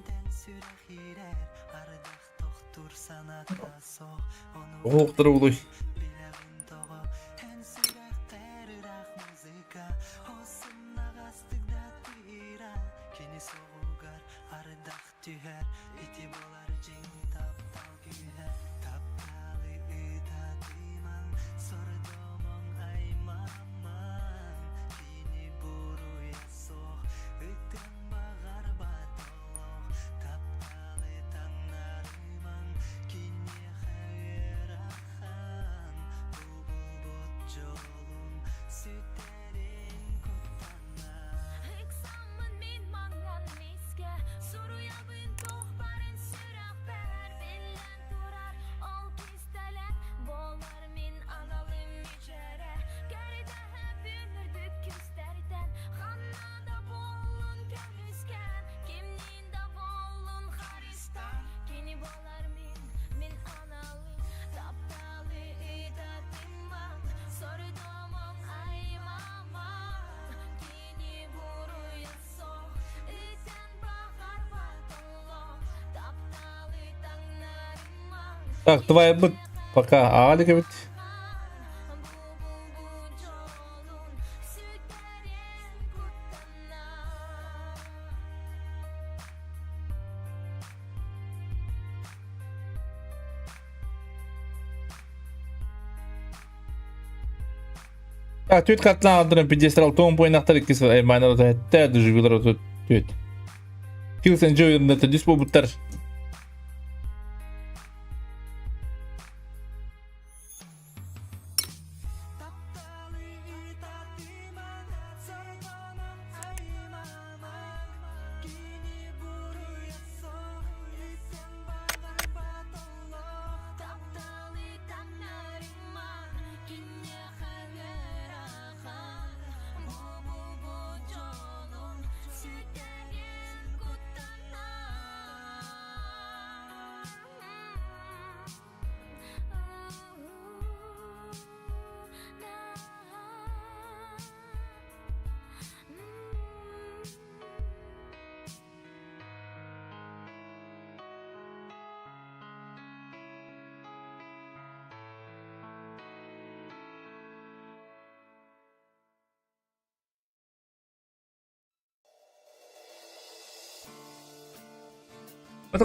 Оһуохтара улуй. Так, твоя пока аалик эбит. Так, түт картынан алдырын пьедестал тоң бойнақтар иккис майнар отетте дужибилар түт. Kills and Joy дүс болбуттар.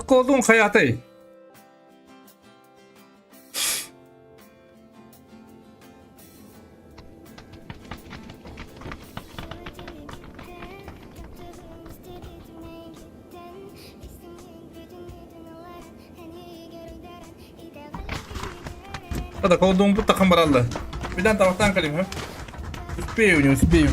Колдун хайатай. Ата колдун бут тахан баралла. Бидан тавақтан калим, Успею, не успею.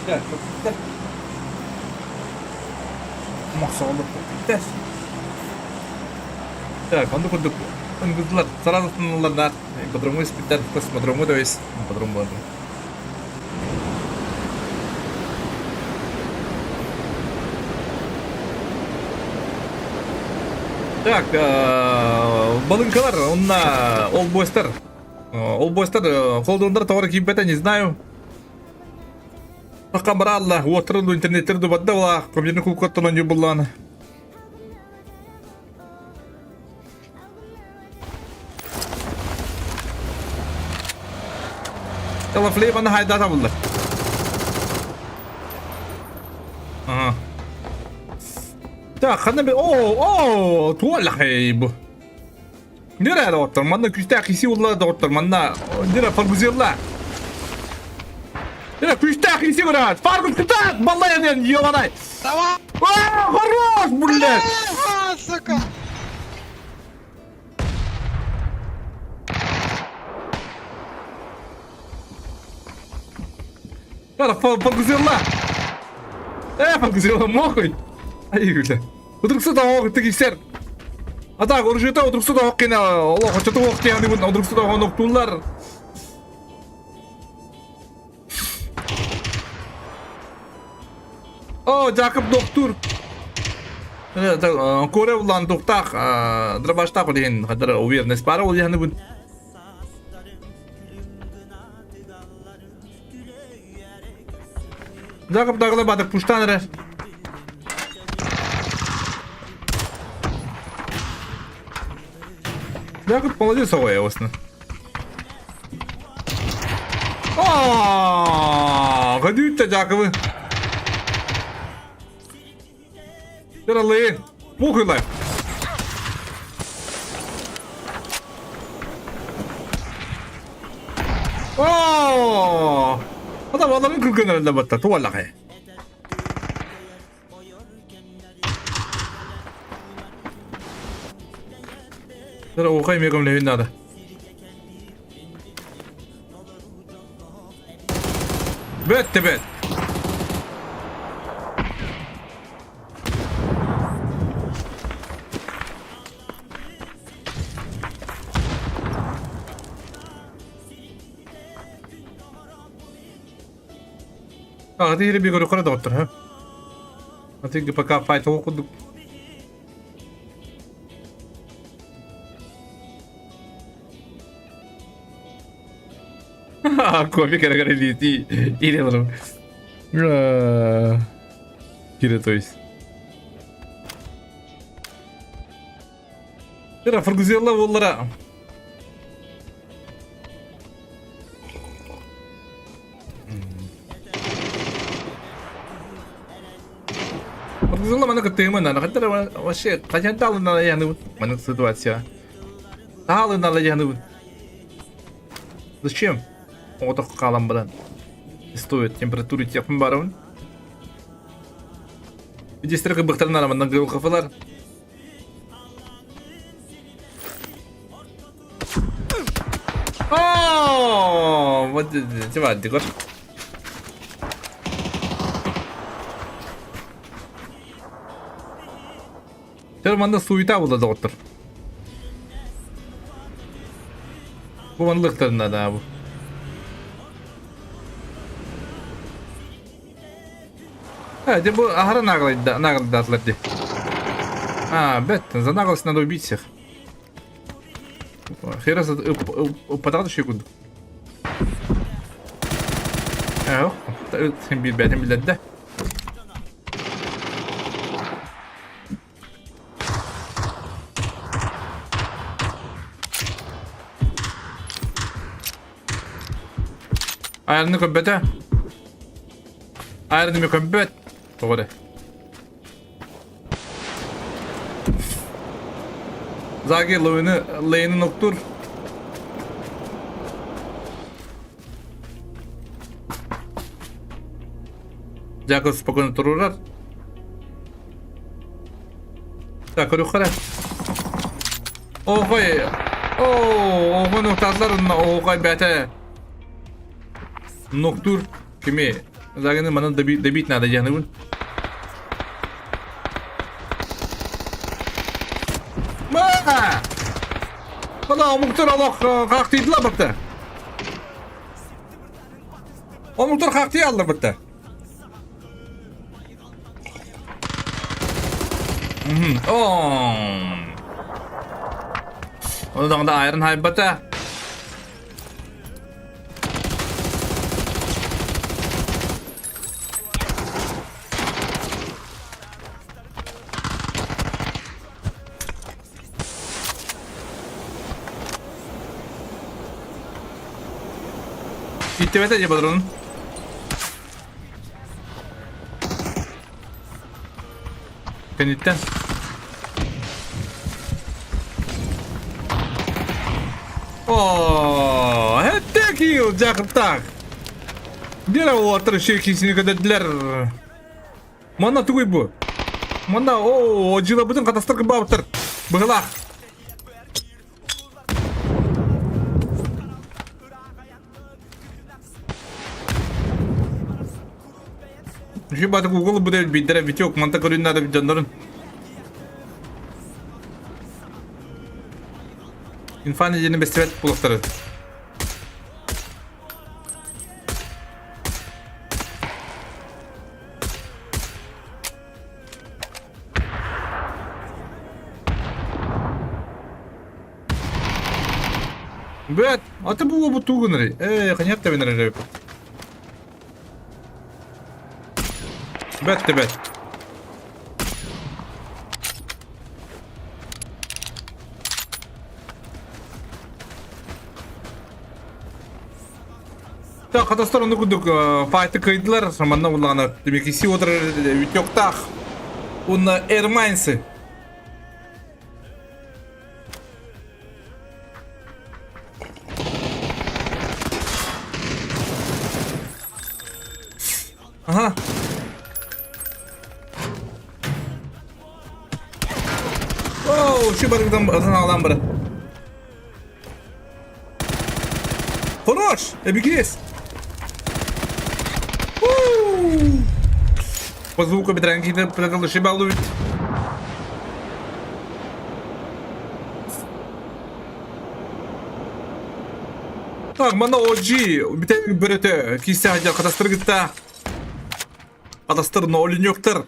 Көппүттэр. Мохсоҕолор көппүттэр. Так, оннук курдук ыҥырдылар. Сразу туннуллар ипподромҥа испиттэр. Космодромҥа то есть ипподром буолар. Так, балыҥкалар, онно олбуостар. Олбуостар холдуондар тоҕо киирбэтэ, не знаю. Саха бараалла, уоттарын ду интернеттер ду бадда була, компьютерный клубкаттан оонньуу буллаана. Телефлей бана хайдата булла. Ага. Так, ханна би о, о, туалахай бу. Нere доҕоттор, манна күүстээх киси улла доҕоттор, манна нere фаргузелла. Нere күүстээх киси көрөт, фаргуз кытаат, баллай диэн ёбанай. Давай! А, хорош, блядь! А, сука! Нere фаргузелла. Э, фаргузелла мохуй. Ай, бля. Удуруксут оҕо тигисэр. А так, оружиета удуруксут оҕо кene олох оччоту оҕо диэн удуруксут оҕо ноктууллар. О, Жакоб доктор. Коре булан тухтаах дробаштаах диэн хадара уверенность баар ол яны бун. Жакоб дагыла бадык пуштан эрэр. Жакоб молодец оҕо осна. Аа, Гадюта Жаковы. Тыралыын. Мухылай. Оо! Адам аларын күлгөнөрүндө батта туаллахай. Тыра ухай мегом левин надо. Бөттө бөт. Аты ири bir көрө доҕоттор, ha? Аты пока файт курдук. Кофе кere лети. Или Кире, то есть. Тера фаргузелла боллара. Фаргузелла маны кыттыгымын, аны кыттыр вообще качан талын яны маны ситуация. Талын яны. Зачем? Оҕотох хаалан баран стоит температура тиэхпин барабын. Видестер кыбыктарын араманнан кыыл О, вот типа декор. Тэр манна суета була доҕоттор. Бу манлыктарына да бу. А, де бу аһара наглайдатылар ди. А, бет, за наглость надо убить всех. Хера упадал секунду. Э, билбэтим билэрдэ. Айарны көмбөтө. Айарны көмбөт. Тоҕо эрэ. Заги лойны лейнин октур. Жаков спокойно турурар. Так, көрүөххэ эрэ. Оохой! Оо, оҕону татлар оохой бэтэ. Ноктур кими? Заганы манан добить надо диэхнибин. Ма! Ана омуктар олох хаахтыйдылар бытта. Омуктар хаахтыйа аллар бытта. Ону даҕаны айрын хайбата. Иттибэтэ дьэ бодорун. Кэнниттэн. О, это килл, дьахтак. Биэрэ уолаттар үчүгэй киисини көтөрдүлэр. Манна тугуй бу? Манна о, дьылабытын катастар кыбаабыттар. Быһылаах. Үчүгэй бааты Google бу биирдэрэ Витек манта көрүн наада дьоннорун. Инфани диэни бэстибэт булахтары. Бэт, аты бу бу тугунары. Э, ханьяк табинар эрэ. Бэт бэт. Так, хатастар ону курдук файты кыйдылар, манна буллаҕына Тимикиси отырар Витектах уонна Эрмайнсы. Ага. Оу, şu барыгдан атын алан бары. Хорош! Эбигиэс! По звуку бедрен киһи пыталышы баллыбыт. Так, манна OG бүтэн бөрөтө кисе хадьар катастыргытта. Катастыр но оленёктар.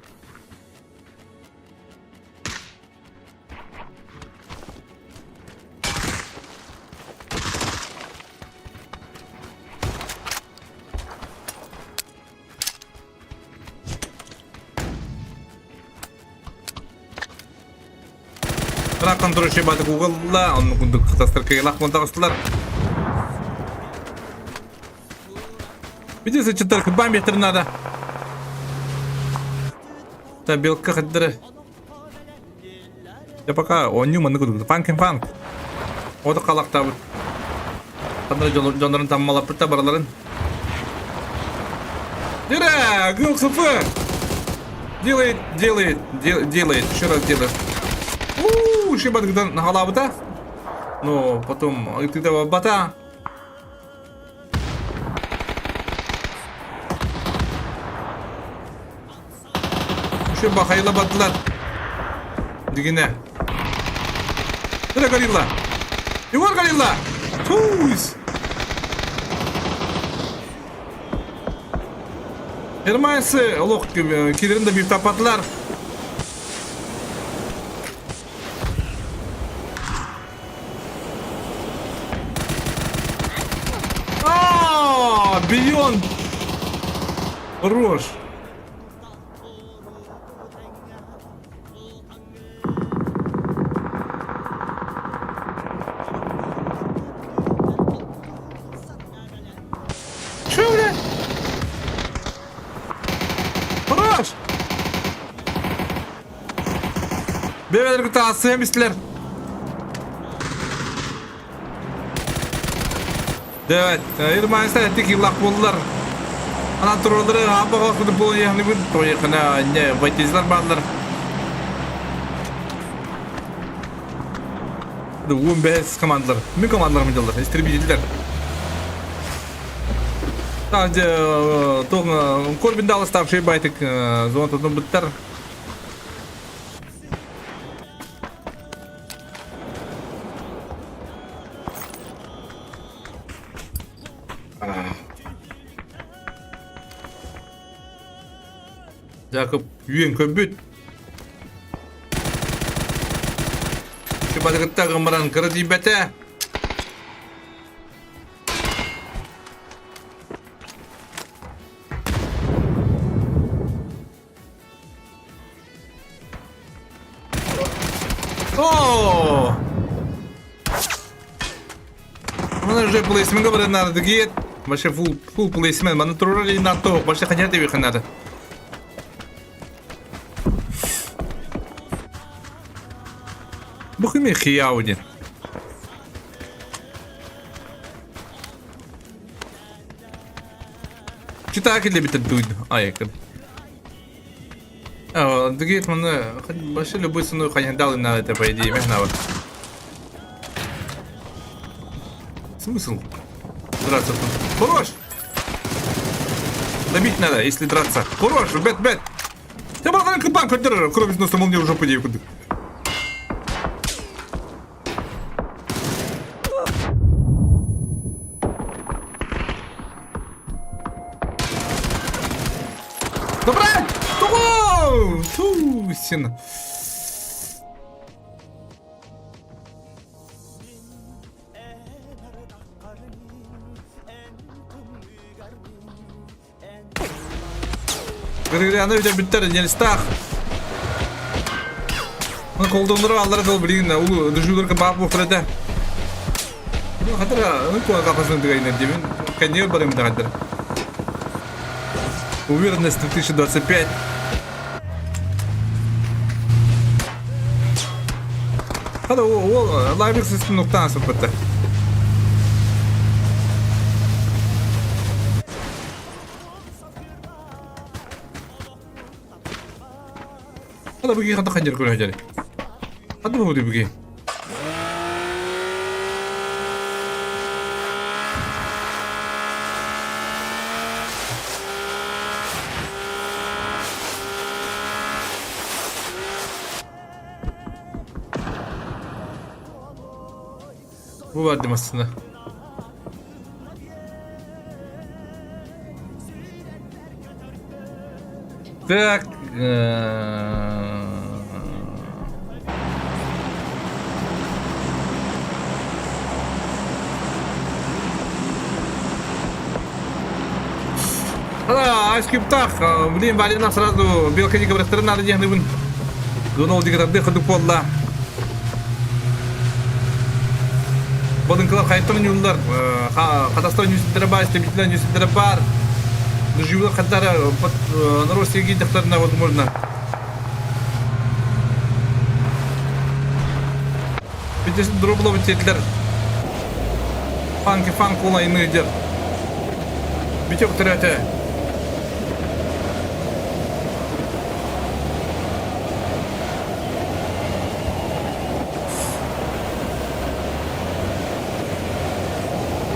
Бірақ контрольший баты Google'ла, онны курдук кытастыр кыйылах монтагыстылар. Видите, сычыттар кыбан бетер надо. Та белка хаддыры. Я пока оонньуу маннык курдук. Фанк фанк. Ото халахтаабыт. Ханна дьоннорун таммалаппыт да бараларын. Дира! Гыл хп! Делает, делает, дел, делает, еще раз делает. У-у-у, еще бадыгдан нагалаабыта. Но потом ытыта бата. Еще бахайла бардылар. Дигине. Дыра горилла. Егор горилла. Туз. Эрмайсы олох килерин да бир таппатылар. А, Beyond! Хорош! Че, бля? Хорош! Бэбэлэр кытта ассыам истилэр. Девет. Ирмайста эти киллах буоллар. Анан туралары аапаға кудук буолуйахныбын тоyakына не байтизлар баалар. Уон бэс командалар. Мин командаларым дьаллар. Истребителдер. Корбин дал ставший байтык зона буттар. Якоб үйен көбүт. Чубадыгытта гымыран кыры дийбэтэ. О! Мана уже плейсмен говорит надо дгиет. Вообще фул фул плейсмен. Мана турали на то. Вообще хотят и надо. Бухими хияуди. Читаки любит дуд. Ай, как. Дгиет мана вообще любой ценой ханядалы на это по идее. Мехнава. Смысл? Драться тут. Хорош! Добить надо, если драться. Хорош, бет, бет! Я был банк, кроме носа молнии уже по Добре! Того! Тусин! Григоряны бүтэ бүттэр нелстах. Ну колдондору аллара дыл билигин улу дужуларга баап буохтар этэ. Ну хатара ну куа капасын дыгайнар дебин конер барым дагадыр. Уверенность 2025. Хада ол лайвер систем нуктан сыппытта. Хада буги хада ханжар көрө хажары. Хада буги буги. Бу бардым aslında. Так. Айскүптах, блин, Валина сразу белка не говорит, надо дегныбын. Дунол деградды ходу полла. Бодыңкылар қайттан юлдар, Қазақстан нюсендері бар, истребительдер нюсендері бар. Дуживлар хаттары на Россия гидахтарына возможно. Битесин дроблов тетлер. Фанки фанк олайны дер. Битек түрәті.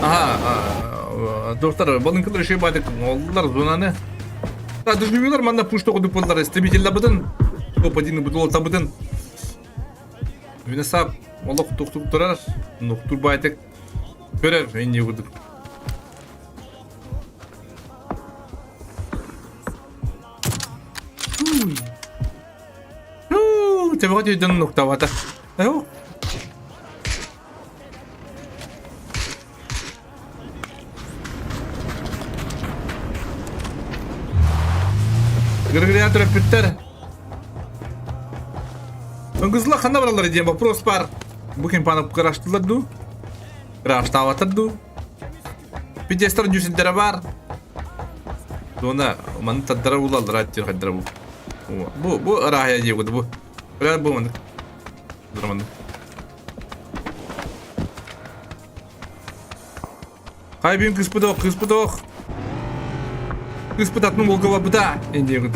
Ага, доктор, балынкылар еще бадык, олар зонаны. Да, дуживлар манна пушто коду поллар, истребитель бытын. Топ-1 бутыл табытын. Винесап, олох туктук турар, нуктур байтык. Көрөр, энни кудук. Тебеҕэ түйден нуктабата. Григориан төрөппүттэр. Ыңгызла ханна баралар диэн вопрос бар. Бу кемпаны кыраштылар ду? Кыраштаабатар ду? Пидестер нюсендere бар. Дона маны таддара улаллар аттир хаддара бу. Бу бу ыраахя диэбит бу. Бу бу маны. Драманы. Хайбин кыспыдох, кыспыдох. Кыспытатын волгова быта. Эндиэгит.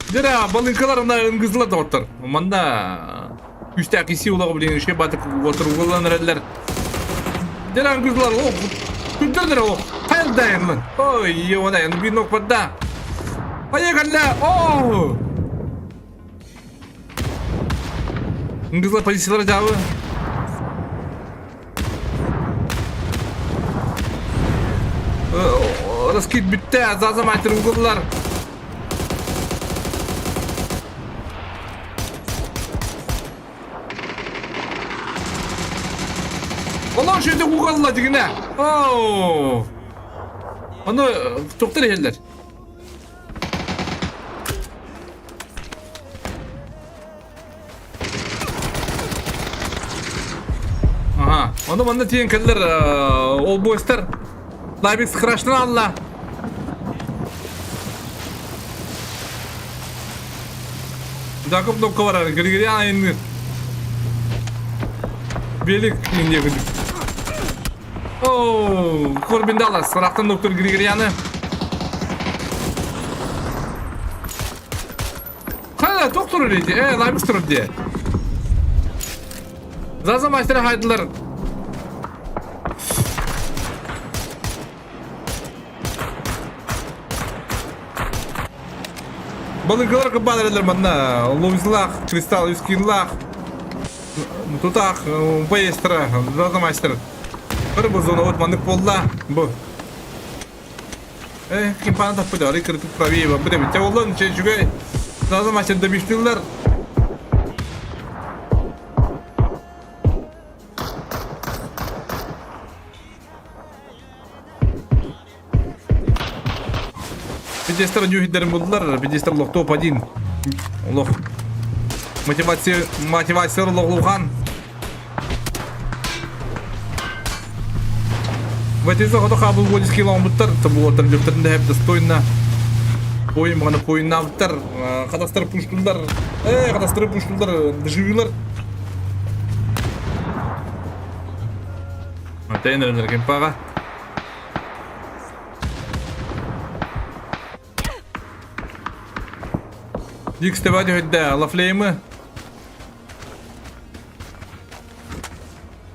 Дера, балынкалар мына ыңгызыла доғыттар. Манда күстәк иси улагы билен үше батып отыр угылан эреллер. Деран кызлар, о, күндердер о, хайылдайын. Ой, ёванай, ну бинок подда. Поехали! О! Кызлар позициялар жабы. Раскид бүттэ, Заза мастер угуллар. Олор шөйдө угалла дигине. Оу. Оны тоқтар иһэллэр. Ага. Оны манна тиен кэллэр ол бойстар Лабик скраштан алла. Жакып кнопка бар, Григориан айынныыр. Белик инде күдік. Оу, Корбин Даллас, сырақтан доктор Григорианы. Қана тоқ тұрыр еді, э, лаймыш тұрыр де. Заза мастера хайдылар. Балыгылар кыбаан эрэллэр манна Луизлаах, Кристалл Юскинлаах, Тутаах, поездтара, мастер. Бір бұл зона вот маннык буолла. Бу. Э, ким пана таппыт, ары кырытык правее бу деп. Те оллон чүгэй. Заза мастер добиштилер. Пидестер ньюхидерин булдулар. Пидестер лох топ-1. Лох. Мотивация, мотивация лох лухан. Ватиза хото хабыл водиски лоңбуттар, табуоттар лөптөрүндө хеп достойно. Пойым гана пойнабыттар, кадастыр пуштулдар, э, кадастыр пуштулдар, доживилар. Атайын кемпага. Дикс тебади хөддә лафлеймы.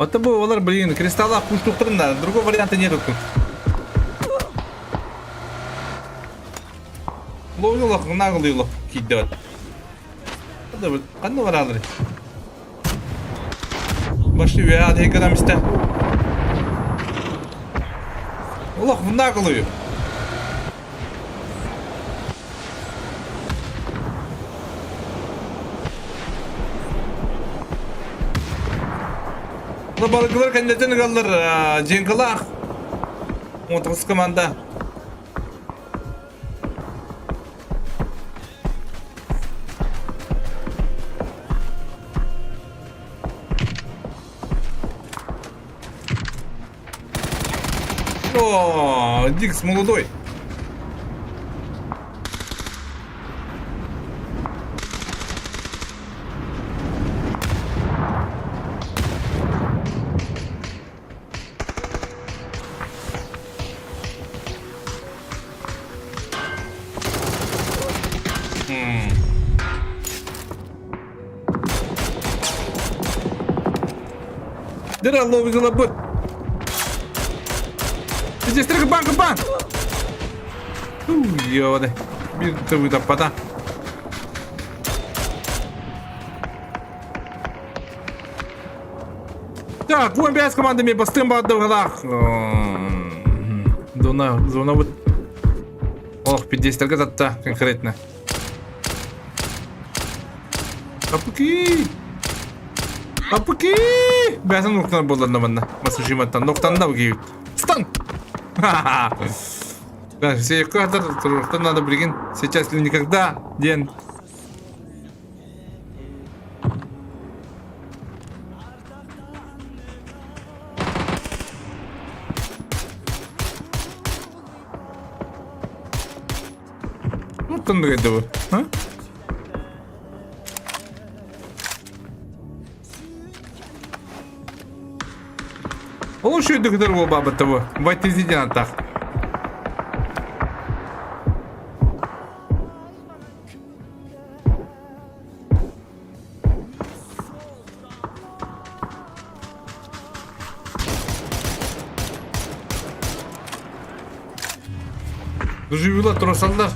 Вот бу олар, блин, кристалла пуштуктырында, другого варианта нету тут. Лойлох, наглыйлох кидет. Ханна баралар. Башли вяд хекадамиста. Олох в наглую. Балыгылар кандидатын галлар Джинкалах. 19 команда. О, Дикс молодой. Дера лобизала бут. Здесь бан бан. Ёбаный. Бир тыбы таппата. Так, 15 командами бастым бардыгалах. Зона, зона вот. Ох, 50 татта конкретно. Апыки! Апыки! Бәсін ноқтан болар манна. Масушиматтан ноқтан да бу Стан! Да, все кадр, что надо, блин, сейчас или никогда, день. Вот он говорит, а? Ол шүйдүктөр буолбаабыт бу. Вайтизиден аттах. Доживила турасаллар.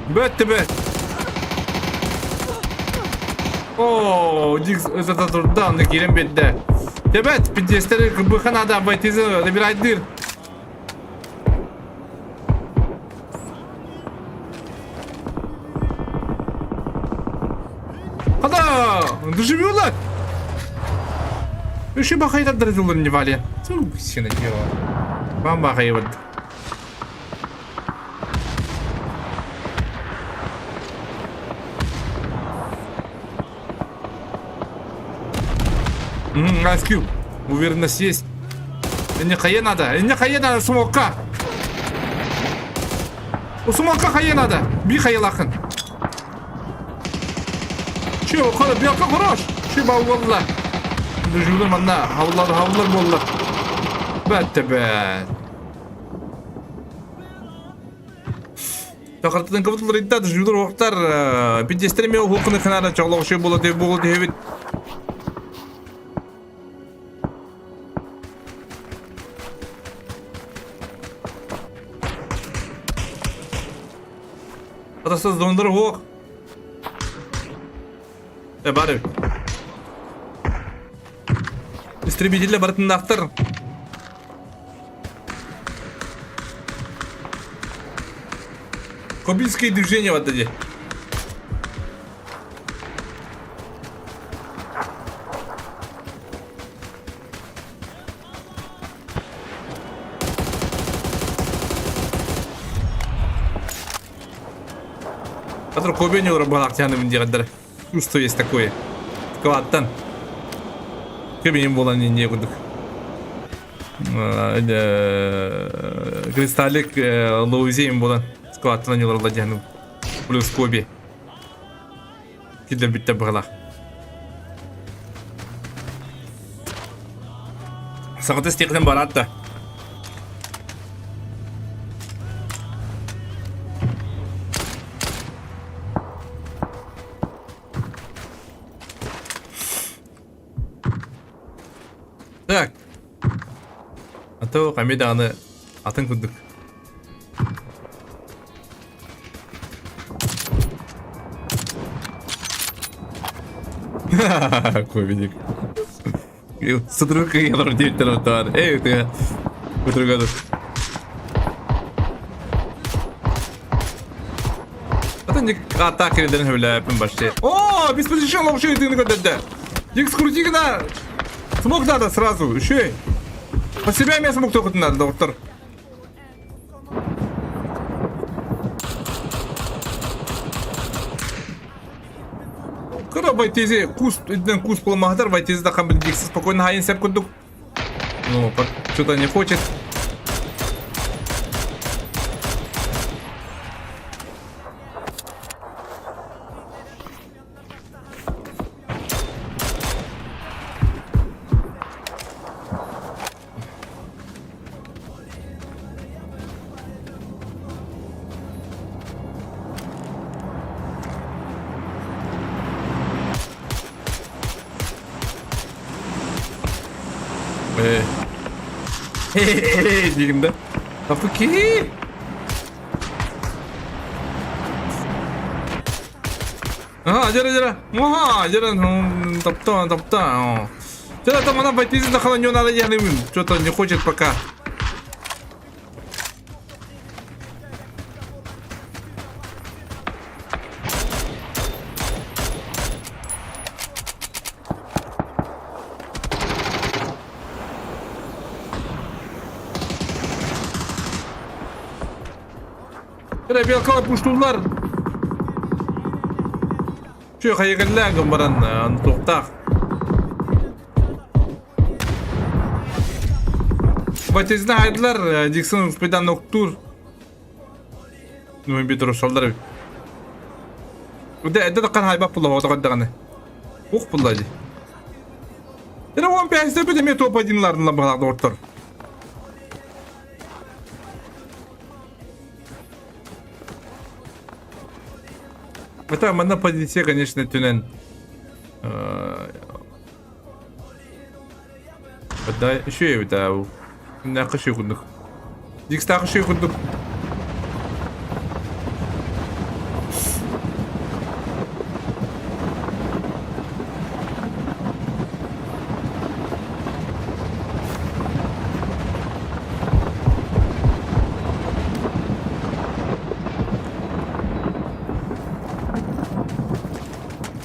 Бөттө бөт. О, Дикс ызата турда, аны кирен бетте. Тебет, пиздестер кыбыха надо, байтизы, набирайдыр. Хада, доживела. Еще бахайдар дырдылыр не вали. Сына дело. Вам бахайвад. Ice Cube. Уверенность есть. Не хае надо. Не хае надо, смока. Смока хае надо. Би хае лахын. Че, хода, биалка хорош. Че, бауалла. Дежурный манна. Хавлар, хавлар болла. Бәт бәт. Тахартан кыбытылар идда дежурный вақтар. Пидестерме хукны ханара чоглоқшы болады болы дебит. Атасыз дондыр хук. Э, бары. Истребитель барытыннахтар. Кубинские движения вот эти. Который Кобе не урабалактяны диэҕэрдэрэ. Чувство есть такое. Складтан. Көбейін болан не курдук. Кристаллик лоузейм болан складтан ньолорла диэн плюс Коби. Киллер бүттэ быһалаах. Саҕата стихтен бараат да. Так. А то эмиэ даҕаны атын курдук. Ковидик. Сотрудник диэбиттэр оттоон. Эй, ты Утругадыр. Атын атака кирдерин хөбүлээппин башты. О, без позицион вообще ты көрдөрдө. Дикс крути гына. Смог надо сразу, еще. По себя меня смог только надо, доктор. Кыра байтези кус, кус буламахтар байтези да хамбын дикс спокойно хайын сеп курдук. Ну, что-то не хочет. Э. Диигин да. Тапыки. Ага, дьэ дьэ. Ага, дьэ, тапта, тапта. Дьэ, там она войти на холодню надо, я не Что-то не хочет пока. Ребята, пуштулар. Чү хайыгыллаан гын баран туохтаах. Батизна хайдылар Диксон успедан октуур. Ну бит русалдар эбит. Эдэ да хайбап була ота даҕаны. Ух була ди. Эре он пясте бит эме топ одинларын баалаах доҕоттор. Это манна позиция, конечно, өттүнэн Да, еще эбит аа Күннээххэ үчүгэй курдук. Дикстаах үчүгэй курдук.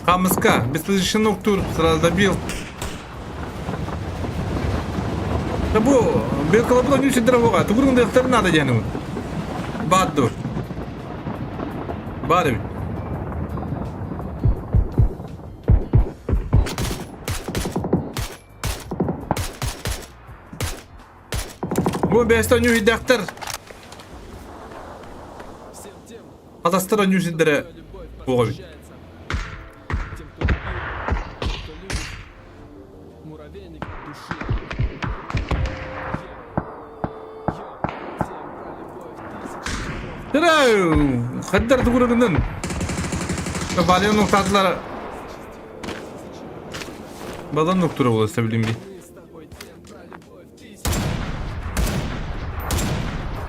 Хамыска, беспозиционный тур сразу добил. Да бу белкалапла нүсү дровога, тугурун дыктар надо диэн Баадду. Бар эбит. Бу бэстэ ньүүһүйдэхтэр. Атастар ньүүсүдэрэ буоҕа эбит. Хаддар тугурыгынан. Балион нуктаатылар. Балан нуктура буолуста билим би.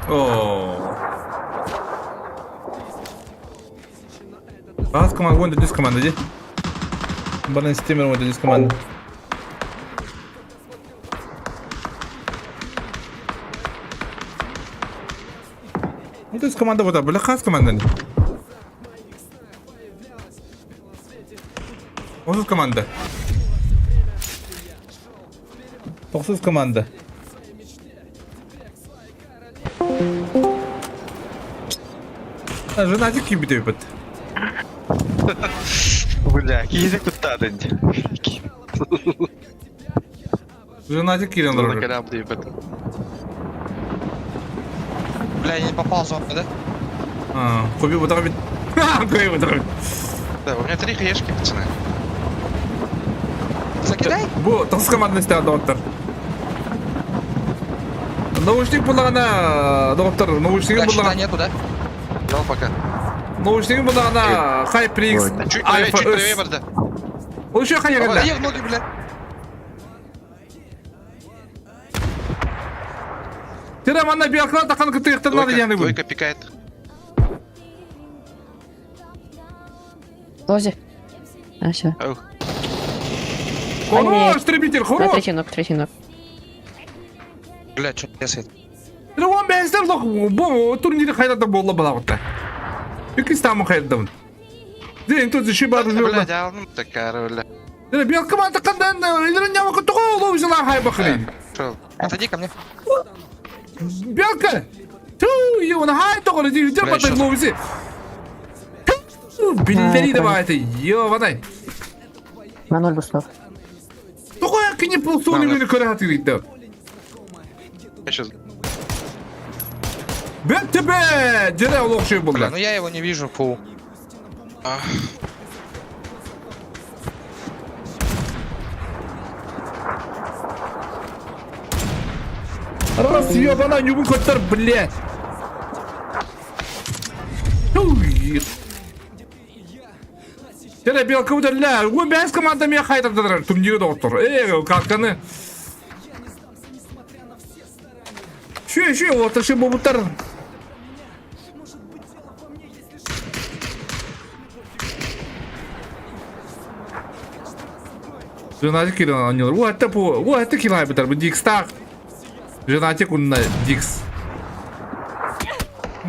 Оо. Бас команда, вон дис команда, ди. Баран стимер вон дис команда. Ну, дис команда вот, бля, хас команда. Отыз команда. Тохсус команда. Женатик киирбит эбиппит. Бля, киһи куттаатын. Женатик киирэн олорор. Корабль ебать. Бля, я не попал в зону, да? А, куби бутаҕа бит. Куби бутаҕа бит. Да, у меня три хаешки, пацаны. Закидай! Бу тахсыс команданы истэҕин доҕоттор. Наушник буллаҕына доҕоттор, наушнигын Да, щита буллаҕына нету, да? Дал пока. наушнигын буллаҕына HyperX Чуть правее, Alpha чуть правее, S. барда. Ол еще Да хайа я в ноги, бля. Тира манна биаклан тахан кытыахтарнаады Двойка, диэн двойка пикает. Лози. А, все. Ох, Хорош, истребитель, На хорош! третий ног, третий ног. Бля, что бесит? Уон бэстер лох бу турнири хайдата буолла балаҕытта. Иккис таамы хайдабын. Дин тут еще бар Блядь, а ну такая, бля. Бил команда кандан илерин яма кутугу лоузила хай бахрин. Шел. Отойди ко мне. Белка! Ту, ёна хай тоҕо ди дер Бля, бата еще. лоузи. Биллери давайте, ёванай. На ноль бустов. Тоҕо кини полсоны мені көрө хатырыйда. Я сейчас... Бен тебе дере олохшуй Бля, булла. ну я его не вижу, фу. А, Раз ёбана нюбун көттөр, блядь. Тере белка удалля. Уон бэс команда меня хайтар турнири доктор. Эй, каканы. Шү, шү, отышы бобуттар. Женатик кирен аннылар. Уу хатта бу, уу хатта килай бутар бу Дикстах. Женатик унна Дикс.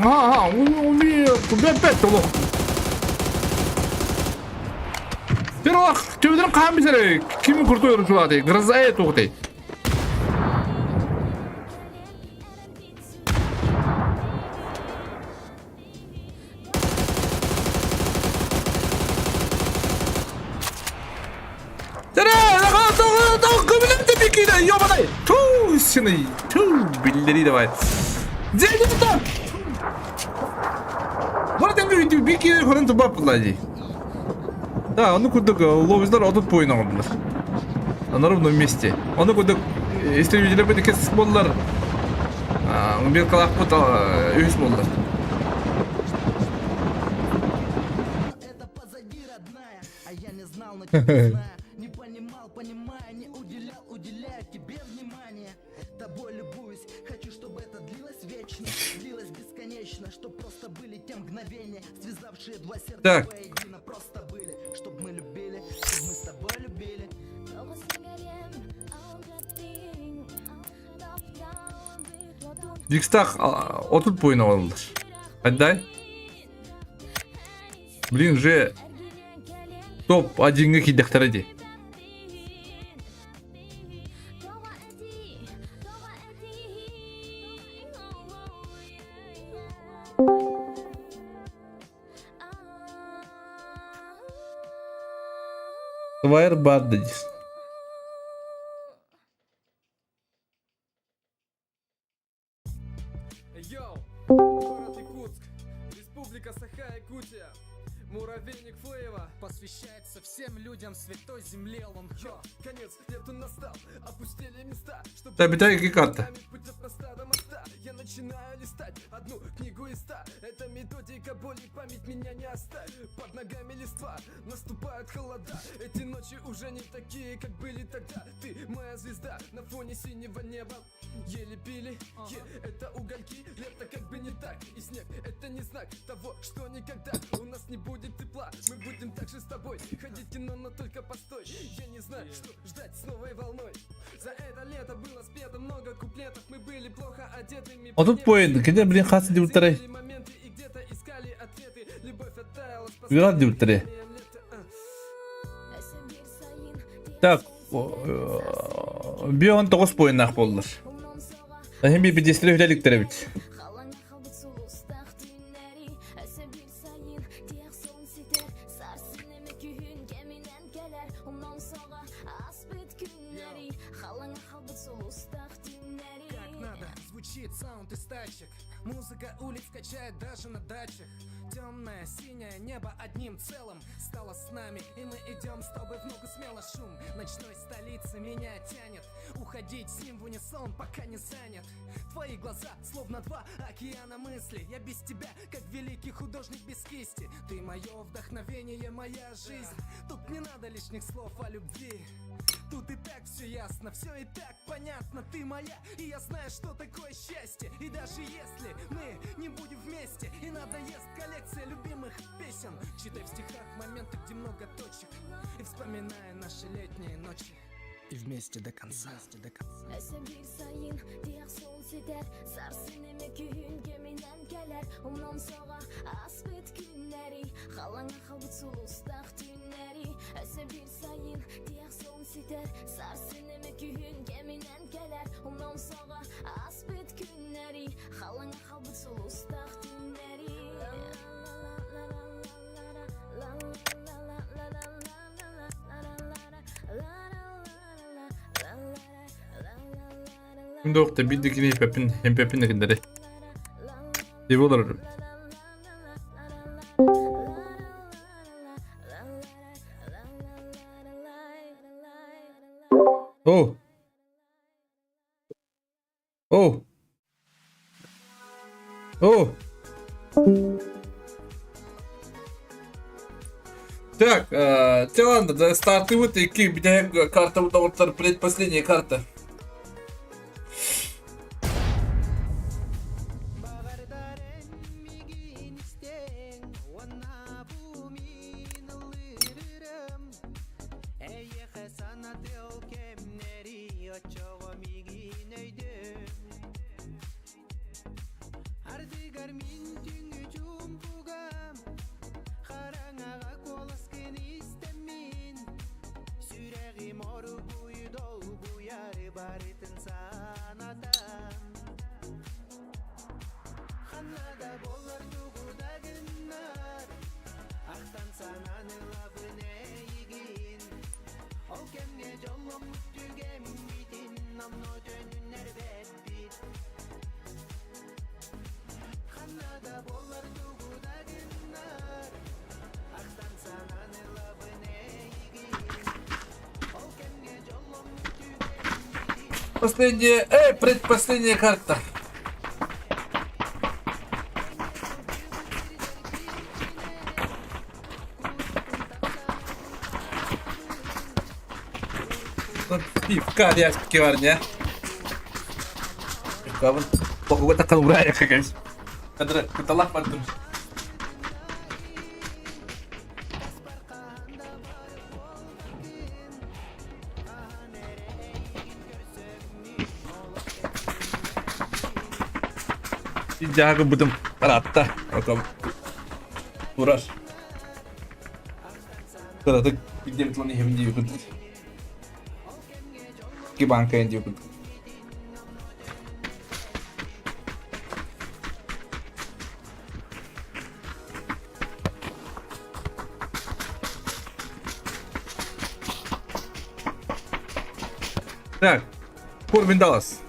Аа, уу, бэт олох. Тирох, төбөдөн хаан бисере ким курту өрүтүлааты, грозая тугутай. Биллери давай. Бары тубап булла Да, ону курдук лобиздар отут буйун оҥордулар. На ровном месте. Ону курдук истребителер бит кес боллар. Бир калакпыт үс боллар. Так. Дикстах 30 буйна олаллар. Отдай. Блин, же топ-1-ҥа киирдэхтэрэ дии. Твайр Бардадис. Йоу, город Якутск, Республика Саха-Якутия, муравейник Флейва посвящается всем людям святой земле Лонхо. Конец лету настал, опустили места, чтобы Да, битайки карта. путь от моста до моста. Я начинаю листать одну книгу из ста. Это методика боли, память меня не оставит. Под ногами листва наступают холода. Эти ночи уже не такие, как были тогда. Ты моя звезда на фоне синего неба. Еле пили, е, это угольки, лето как бы не так. И снег, это не знак того, что никогда у нас не будет тепла. Мы будем также с тобой ходить в кино, но только постой. Я не знаю, что ждать с новой волной. За это лето было спето много куплетов. Мы были плохо одетыми. 30 point. Кини блин хас диэбиттэрэй. Моменты и где-то искали ответы. Любовь оттаяла с Вират диэбиттэрэй. последним лета. Так, бион тоҕус поиннаах буоллар. Эһин би бидиэстэрэ үлэликтэр эбит. Звучит саунд из тачек Музыка улиц качает даже на дачах Темное, синее небо одним целым Стало с нами, и мы идем с тобой в ногу смело Шум ночной столицы меня тянет Уходить с ним в унисон, пока не занят Твои глаза, словно два океана мысли Я без тебя, как великий художник без кисти Ты мое вдохновение, моя жизнь Тут не надо лишних слов о любви Тут и так все ясно, все и так понятно Ты моя, и я знаю, что такое счастье И даже если мы не будем вместе И надоест коллекция любимых песен Читай в стихах моменты, где много точек И вспоминая наши летние ночи И вместе до конца. Вместе до конца. Өссө биир сайын тиһэх суол ситэр Сарсын эмэ күһүн кэминэн кэлэр Умнуом суоҕа ааспыт күннэри Халлааҥҥа хаалбыт сулустаах түүннэри Өссө биир сайын тиһэх суол ситэр Сарсын эмэ күһүн кэминэн кэлэр Умнуом суоҕа ааспыт күннэри Халлааҥҥа хаалбыт сулустаах түүннэри Ким да биир да кини эппэппин, эмпэппин да кинилэри. Дии олорор. Оо. Оо. Оо. Так, э, ладно, да, стартует икки бүтэһик карта доҕоттор предпоследняя карта. Последняя, эй, предпоследняя карта. Пивка диэски бар не. Пивкабын бокуга таккан урая кэкэс. Кадыр кыталах бар тур. Дьаагы бутум аратта. Отом. Ураш. Кыратык бидем тылын иһэбин дии курдук. Ки банка дии курдук. Так, Корбин Даллас.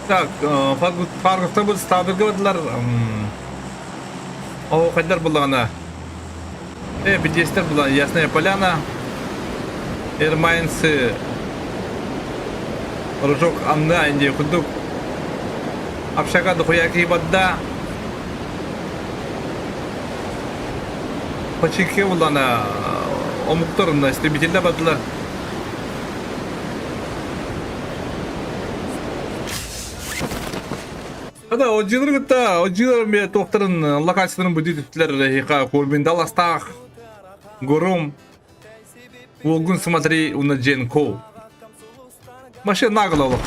Так, Фаргуста бу стабырга бардылар. О, хайдар буллаҕына. Э, бидиэстэр була Ясная Поляна. Эрмайнсы Рожок анны инди курдук. Общага дохуя киибадда. Починки буллана омуктар истребительде бардылар. Да, отжилар кытта, отжилар ме туохтарын локацияларын бүдүтүттүлэр хика Курбин Даластаах, Гурум, Уолгун смотри, уна Дженко. Машина нагло олох.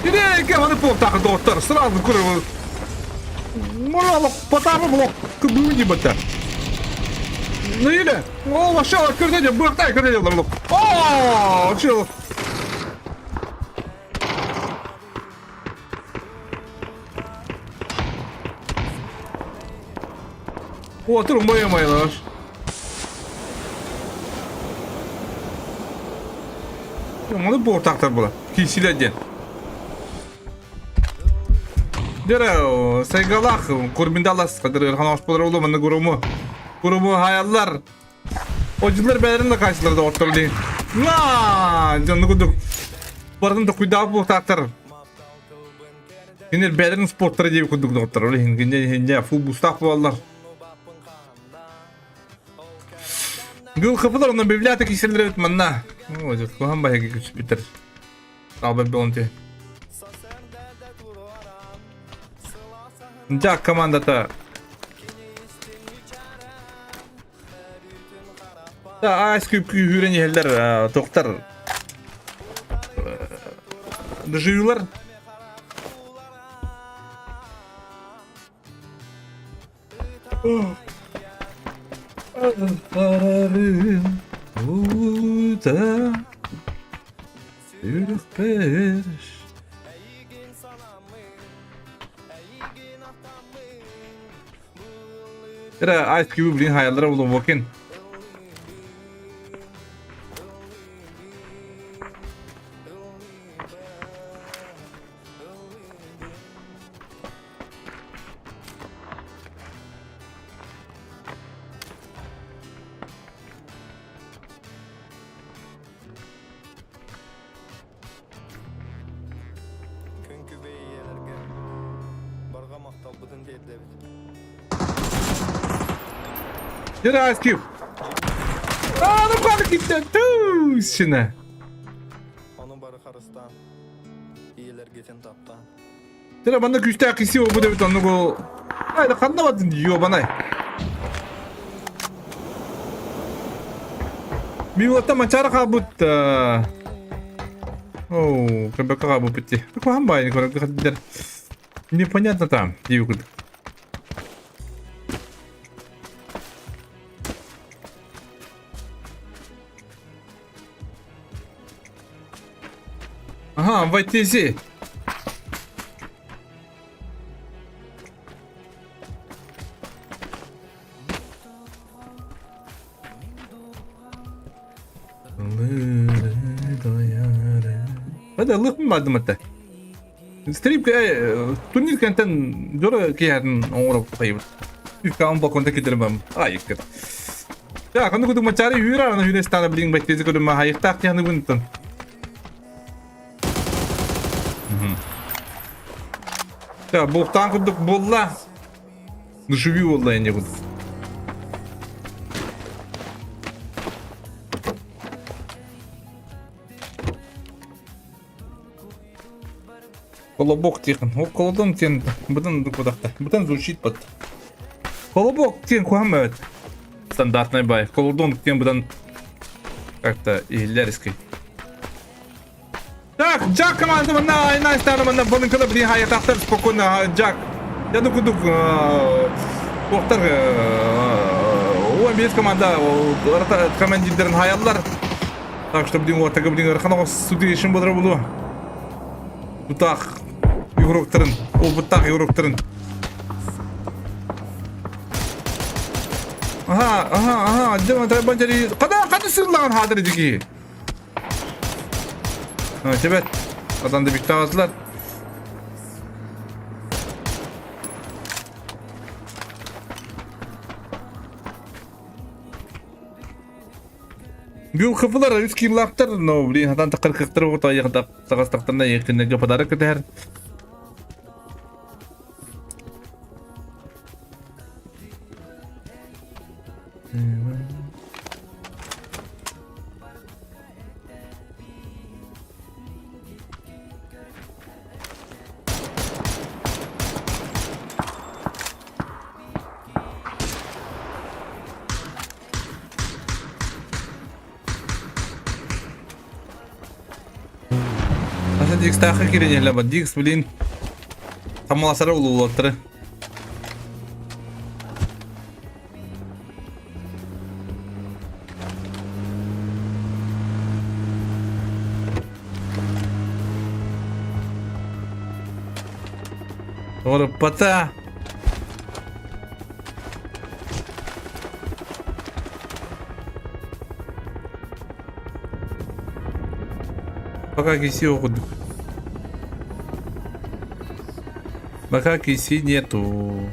Ире, кем аны полтаха доктор, сразу куры. Морало, потару блок, кыбы бата. Ну или, о, вошел, көрдө, быактай көрдө, О, чил. О, турмай майлаш. Маны буортаахтар була. Киисилэ диэн. Дера сайгалах курминдалас кадыр ырхан осполар улу манна гуруму. Гуруму хаяллар. Отжылар бәрін да қайсылар да оттыр дейін. На, жонну кудук. Бардын да куйдаап буортаахтар. Кинилэр бэйэлэрин спорттара диэбит курдук доҕоттор. Ол иһин кинилэр фу бустаах буолаллар. Гыл хыпылар онно библиотека киселлер эбит манна. О, куһан баһыгы күчпүттэр. Албат болонти. Жак командата. Да, айс күп күүһүрэн иһэллэр тоқтар. Доживилар. Уута үрүхпэр Эрэ Ice Cube блин хаяллара булуокин. Күн күбэй ийэлэргэ барҕа махталбытын тиэрдэбит. Эрэ Ice Cube. Аа, ну куда киттен? Туу, Ону бары харыстаан, ийэлэргитин таптаан. Тера манна күүстээх киси буолбут эбит оннук ол Айда ханна бардын ёбанай. Миуатта манчаара хаалбыт. Оу, КБК бу бити. Куһаҕан баайын көрөр Непонятно там, диэбит курдук. Ага, в ITZ. Hadi Allah'ım vardım hatta. Стрим турнир кэнтэн дьоро киһэтин оҥоро хайыбыт. Үккаан балконта кидербам. Айыккыт. Так, ону кудук мачары үүрэ аны хүнестана билин байтези көрүмэ хайыктаах тиһаны бунтан. Так, буктаан курдук буолла. Душеви буолла эне курдук. Колобок тихан. Ол колодон тен бытын дукудахта. Бытын звучит под. Колобок тен куамет. Стандартный бай. Колодон тен бытын как-то иһиллэрский. Так, Джак команда манна, айна стана манна балынкала блин хаятахтар спокойно Джак. Я ну кудук Уохтар 15 команда командирдерин хаяллар. Так что блин уотага блин ырхан судьи болар булу. Тутаах игроктарын, опыттаах игроктарын. Ага, ага, ага, дема трайбанчари. Када, када сырлаған хадыр дики. Тебет. Адамды биттағызлар. Бил хыфылар үс киллаахтар, но блин, хатан тақыр кықтыр оғыта аяқтағастақтарына екіннеге подарок көтер. Asa Дикс тахы киренеле ба Дикс, блин. Тамаласара улуулаттары. Оруппата. Пока киси курдук. Пока киси нету.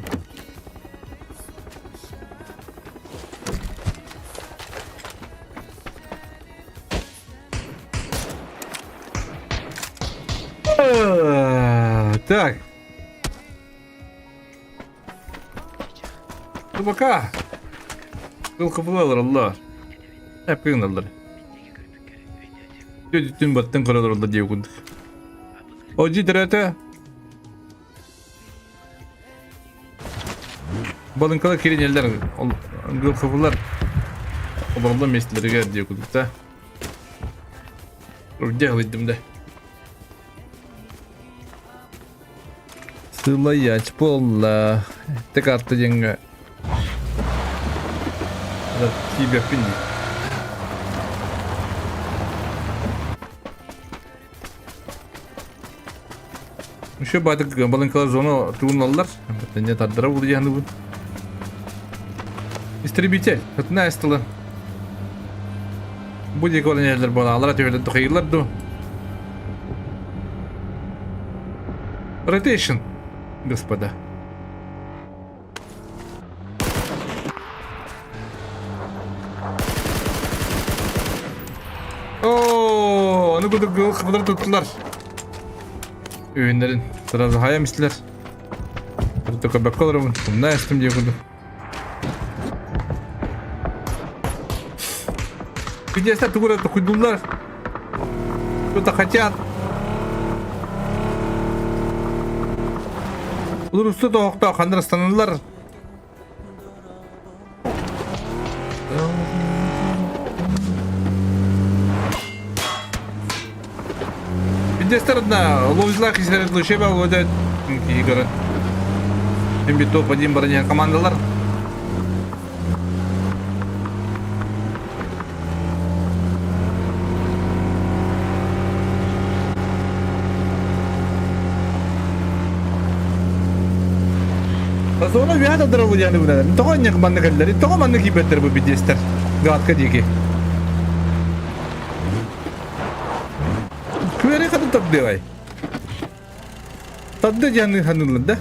Так. Ну пока. Кыл аллар. Эп кыгыналлар. Түн баттын көрөлөр диye курдук. Оджи төрөтө. Балынкалар киренелер, гылхывылар. Олордо местелерге диye курдук та. Где да. Сылаяч болла. Тек атты деньги. Тебе пинди. Еще батык балынкалар зона тугуналлар. Не тардыра булды яны бу. Истребитель. Хытна эстылы. Бу диэки олонеллер буолаалара түһэлэр тухайылар ду. Rotation, господа. Оо, аны курдук хабылар туттулар. Үүннэрин сразу хайам истилэр. Только баккаларыбын. Умна эстим диye курдук. Где-то тугура тукуйдулар. Что-то хотят. Улурусту тоохто хандар. Бидестер одна лозлах излер лучше володят игры. Им топ-1 броня командалар. Зона вята дорогу диэн бунар. Тоҕо инньэ манна кэллэр? Тоҕо манна киирбэттэр бу бидиэстэр? Гадка диэки. Күөри хатын тардыай. Тарды диэн ханыллар да.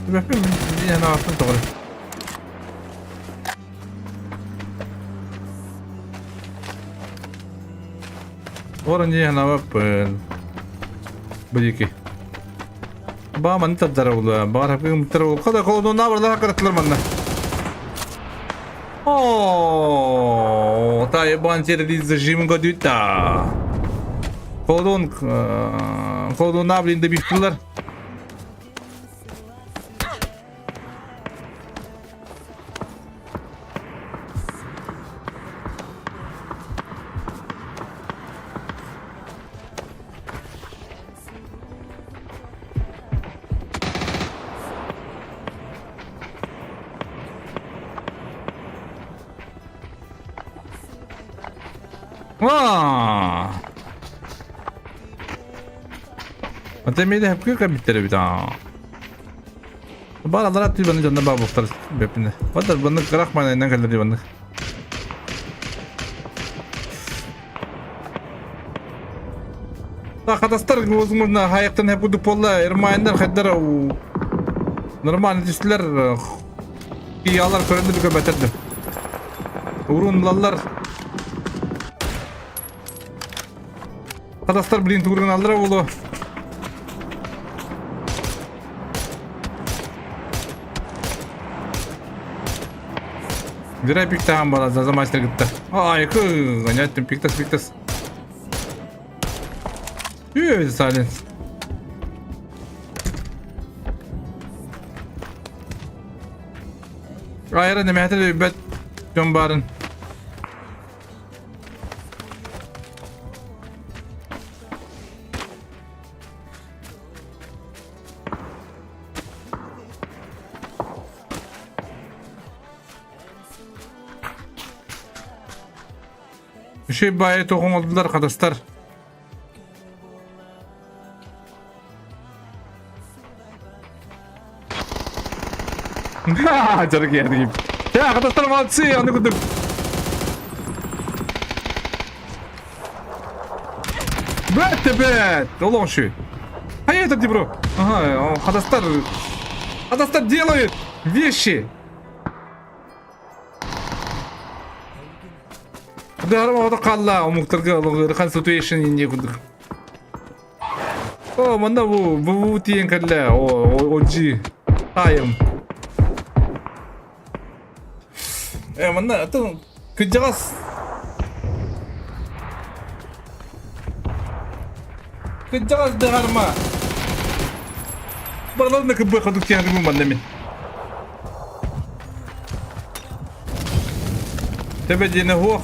Диэн аҕаспын тоҕо. Орон диэн аваппын. Бу диэки. Баа манны тардара була. Баар хапкын ол. Хада колонна барлар кыраттылар манна. О, та ебан терри зажим годюта. Колдун, колдуна, блин, добивтылар. Аа! Ата мени хапкы кабиттер бит аа. Бар алар атты баны жанна ба буктар бепине. Бадар баны кырак мана инен келди баны. Та хатастар возможно хаяктан хеп кудук болла эрмайындар хаддар нормально түстүлөр киялар көрөндү бүкө бетерди. Урунлалар Хатастар блин тугурган алдыра болу. Вера пиктахан бала заза мастер гытта. Ай, кы, гоняттым пиктас пиктас. Үө, сален. Айра немәтер бет дьон барын. Үшей байы тоғын олдылар қадастар. Жарык ярдым. Я, қадастар молодцы, аны күдік. Бәт бәт, олоң шүй. А это бро. Ага, Хадастар. Хадастар делает вещи. Дарма ода қалла, омуктарга хан situation не кудук. О, манна бу бу тиен калла, о, о, джи. Айым. Э, манна, атын кыджагас. Кыджагас дыгарма. Барларына кыбы кудук тиен бу манна мен. Тебе дені хох.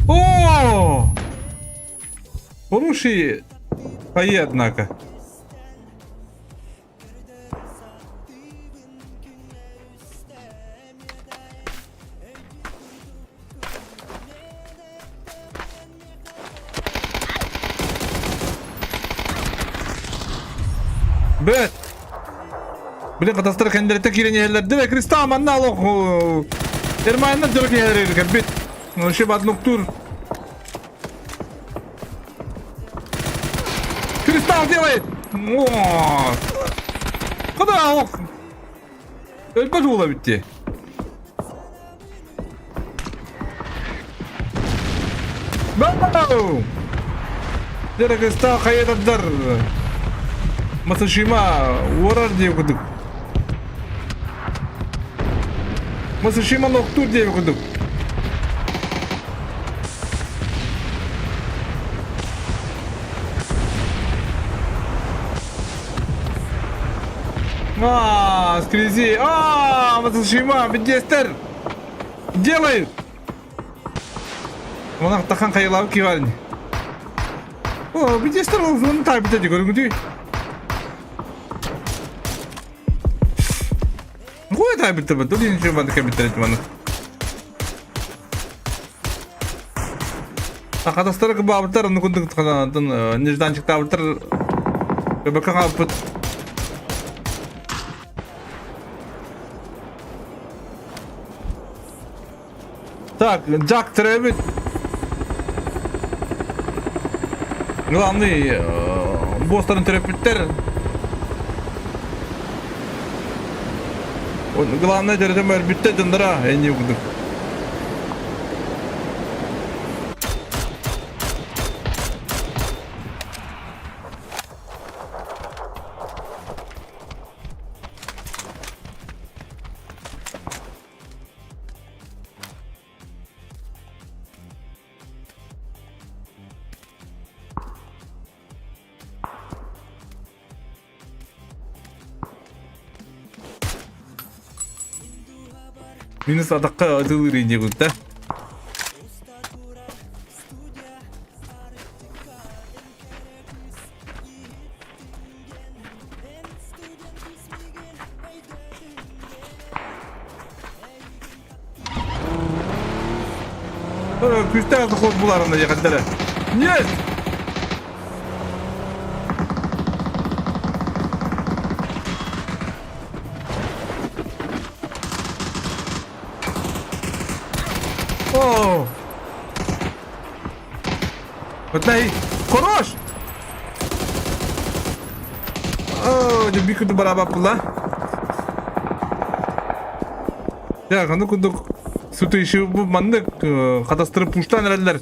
О! Хороший пае, однако. Бет! Блин, катастрофа кендерите кирен ерлер. Дебе кристалл манна алох. Эрмайнна дөрөк ерлер бит. Вообще одну тур. Кристалл делает! О! Куда ох? Өлбөт була битти. Бау! Дere кристалл хайдадар. Масашима уорар диye кудук. Масашима ноктур диye кудук. А, скризи. А, Матушима, бедестер. Делай. Она тахан хайылабы киварни. О, бедестер ол зону тайбыта ди көрүңүтүй. Кой тайбыта бу? Дулин şu банды кабиттер маны. Хатастары кыбаабыттар, онну курдук нежданчиктаабыттар, БК хаалбыт. Так, Джак төрөөбүт. Главный босстарын төрөппүттэр. Главное төрөтөн өлбүттэр дьонноро энни курдук. Минус атакка ытылыр инде да. Күүстээх дохуот буларына диэхэллэрэ. Нет! О! Отай! Хорош! О, дьэ би курдук бараабаппыла. Дьэ, ханнык курдук сутуйши бу маннык хатастырып пуштаан эрэллэр.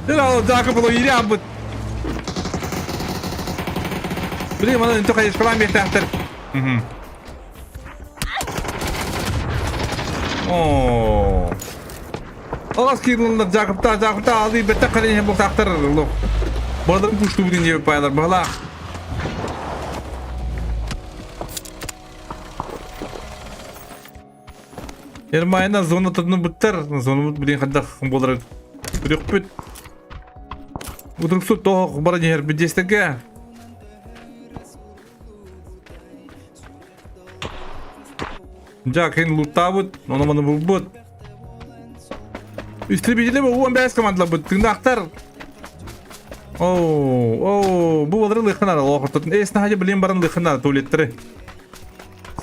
Дьэ, ол Жакоб ол иирэ Блин, манан үнтү хайышкалаан биэртээхтэр. Оо. Алас киирилиннэр Жакобта, Жакобта алыы бэттэх кэлин иһэн буолтаахтар лох. Бардарын пуштубутун диэбит паялар баһылаах. Ермайна зона тутунубуттар, зонубут билин хайдах буолар үрүкпүт. Утуруксут тоох бара иһэр бидиэстэргэ. Дьэ, кин луттаабыт, ону маны булбут. Истребители уон бэс командаларбыт, тыыннаахтар. Оу, оу, бу балары лыхханар, олохтотун. Эс наһаа блин баран лыхханар туалеттары.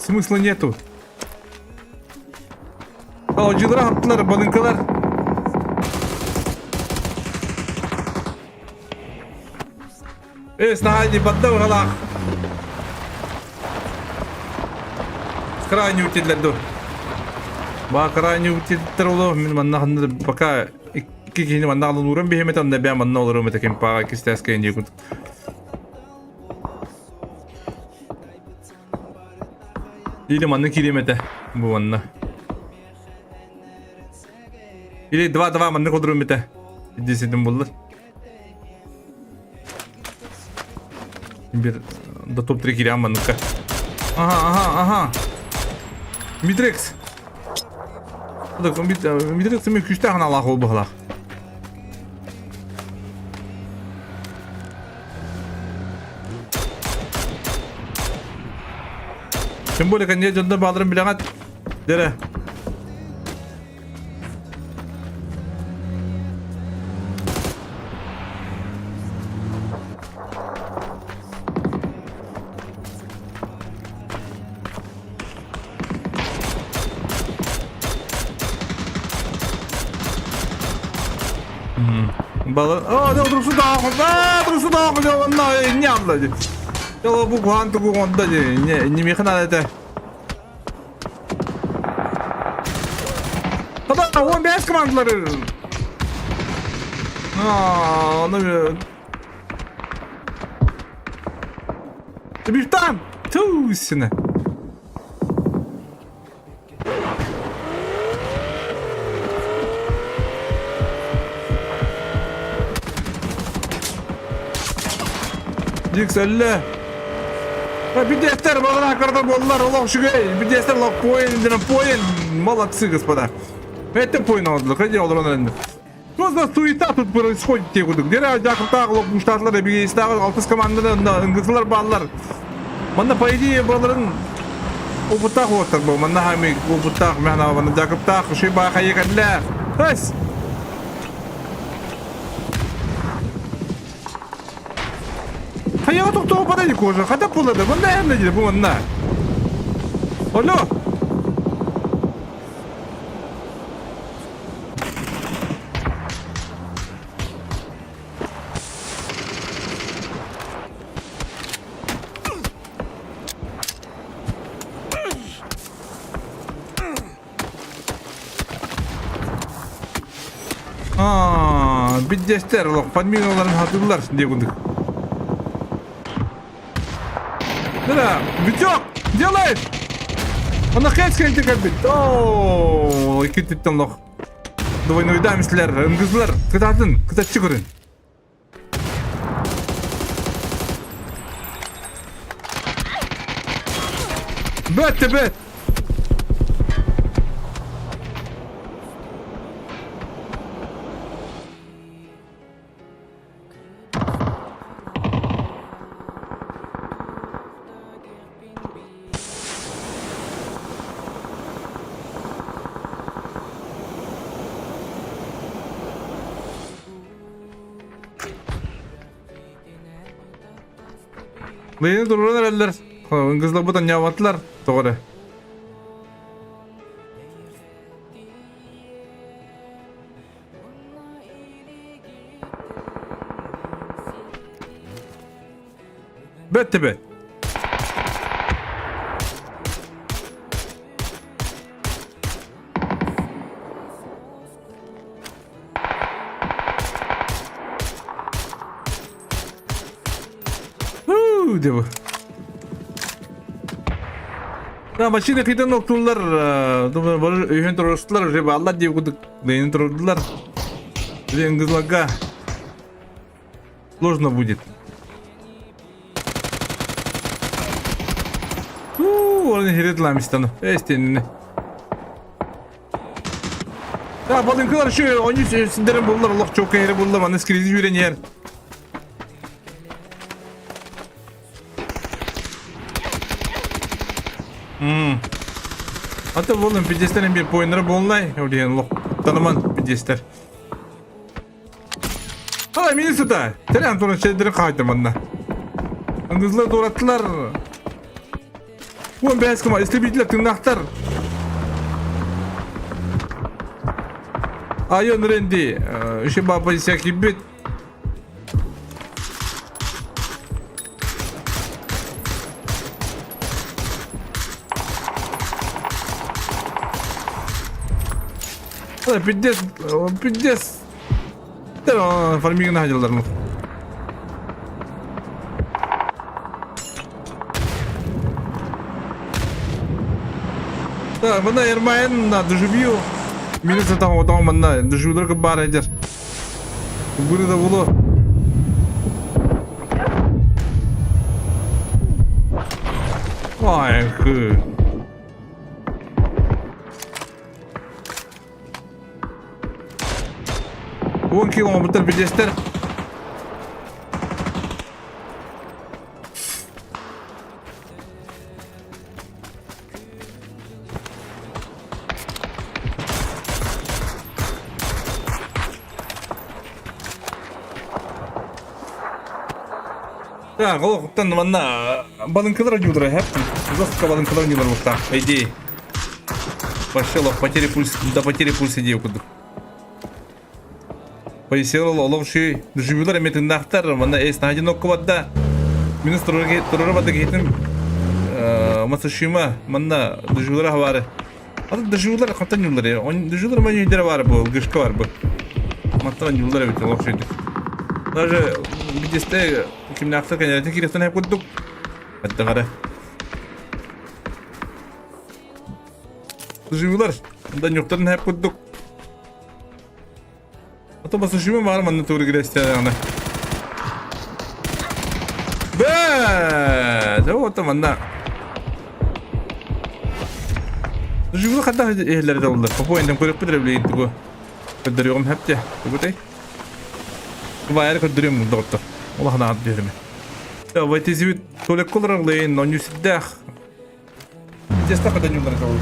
Смысла нету. Алжылары хаптылар, банынкалар. Эс наһаа бадда уһалаах. Крайне утиллэр ду. Ба крайне утиллэр оло мин манна ханна пока икки киһини манна алын ууран биһимет онно бэм манна олорум это кемпаға кистээскэ диэкут. Или манна кириэм этэ бу манна. Или 2-2 маннык олорум этэ. Десетим буллар. Бир до топ-3 кириэм манныкка. Ага, ага, ага. Митрекс. Митрекс мен күүстээх аналаах ол быһалаах. Тем более, конец дьонно бааларын билэҕит. Дэрэ. Бала, о, да, друсу да, друсу да, онно не алла ди. Бу куһаан тугу онда ди, не не механа это. Хата, 15 командалары. А, ну Бифтан! Тусина! Дикс өллө. Бидестер балана карта боллар, олох үчүгэй. Бидестер лох поин, дена поин. Молодцы, господа. Это поин олдулар, кайда олорон эрэннэр. Что за суета тут происходит те кудук? Дера жакыртаах лох муштатлар, эбигейстаах алтыс команданы ыңгызылар бааллар. Манна по идее баларын опыттаах уоттар бу. Манна хами опыттаах, мэхна манна жакыптаах, ши баа хайы кэллэ. Эс! Хайаҕа тохтооппата ди кожа, хата булады, манна эмне диде бу манна. Алло! Аа, биддестер олох подминаларын хатыллар дии курдук. Да, Витек, делает! Она хэт кэлти кэлбит. Оо, иккититтен лох. Двойной дамислер, ыңгызлар, кытатын, кытаччы көрүн. Бөттө бөт! Бэйэни туруран эрэллэр. Ыңгызларбыт анньаабатылар. Тоҕо эрэ. Бэт бэт. Деп. Да, машина кыйдан октулар, өйөн турустулар, уже баллар деп кудук, дейин турдулар. Ыңгызларга сложно будет. Оны хиретламистану. Эстенini. Да, балынкылар еще они синдерин буллар, Аллах çok кайры буллар, аны скризи үйренер. Мм. Ата болын пидестерин bir поиннары болнай, диэн лох таныман пидестер. Ала мини сыта. Тәрі Антон шеддерин қайтыр манна. Аңгызлар дураттылар. Уон бәс кыма истребителер тыңнақтар. Айон Ренди, еще баба всякий бит. Пиздец, пиздец. Фармигін хадилар. Так, мына Ермайын на доживью. Минус там отоң мына доживдер бар эдер. Бүгүнү да булу. Ай, хы. 10 километр бидестер. Так, олохтан манна балынкылар ойнуулар эһэп. Жестко балынкылар ойнуулар буттаах. Иди. Вообще лох потери пульс, до потери пульса дии курдук. Поисел олох шүй доживюлар эметиннаахтар манна эс наһадин оккубатта. Минус турары бадда киһитин Масашима манна доживюлар хабары. Аты доживюлар хантан юллар я. Доживюлар мань өйдері бар бу, гышка бар бу. Маттан юллар эбит олох шүйдүк. Даже бидесте кимнээхтэр кэнээрэтин кириэхтэн хэп курдук. Эттэ Доживюлар да ньуктарын хэп курдук. Ото Масашима бар манна тугу кирэстиэҕинэ. Бэ! Вот манна. Жигули хадда иһэллэрэ доллар. Попой эндем көрөппүт эрэ билигин тугу көрдөрүөҕүм хэптэ. Тугутай? Баайары көрдөрүөм доҕоттор. Улахан аат биэримэ. Вайтизибит тулеккулар лейн онньусиддээх. Теста хада ньуллара толур.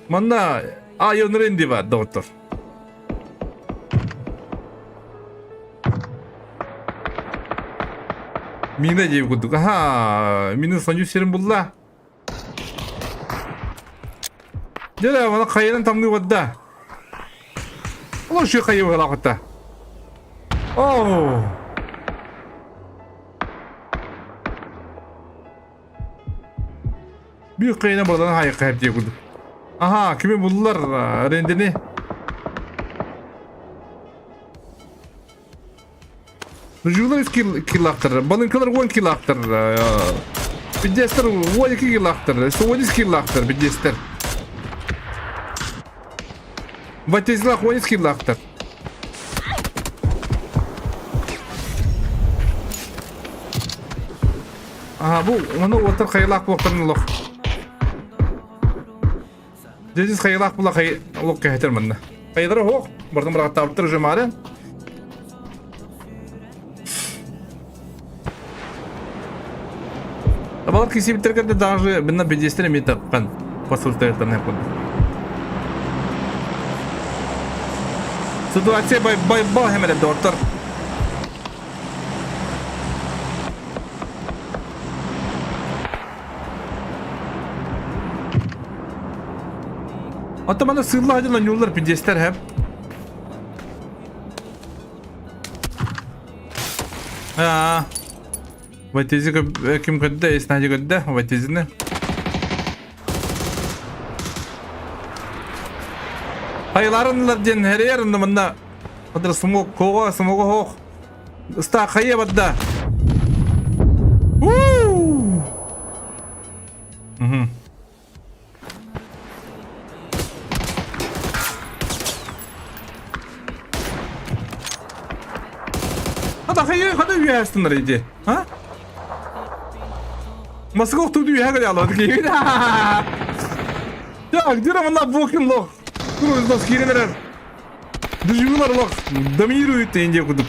Манна Айон Рэнди бар, доҕоттор. Мина диэбит курдук. Аха, мина сонньу сирин булла. Дьэ, мана хайынан тамныы барда. Олор ши хайы быһалаахытта. Оо. Биир хайына бардан хайы хайып диye курдук. Аха, кими буллар рендини? Жулар 3 килактыр, балынкалар 10 килактыр, пиздецтер 12 килактыр, 110 килактыр, пиздецтер. Ватизлах 10 килактыр. Ага, бу оны отыр хайылаах буолтарын олох. Дедис хайылаах була хай олох кэһэтэр манна. Хайдара хоох, бардым бырахтаабыттар уже маары. Табалар кисибиттерге даже бинна бедестер эми тапкан посылтайттан хеппун. Ситуация бай бай бал хемелеп доктор. Ата мана сыылла хадьан оонньууллар пиндиэстэр хэп. Аа. Ватизи ким көрдө, Эснади көрдө, Ватизини. Хайыларынлар диэн хэрийэр манна Хадыр смог кого смога хоох. Ыстаа хайа барда. Уу! Мгм. Хата хайа хата үһэстиннэр иди. А? Москва туду үһэ гыля Так, где там Бокин лох? Курус киирэн Дежурнар лох доминирует Индия кудук.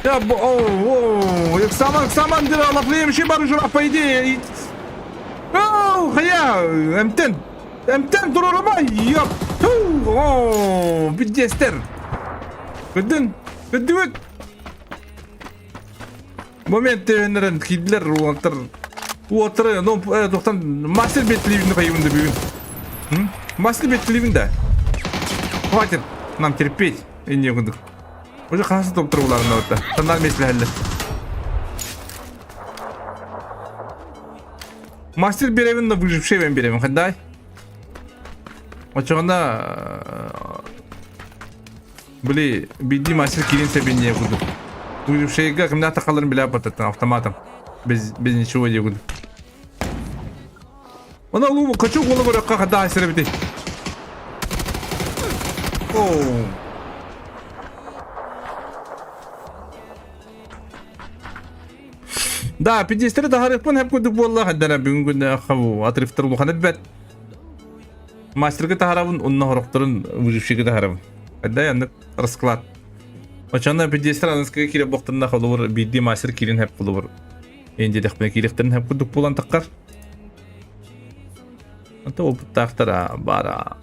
Я бо о, о, саман саман дира лаплеем ши бар жура по идее. Оу, хая, М10. М10 турурума, ёп. О, бидестер. Көдүн, көдүбүт. Момент тевеннерен кидлер уотар. Уотар, ну, тоқтан мастер бетлибин хайыбын бүгүн. Мастер бетлибин да. Хватит нам терпеть. И не кудук. Уже хасы доктор буларында отта. Тандар месләһәлләр. Мастер беребин да выживший мен беребин. Хандай. Очоғында Били, биди мастер кирин себин не кудук. Выжившийга кимдә тақаларын билә бататтан автоматом. Без без ничего не кудук. Она лу хочу голову ракка хада асыры бити. Оу. Да, 53 таһарыппын хэп курдук буолла хаддара бүгүн күннэ хабу отрывтар улахан эбэт. Мастерга таһарабын онно хорохторун выжившийга таһарабын. Хадда яннык расклад. Очонно 53 аныскыга кире буохтарына холобур биирдии мастер киирин хэп холобур. Энди дэхпинэ киириэхтэрин хэп курдук буолан таххар. Ата опыттаахтара баара.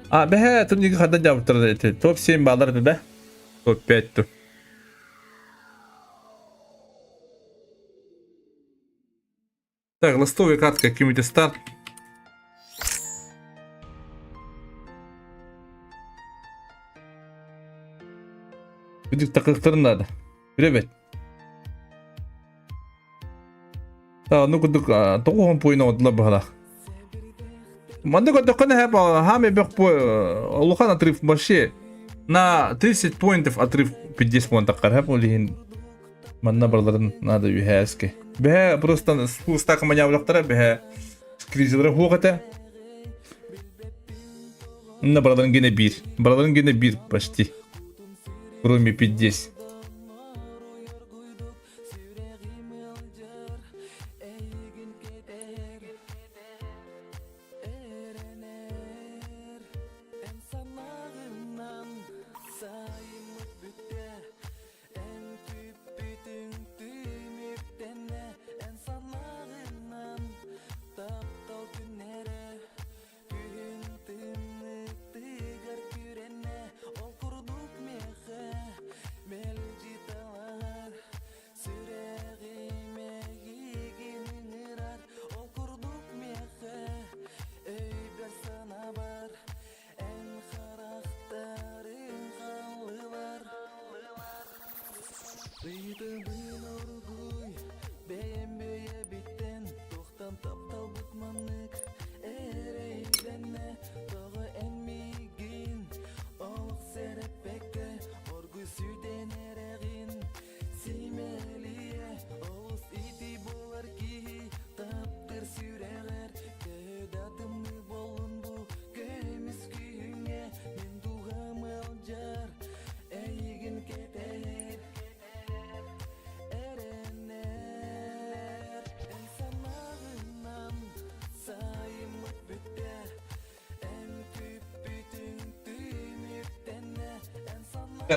А, бэһэ, турнига хандан дьаабыттара эти. Топ-7 баалар этэ да? Топ-5 ту. Так, ластовая катка, каким-нибудь старт. Бүдүк такыктарын надо. Билебет. Ну курдук тоҕуһун пуйна одла быһалах. Манна көрдөххүнэ хэп хаами бөх улахан отрыв вообще на 30 поинтов отрыв 50 пунктов хэп ол иһин. Манна барыларын надо үһээски. Бэһэ просто спустак манявлахтара бэһэ скризелere хуох этэ. Манна барыларын гене биир. Барыларын гене биир почти. Кроме 5-10.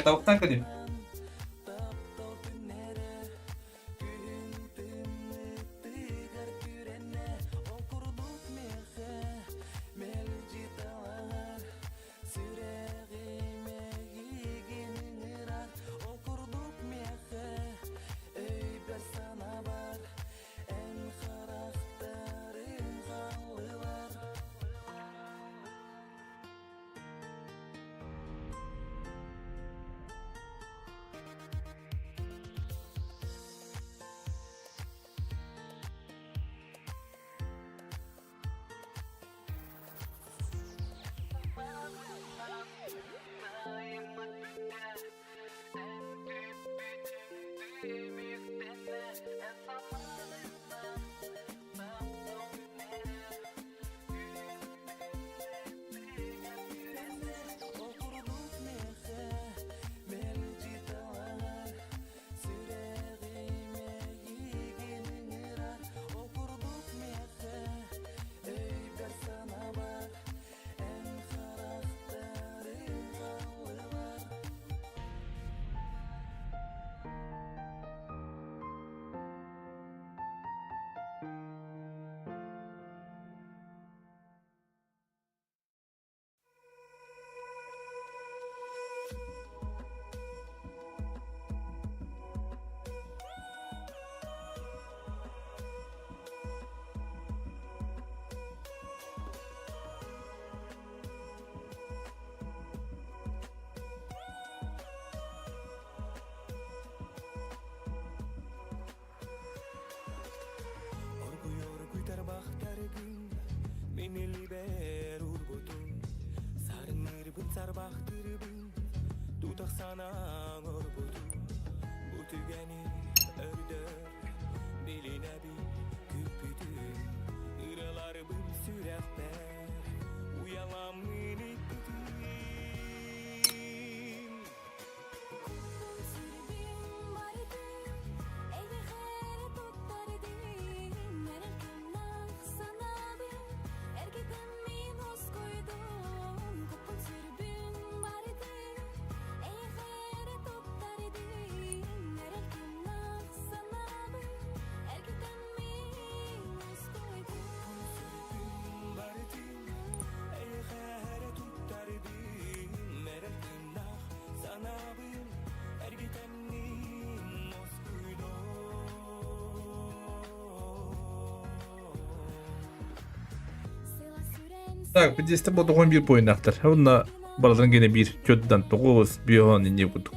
Тавықтан кэлин. Так, 50 бодоҕон биир поиннаахтар. Онно барыларын гене биир төрдөн тоҕус биоһон инне курдук.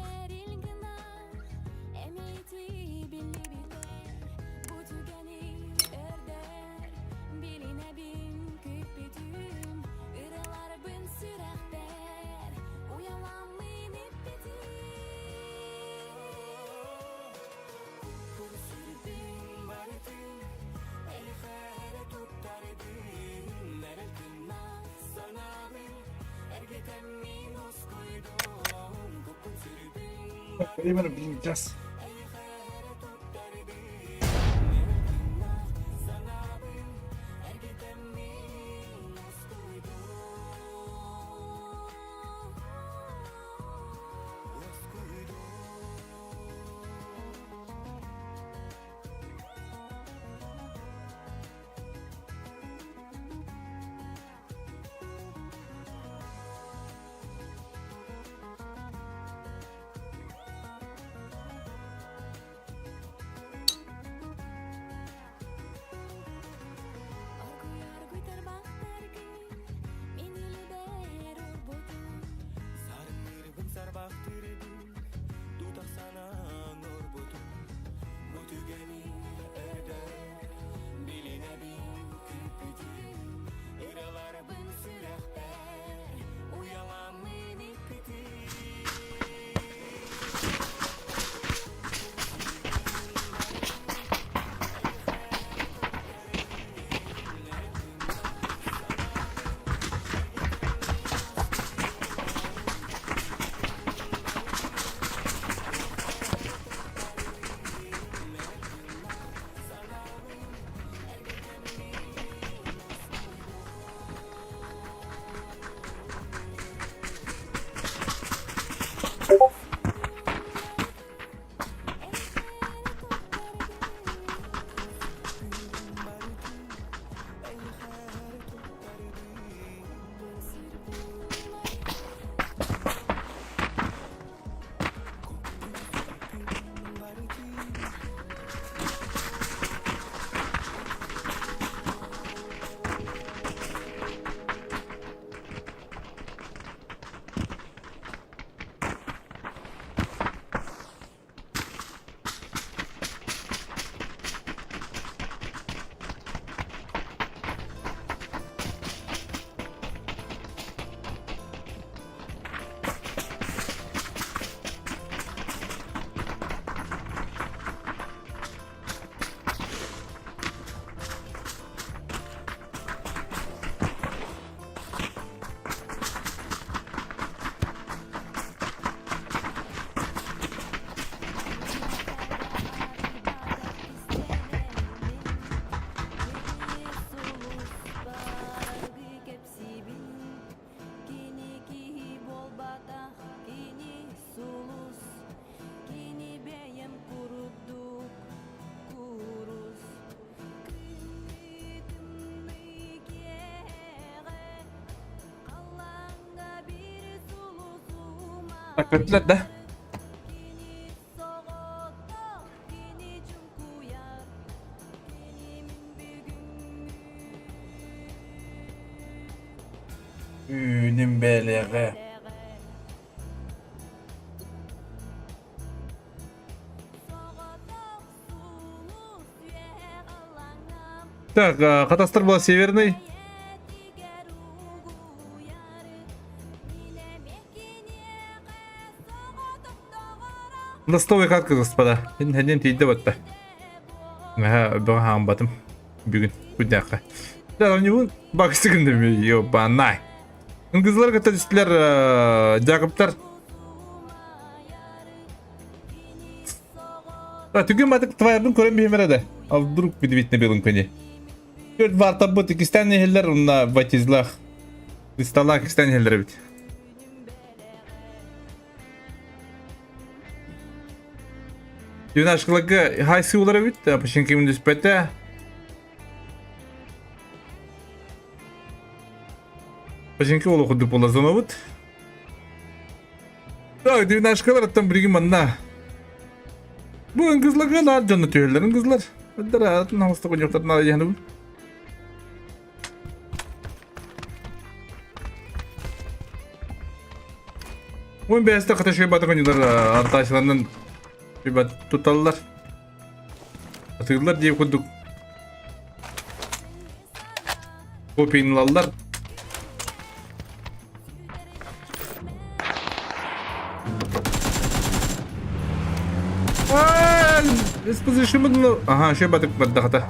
Время, блин, час. Так, көттүлэр да? Үүнүм бэлэҕэ. Так, катастр была северный. Ластовый катка, господа. Хәнен тиийдэ батта. Наһаа бөҕө хаамбатым бүгүн күннээххэ. Да, онньубун баксы гынным ёбанай. Кызылар кытта түстүлэр Дьаакыптар. А, түгэн батык твоябын көрөн биһимэрэ да. А вдруг видит на белом коне. Төрт вартабыт иккистээн иһэллэр уонна ватизлах. Кристаллаах иккистээн иһэллэр эбит. Юнашкаларга хайсы улар эбит, починки түспэтэ. Починки олох курдук буолла зонабыт. Так, двенашкалар оттон билигин манна. Бу ыңгызларга наар дьонно түһэллэр ыңгызлар. Өддөр атын хаҥаста коньяктар наада диэхэнэбин. Уон бэйэстэ хата шөйбаты коньялар артаачыларынан шөйбат туталлар. Атыылар диэ курдук копиялаллар. Ага, шөйбатык бардахата.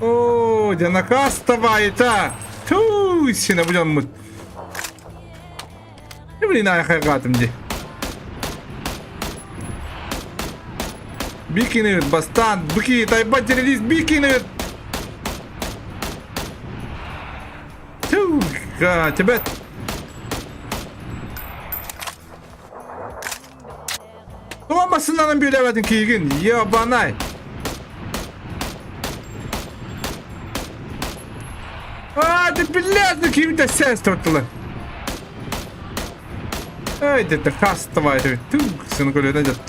О, дьанакаставайта! Туу, сина будеммут. Блин, айхайгаатым ди. Бикини бастаан быки тайба террелиз бикини. Ту, тебе. Тоҕо массыынанан бүөлээбэтин киһигин, ебанай! А, ты блядь, ким-то сесть тортылар. Эй, это хастовай, ты сын көлөнө жат.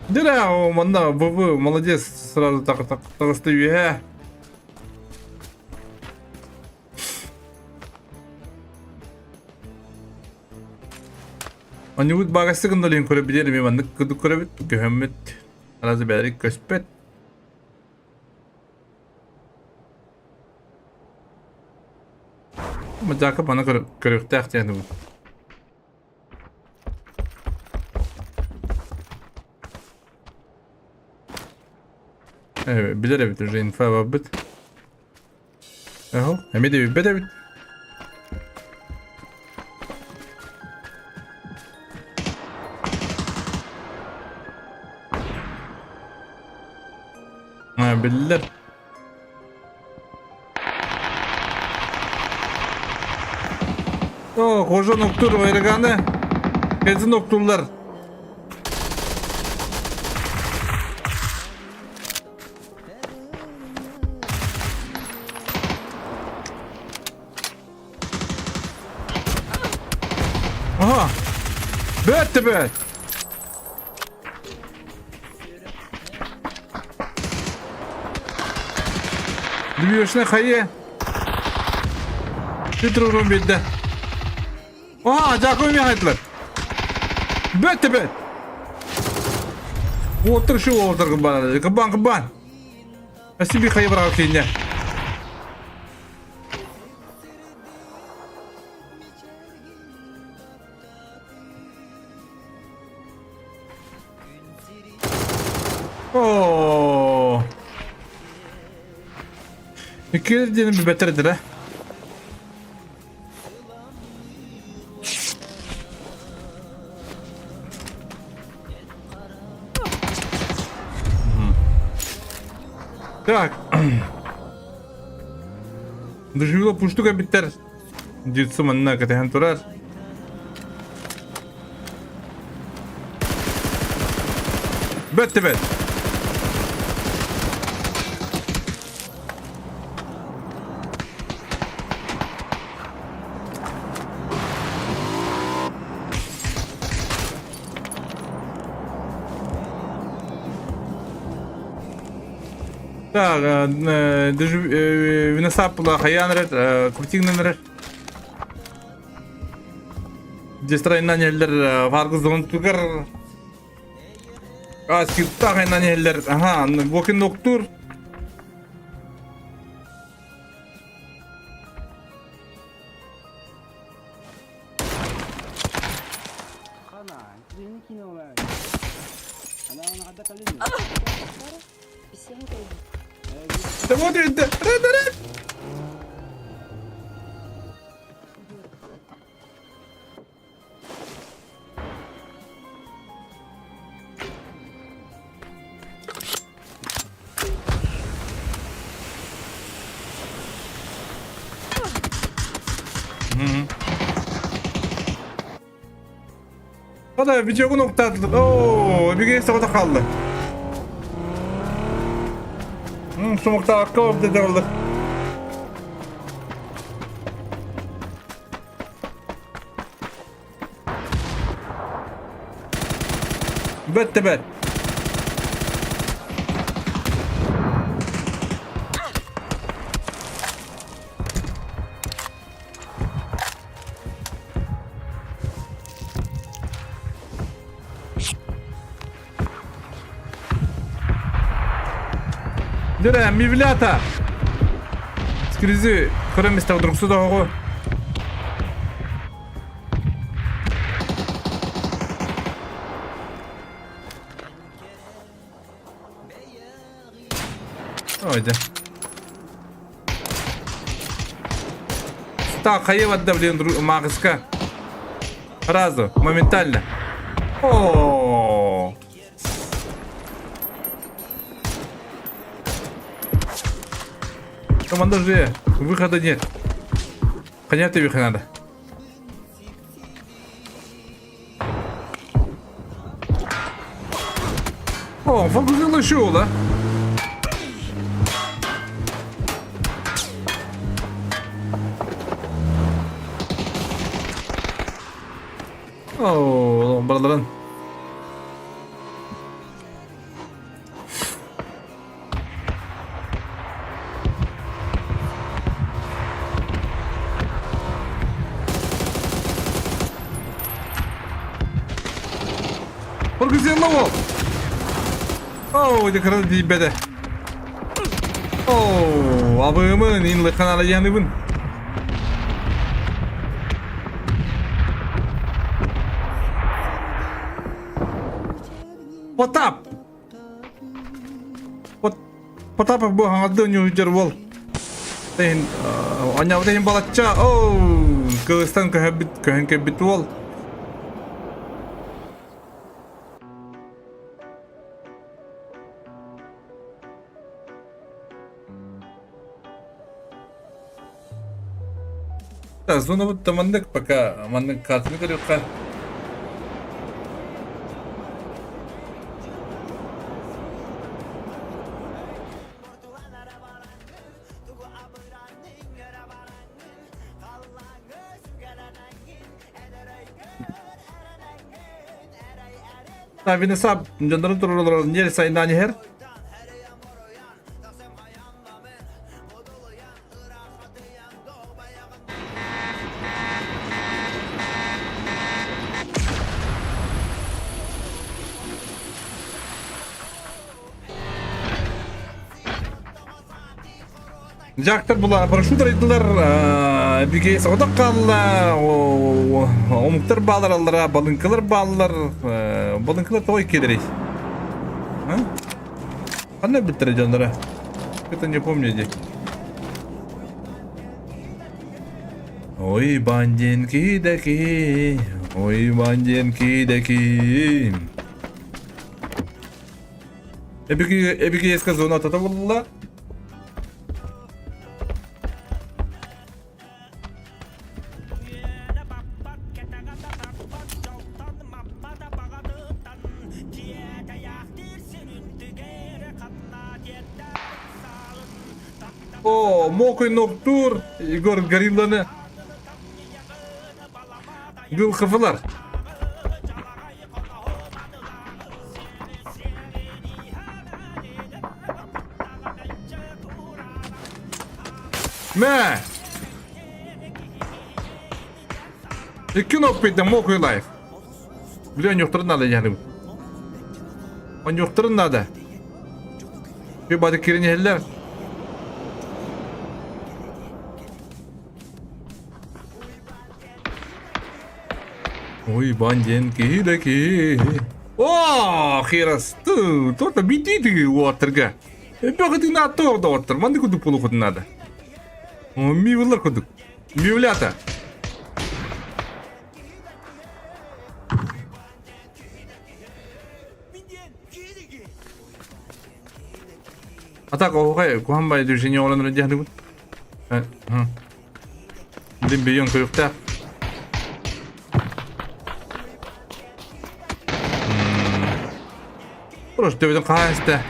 Дыра, о, манна, ВВ, молодец, сразу так, так, таҕыста үөһэ. Анньыбыт багасы гынналыын көрө билэр эми маннык курдук көрөбүт, көһөммүт, аразы бэри көспөт. Мадьака маны көрүөхтээх диэн Билэр эбит уже инфа барбыт. Аһо, эмиэ да билбэт эбит. А, биллэр. О, кожа ноктур ойраганы. Кези ноктурлар. Aha. Бөттө бөт. Дүбүөшүнэ хайы. Түтүрүрүн билде. Aha, Жаков мехайдылар. Бөттө бөт. Отыр шу отыр кыбан. Кыбан кыбан. Спасибо хайы брал кейне. Оо. Икки диэн бэтэрдэрэ. Так. Доживила пуштука биттер. Дьицу манна кэтэһэн турар. Бөттө бөт. Так, виносапла хайаан эрэр, крутигнан эрэр. Дестрайынан иһэллэр фаргыз тугар. А, скриптах айынан иһэллэр. Аха, Бокин доктор. Да вот это! Ред, ред! Хата видеоҕун уктаатылар. Оо, бигэ соҕотох хаалла. Сумуктаабакка ордедераллар. Бэт да бэт. Дөрэ, мивлята! Скризи, көрө месте вдруг сюда ого. Ойде. Та хайа барда, блин, Макска. Сразу, моментально. О! Команда же, выхода нет. Понятно, выход надо. О, фокусил еще, да? О, бараларын. Оргузелла ол. Оо, ити кыра тиийбэтэ. Оо, абыымын, инлыхан аладьяныбын. Потап! Потапов бу хаҥарды ньуһдьар уол. Тэһин анньабыт иһин балачча оу кылыстан көһөбүт көһөн кэлбит уол. Зона будто маннык пока маннык картаны көрүөххэ. Винесап дьоннорун турулар ньиэр сайнаан иһэр. Дьахтар була парашют арыйдылар, бигэ соҕотох хаалла, омуктар баалар аллара, балыҥкалар бааллар, балыҥкалар тоҕо иккилэрий? Ханна өлбүттэрэ дьонноро? Это не помню где. Ой, бандинки даки, ой, бандинки даки. Эбиги, эбиги зона тата булла. О, мокрый ноктур, Егор Горилланы. Гыл кыфылар. Мэ! Икки ноппиттен мокрый лайф. Бля, онньуохтарын надо дьаһаныбыт. Онньуохтарын надо. Bir бады кирин иһэллэр. Ой, банден киһи да киһи. О, херасты, то-то бити тиги уоттарга. Бөҕүтүн аттор доҕоттор, маннык курдук буолуохутун надо. Мивылар курдук. Мивлята. А так, оҕай, куһан бай движение оҕолонор диэхтибит. Дим бейон көрүөхтээх. Просто төбөтүн хаһан истэ.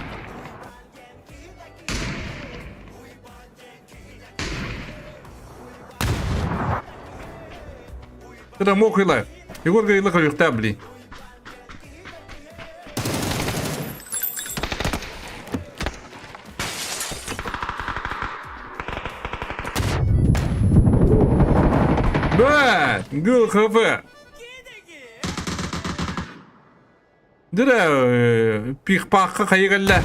Это мокрый лайф. Егор говорит, көрүөхтээх, блин. Бэ! ГХФ! Дырэ, пихпахха хайыгалла.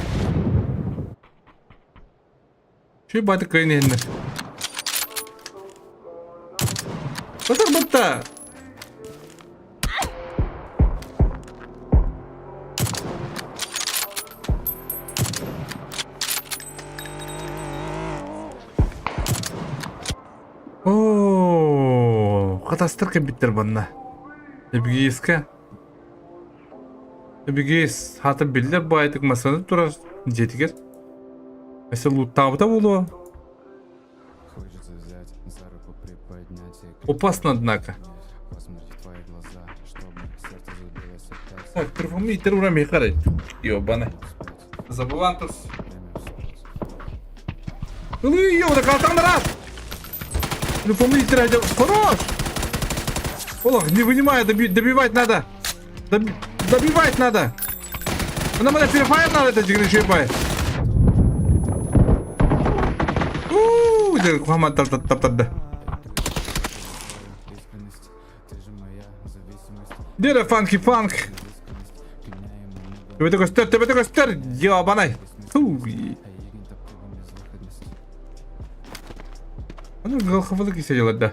Şu баты кыйын иһиннэр. Отор бутта. Оо. Хатастар кэлбиттэр манна. Эбигиэскэ. Эбигиэс хаата биллэр баайдык массыына турар дьиэтигэр. Өссө лууттаабыта буолуо. Опасно, однако. Так, телефон иттер ура мехарай. Ёбаны. Забывантус. Ылыы, ёбаны, калтаңнар Телефон иттер Хорош! Олох, не вынимай, добивать надо. Добивать надо. Нам это перефайр надо, это дегрейшипай. Ууу, таптады. Дере фанки фанк. Төбөтө көстөр, төбөтө көстөр. Ёбанай. Аны галхавалы кисе да.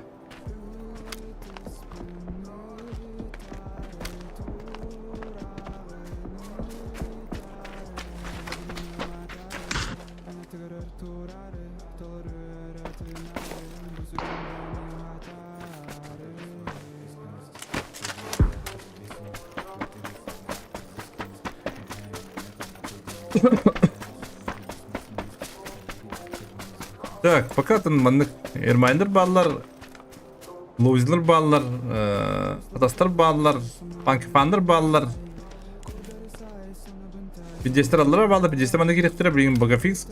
Так, пока там маннык Эрмайнер бааллар, Лоузлар бааллар, Атастар бааллар, Панкифандар бааллар. Пиздестер аллара бааллар, пиздестер манна кириэхтэрэ, билигин Багафикс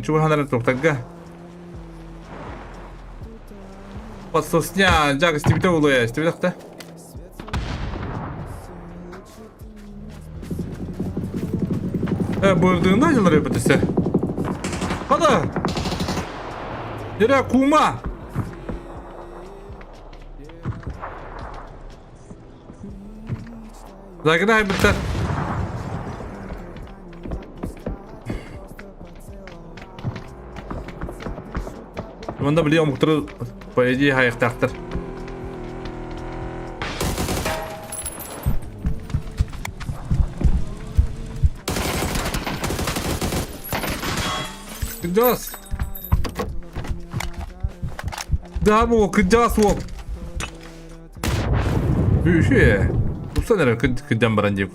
чугаһанара туохтарга. Подсосня, жак истибитэ буолуо, истибитэхтэ. Бырдыгында дьылар өпөтөсө. Хада! Дерэ кума! Загнай быттар. Манда били омуктары по идее хайыктаахтар. Кыдьаҕас. Да бу кыдьаҕас уол. Үһү. Тупсан эрэ кыдьан баран диэк.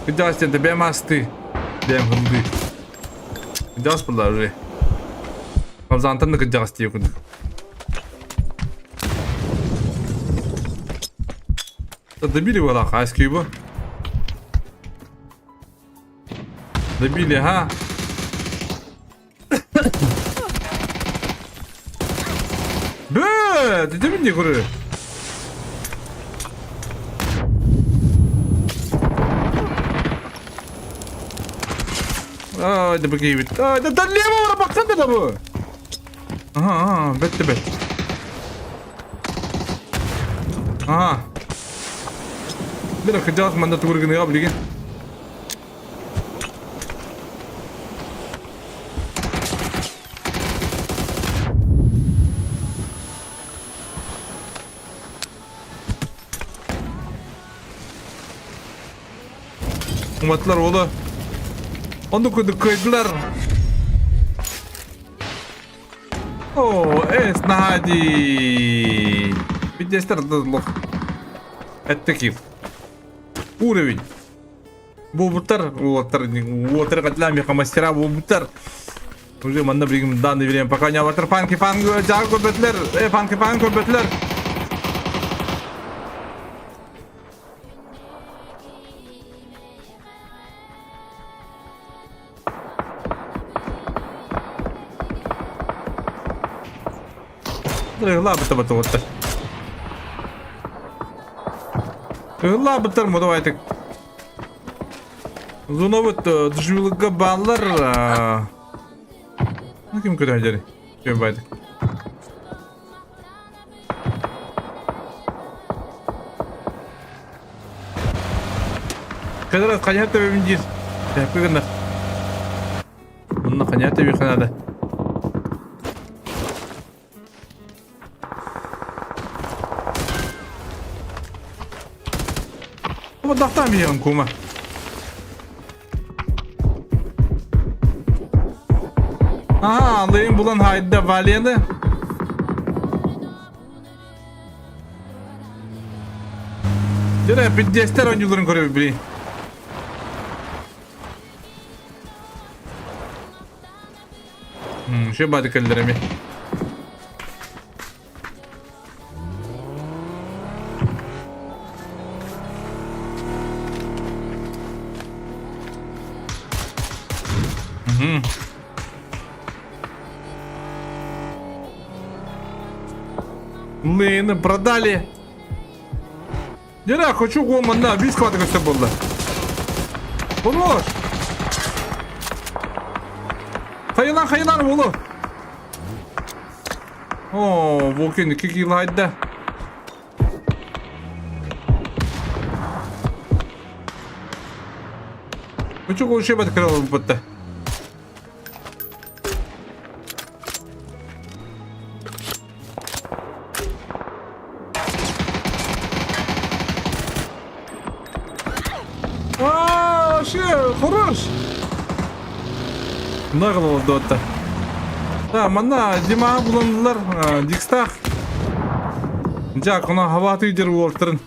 Кыдьаҕас диэн бэйэм астыы. Бэйэм хылдыы. Кыдьаҕас буллар уже. Хамзаантан да кыдьаҕас диэк курдук. Добили была хаски бу. Добили, ага. Бэ, ты мне говорю? Ай, да бігейбит. Ай, да да лево баксан да бу. Ага, ага, бетте бет. Ага. Бир кыдьаҕас манна тугургыныга билигин. Уматтылар уолу. Оннук курдук кыайдылар. Оо, эс наһаа дии. Пиздецтэр лох. Эттекив. Уровень. Буолбуттар, уолаттар, уолаттар катилаан меха мастера буолбуттар. Уже манна билигин данный время пока не аватар фанки фан жаа көрбөтүлэр, э фанки фан көрбөтүлэр. Ыһылаабыта батыгыттар. Ыһылаабыттар мудавайтык. Зонобут дежурга бааллар. Ну ким көтөһдери? Ким байды? Кадра хайа төбөбүн диир. Тэппи гыннар. Онно хайа төбүөххэ наада. Бу биһиэҕин кума. Аха, алыйын булан хайда Валены. Дьэ, пиздецтэр оонньууларын көрөбүт блин. Еще бады кэллэр эми. Блин, продали. Дьэ, хочу манна бис хватит көстө буолла. Болор. Хайылан, хайылан болу. О, Волкин 2 килл хайда. Хочу вообще открыл будто. А, вообще, хорош! Нагло олордуотта. Да, манна Димаҕа буланнылар Дикстаах. Дьэ, куна хабаатыы дьэр уолтарын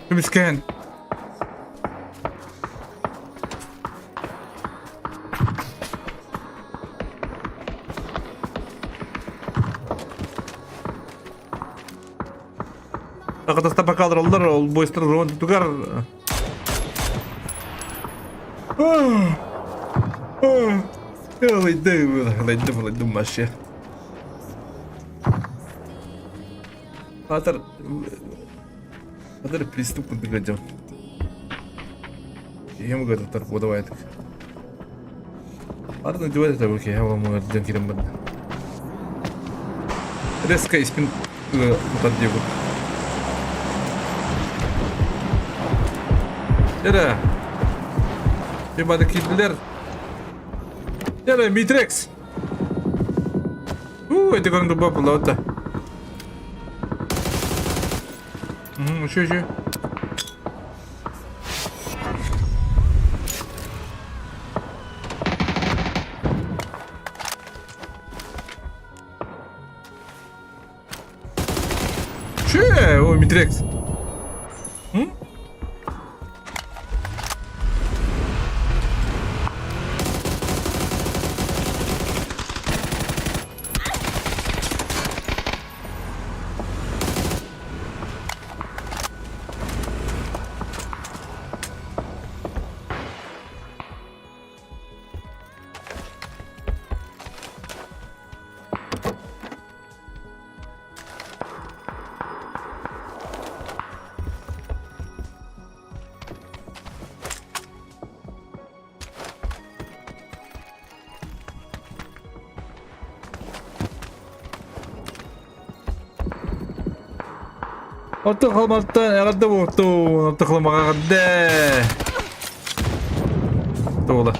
көмүскэһэн. Тахатаста пока олороллор, ол бойстар рон тугар. Ылайдым, ылайдым, ылайдым вообще. Атар, атар приступ курдук Киһим ыгытыттар куодабайдык. Ардын дьуот этэ бу киһи оламмыгар дьон киирэн барда. Резко испин тутар диэбит. Эрэ. Тибады киирдилер. Эрэ, Митрекс. У, это көрүн дубба булла Еще, еще. Че? Ой, Митрекс. М? Орто халматтан эҕэрдэ буолтун, орто халымаҕа эҕэрдэ. Туола.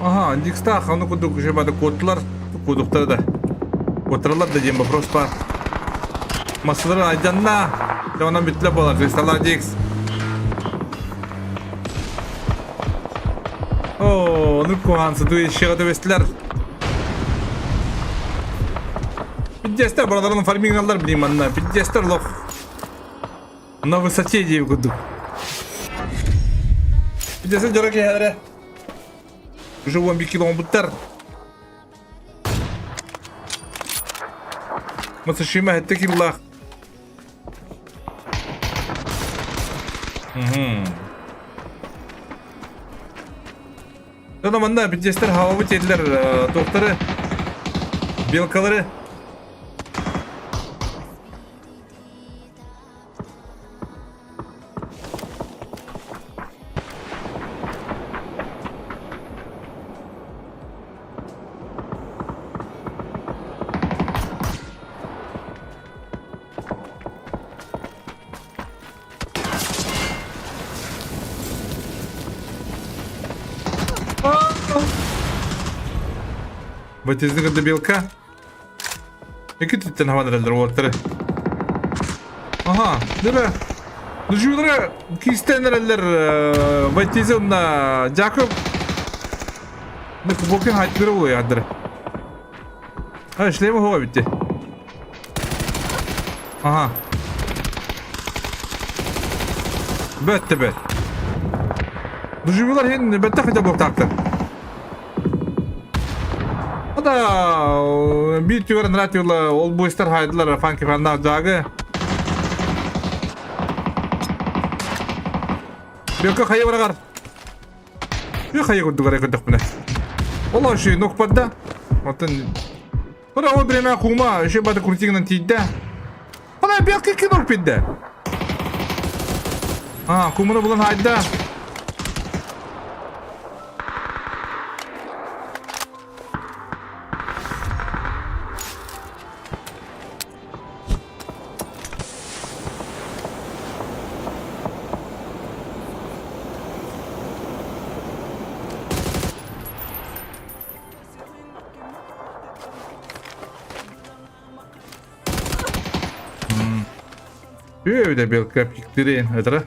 Аха, Дикстах, ону курдук бады куоттулар, куодуктара да. Куоттаралар да диэн вопрос баар. Массалары айданна. Дьэ онон бүттүлэр буолар, Кристаллаах Дикс. Оо, ону куһаан сытыы ишиҕэ түбэстилэр. Пиздецтэр бараларын фармингаллар билим манна. Пиздецтэр лох. На высоте диэби курдук. Пиздецтэр дьоро киһэлэрэ. Уже 11 кило буттар. Мацушима хэтте киллаах. Оно манна пиздецтэр хавабыт диэтилэр туохтары белкалары Батизны кытта белка. Эки түттен хаван эрэллэр уолаттары. Аха, дөрө. Дужуулара кистен эрэллэр Батизы уонна Жакоб. Бокин хайдыры буолуо ядыры. А, шлема хоға битти. Ага. Бөттө бөт. Дуживилар хин бөттө хотя бы тактар. Да, бир түгәрен ратиола ол бойстар хайдылар фанки фанна жагы. Бөкө хайы барагар. Бөкө хайы курдугар көрдөхпүнэ. Ол оши нокпадда. Отын Бара ол биреме кума, еще бата крутигынан тиийдэ. Ана белки кинор пидде. А, куманы булан хайда. Үө белка пиктирин өтөрө.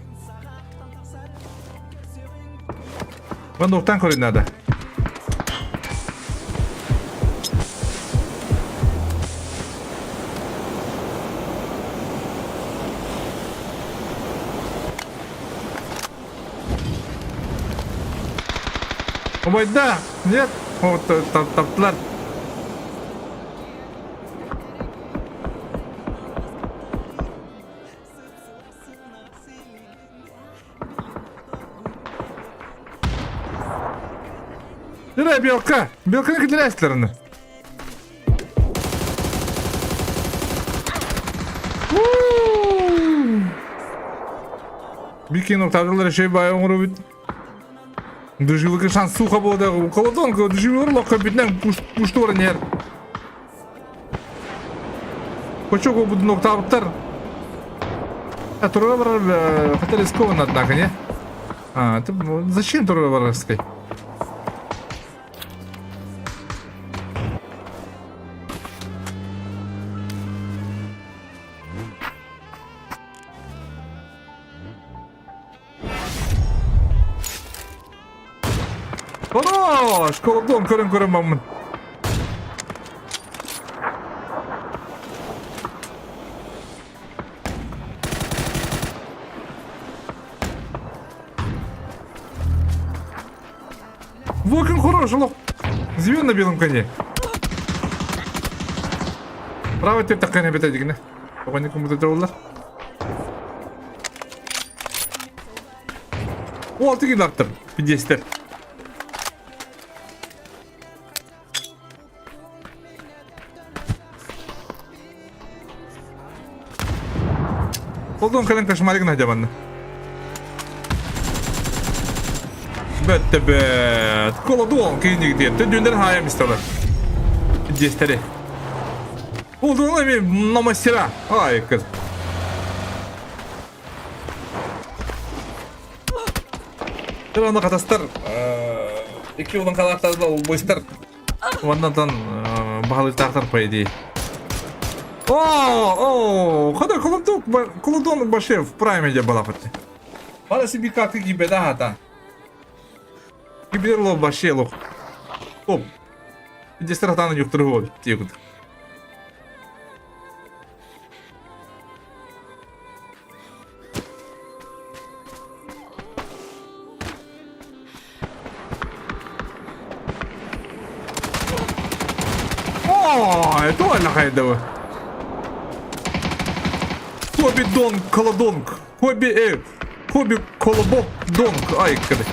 Ман уктан көрүн надо. Убайда! Нет! Вот таптылар. Дырай белка! Белканы кидересилер аны. Бикин октавдылар шей бай оңру бит. Дужилыгы шанс суха болды. Колодон дужилыр лоққа битнен пуштур нер. Кочок буду октавдтар. А тура бар хотя рискованно, однако, не? А, ты, зачем тура барской? Хорош! Колодон көрөн көрөн баммын. Вокин хорош, лох. Звен на белом коне. Право теперь такая не бетә дигәне. Оған компьютер олар. О, алты кило аттыр. Пиздецтер. Колдон кэлэн кошмаригын хадябанна. Бөттө бөт. Колодон кийиниг диэн. Төдүндөр хаайам исталар. Пиздецтери. Колдон эми на мастера. Ай, кыз. Аны катастар. Ики улан калактарда ол бойстар. Уаннан баһалыктаахтар по идее. О, о, хада колодок, колодон баше в прайме де балапаты. Бала себе как и беда хата. Киберло баше лох. Топ. Иди стратана юктырго тегут. О, это хайдова. Хобби донг колодонг. Хобби хобби колобок донг. Ай, кады.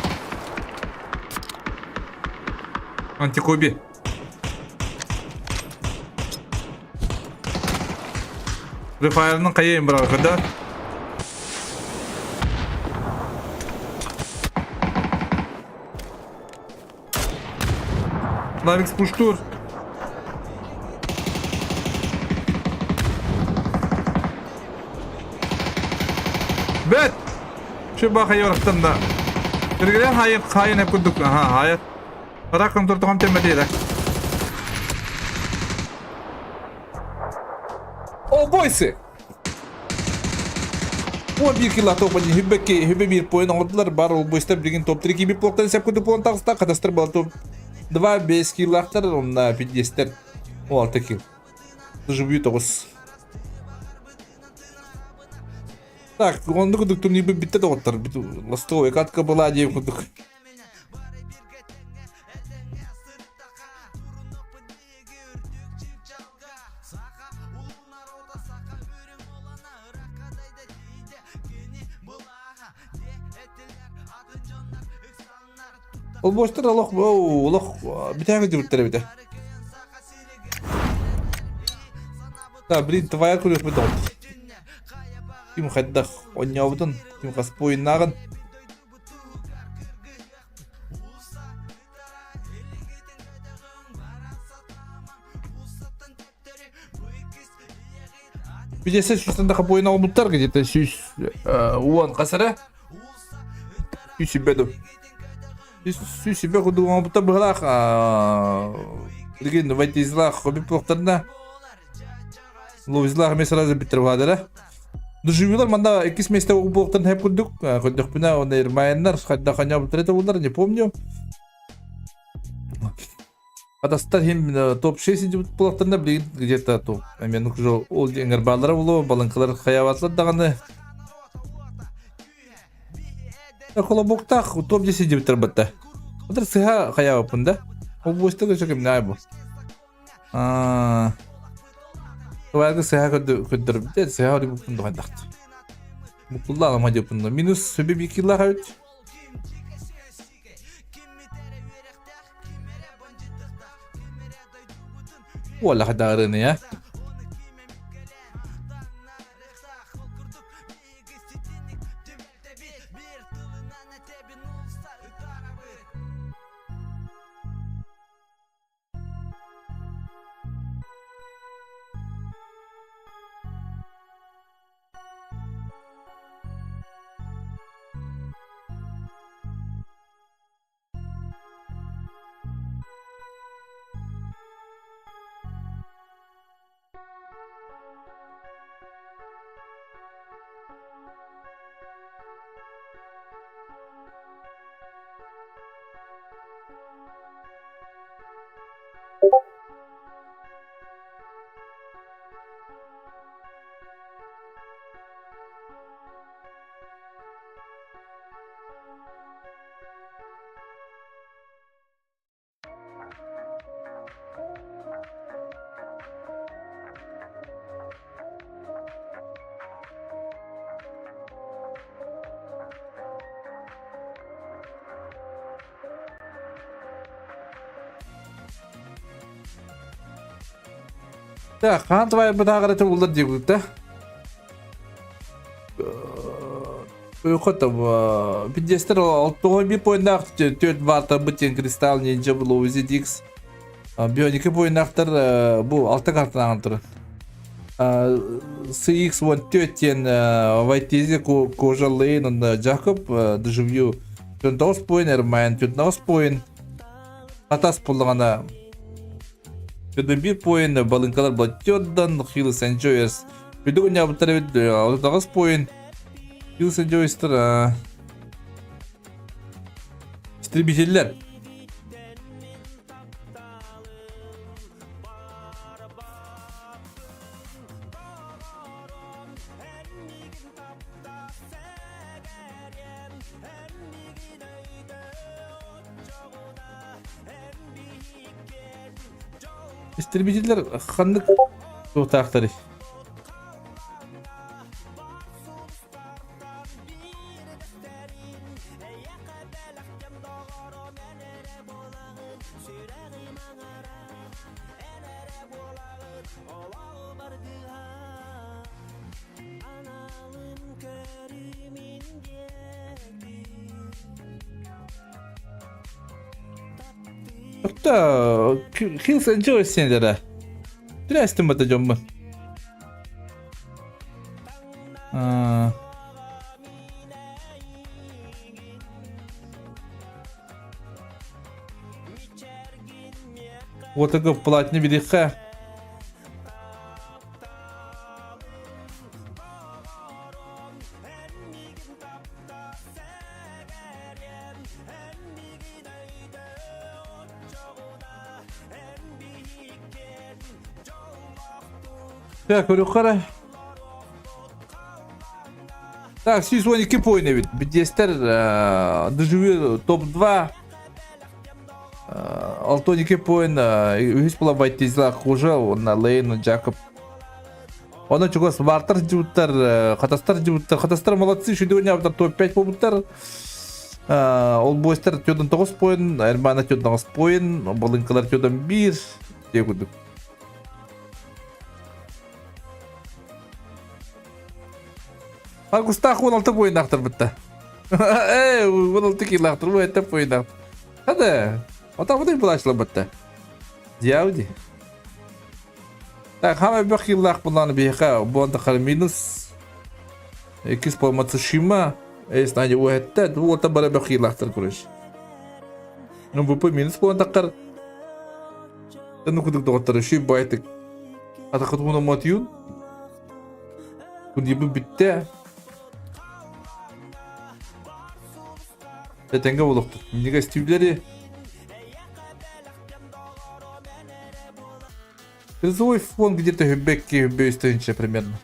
Антихобби. Рефайрның кайын бирок да. Лавикс пуштур. Бет! Şu баха yorықтан да. Биргелер хайын хайын hep kurduk. Aha hayır. Раком туртугам теммеди да. О, бойсы! О, бир килла топ один хүббекке хүббе бир поин оңордулар бар ол бойстар билген топ 3 киби плоктан сеп күтүп полон тагыста катастыр бала топ 2 5 киллахтар онна пиддестер. 16 килл. Доживью тоҕус. Так, оннук курдук турнирбыт бүттэ доҕоттор. Ластовая катка была диэн курдук. Олбуостар олох олох бүтээҕи дьыбыттар эбитэ. Да, блин, твоя күрүөхпүт доҕоттор. Ким хайдах онньообутун, ким хас буойуннааҕын. Бидесе сүүстэн да буойун оҕобуттар где-то 110 хас эрэ. 100 ду. 100 курдук оҥорбуттар быһалаах билигин вайтизлаах хобби плохтарына Ловизлаах эмиэ сразу бүттэр баадара. Дуживилар манда иккис месте буолуохтарын хэп курдук. Көрдөхпүнэ онно Ирмаяннар хайдах ханьаабыттар это буллар, не помню. Атастар хим топ-6 буолуохтарына билигин где-то топ. Мен уже ол эҥэр бааллара буолуо, балыҥкалар хайаабатылар даҕаны. Холобуктаах топ-10 дебиттер батта. Отыр сыһа хайаабаппын да. Ол буоста көсө кимнээ бу. Аа. Туайга сыһа көрдөрбүтэ, сыһа орибуппун дохайдахт. Букулла алама диэппин минус сөбү бикиллах эбит. Уолла хайдаарыны я. Так, хаан твайбытааҕар этэ буллар диэбит да. Өйхөтө пиндестер 61 поиннаах төрт баартарбыт диэн Кристалл Нинджа Лоузи Дикс Бионика поиннаахтар бу алта картанаан туран. CX-14 диэн Вайтези Кожа Лейн онно Джакоб Дежавю 49 поин Эрмайн 49 поин Атас буллаҕына 1 поин балыҥкалар Блаттёрдан Хиллс Enjoyers Үрдүк унньаабыттар эбит 38 поин Хиллс Enjoyers истребителлэр. Истребителлэр ханнык туохтаахтарый? Hatta Hills Enjoy сенлere. Biraz бата дьоммун. Вот такой платный билихе. Так, көрүөххэ эрэ. Так, 112 поин эбит. Бидиэстэр Дежавю топ-2. 612 поин үһүс була Вайтизла Хужа, уонна Лейн Джакоб. Онон чугас баартар дьыбыттар, хатастар дьыбыттар, хатастар молодцы, шүдүгүн ябытар топ-5 буолбуттар. Ол буостар 49 поин, Эрмана 49 поин, Балыҥкалар 41, диye курдук. Августаах 16 буойнаахтарбытта. Ээ, 16 килаахтар, бу этэ буойнаах. Хада, отабытай булаачыларбытта. Дьявди. Так, хама бөх киллаах булааны биһиэхэ буонта хара минус. Иккис пол Мацушима. Эс надя уэтте, бу ота бара бөх киллаахтар короче. Ну, ВП минус буон таққар. Тыны кудук доҕоттор үшүй байтык. Атақыт уна мотюн. Күндибі бүтте. Этенге болуқтық. Минеге стюблери. Призовой фонд где-то хүббекки хүббе примерно.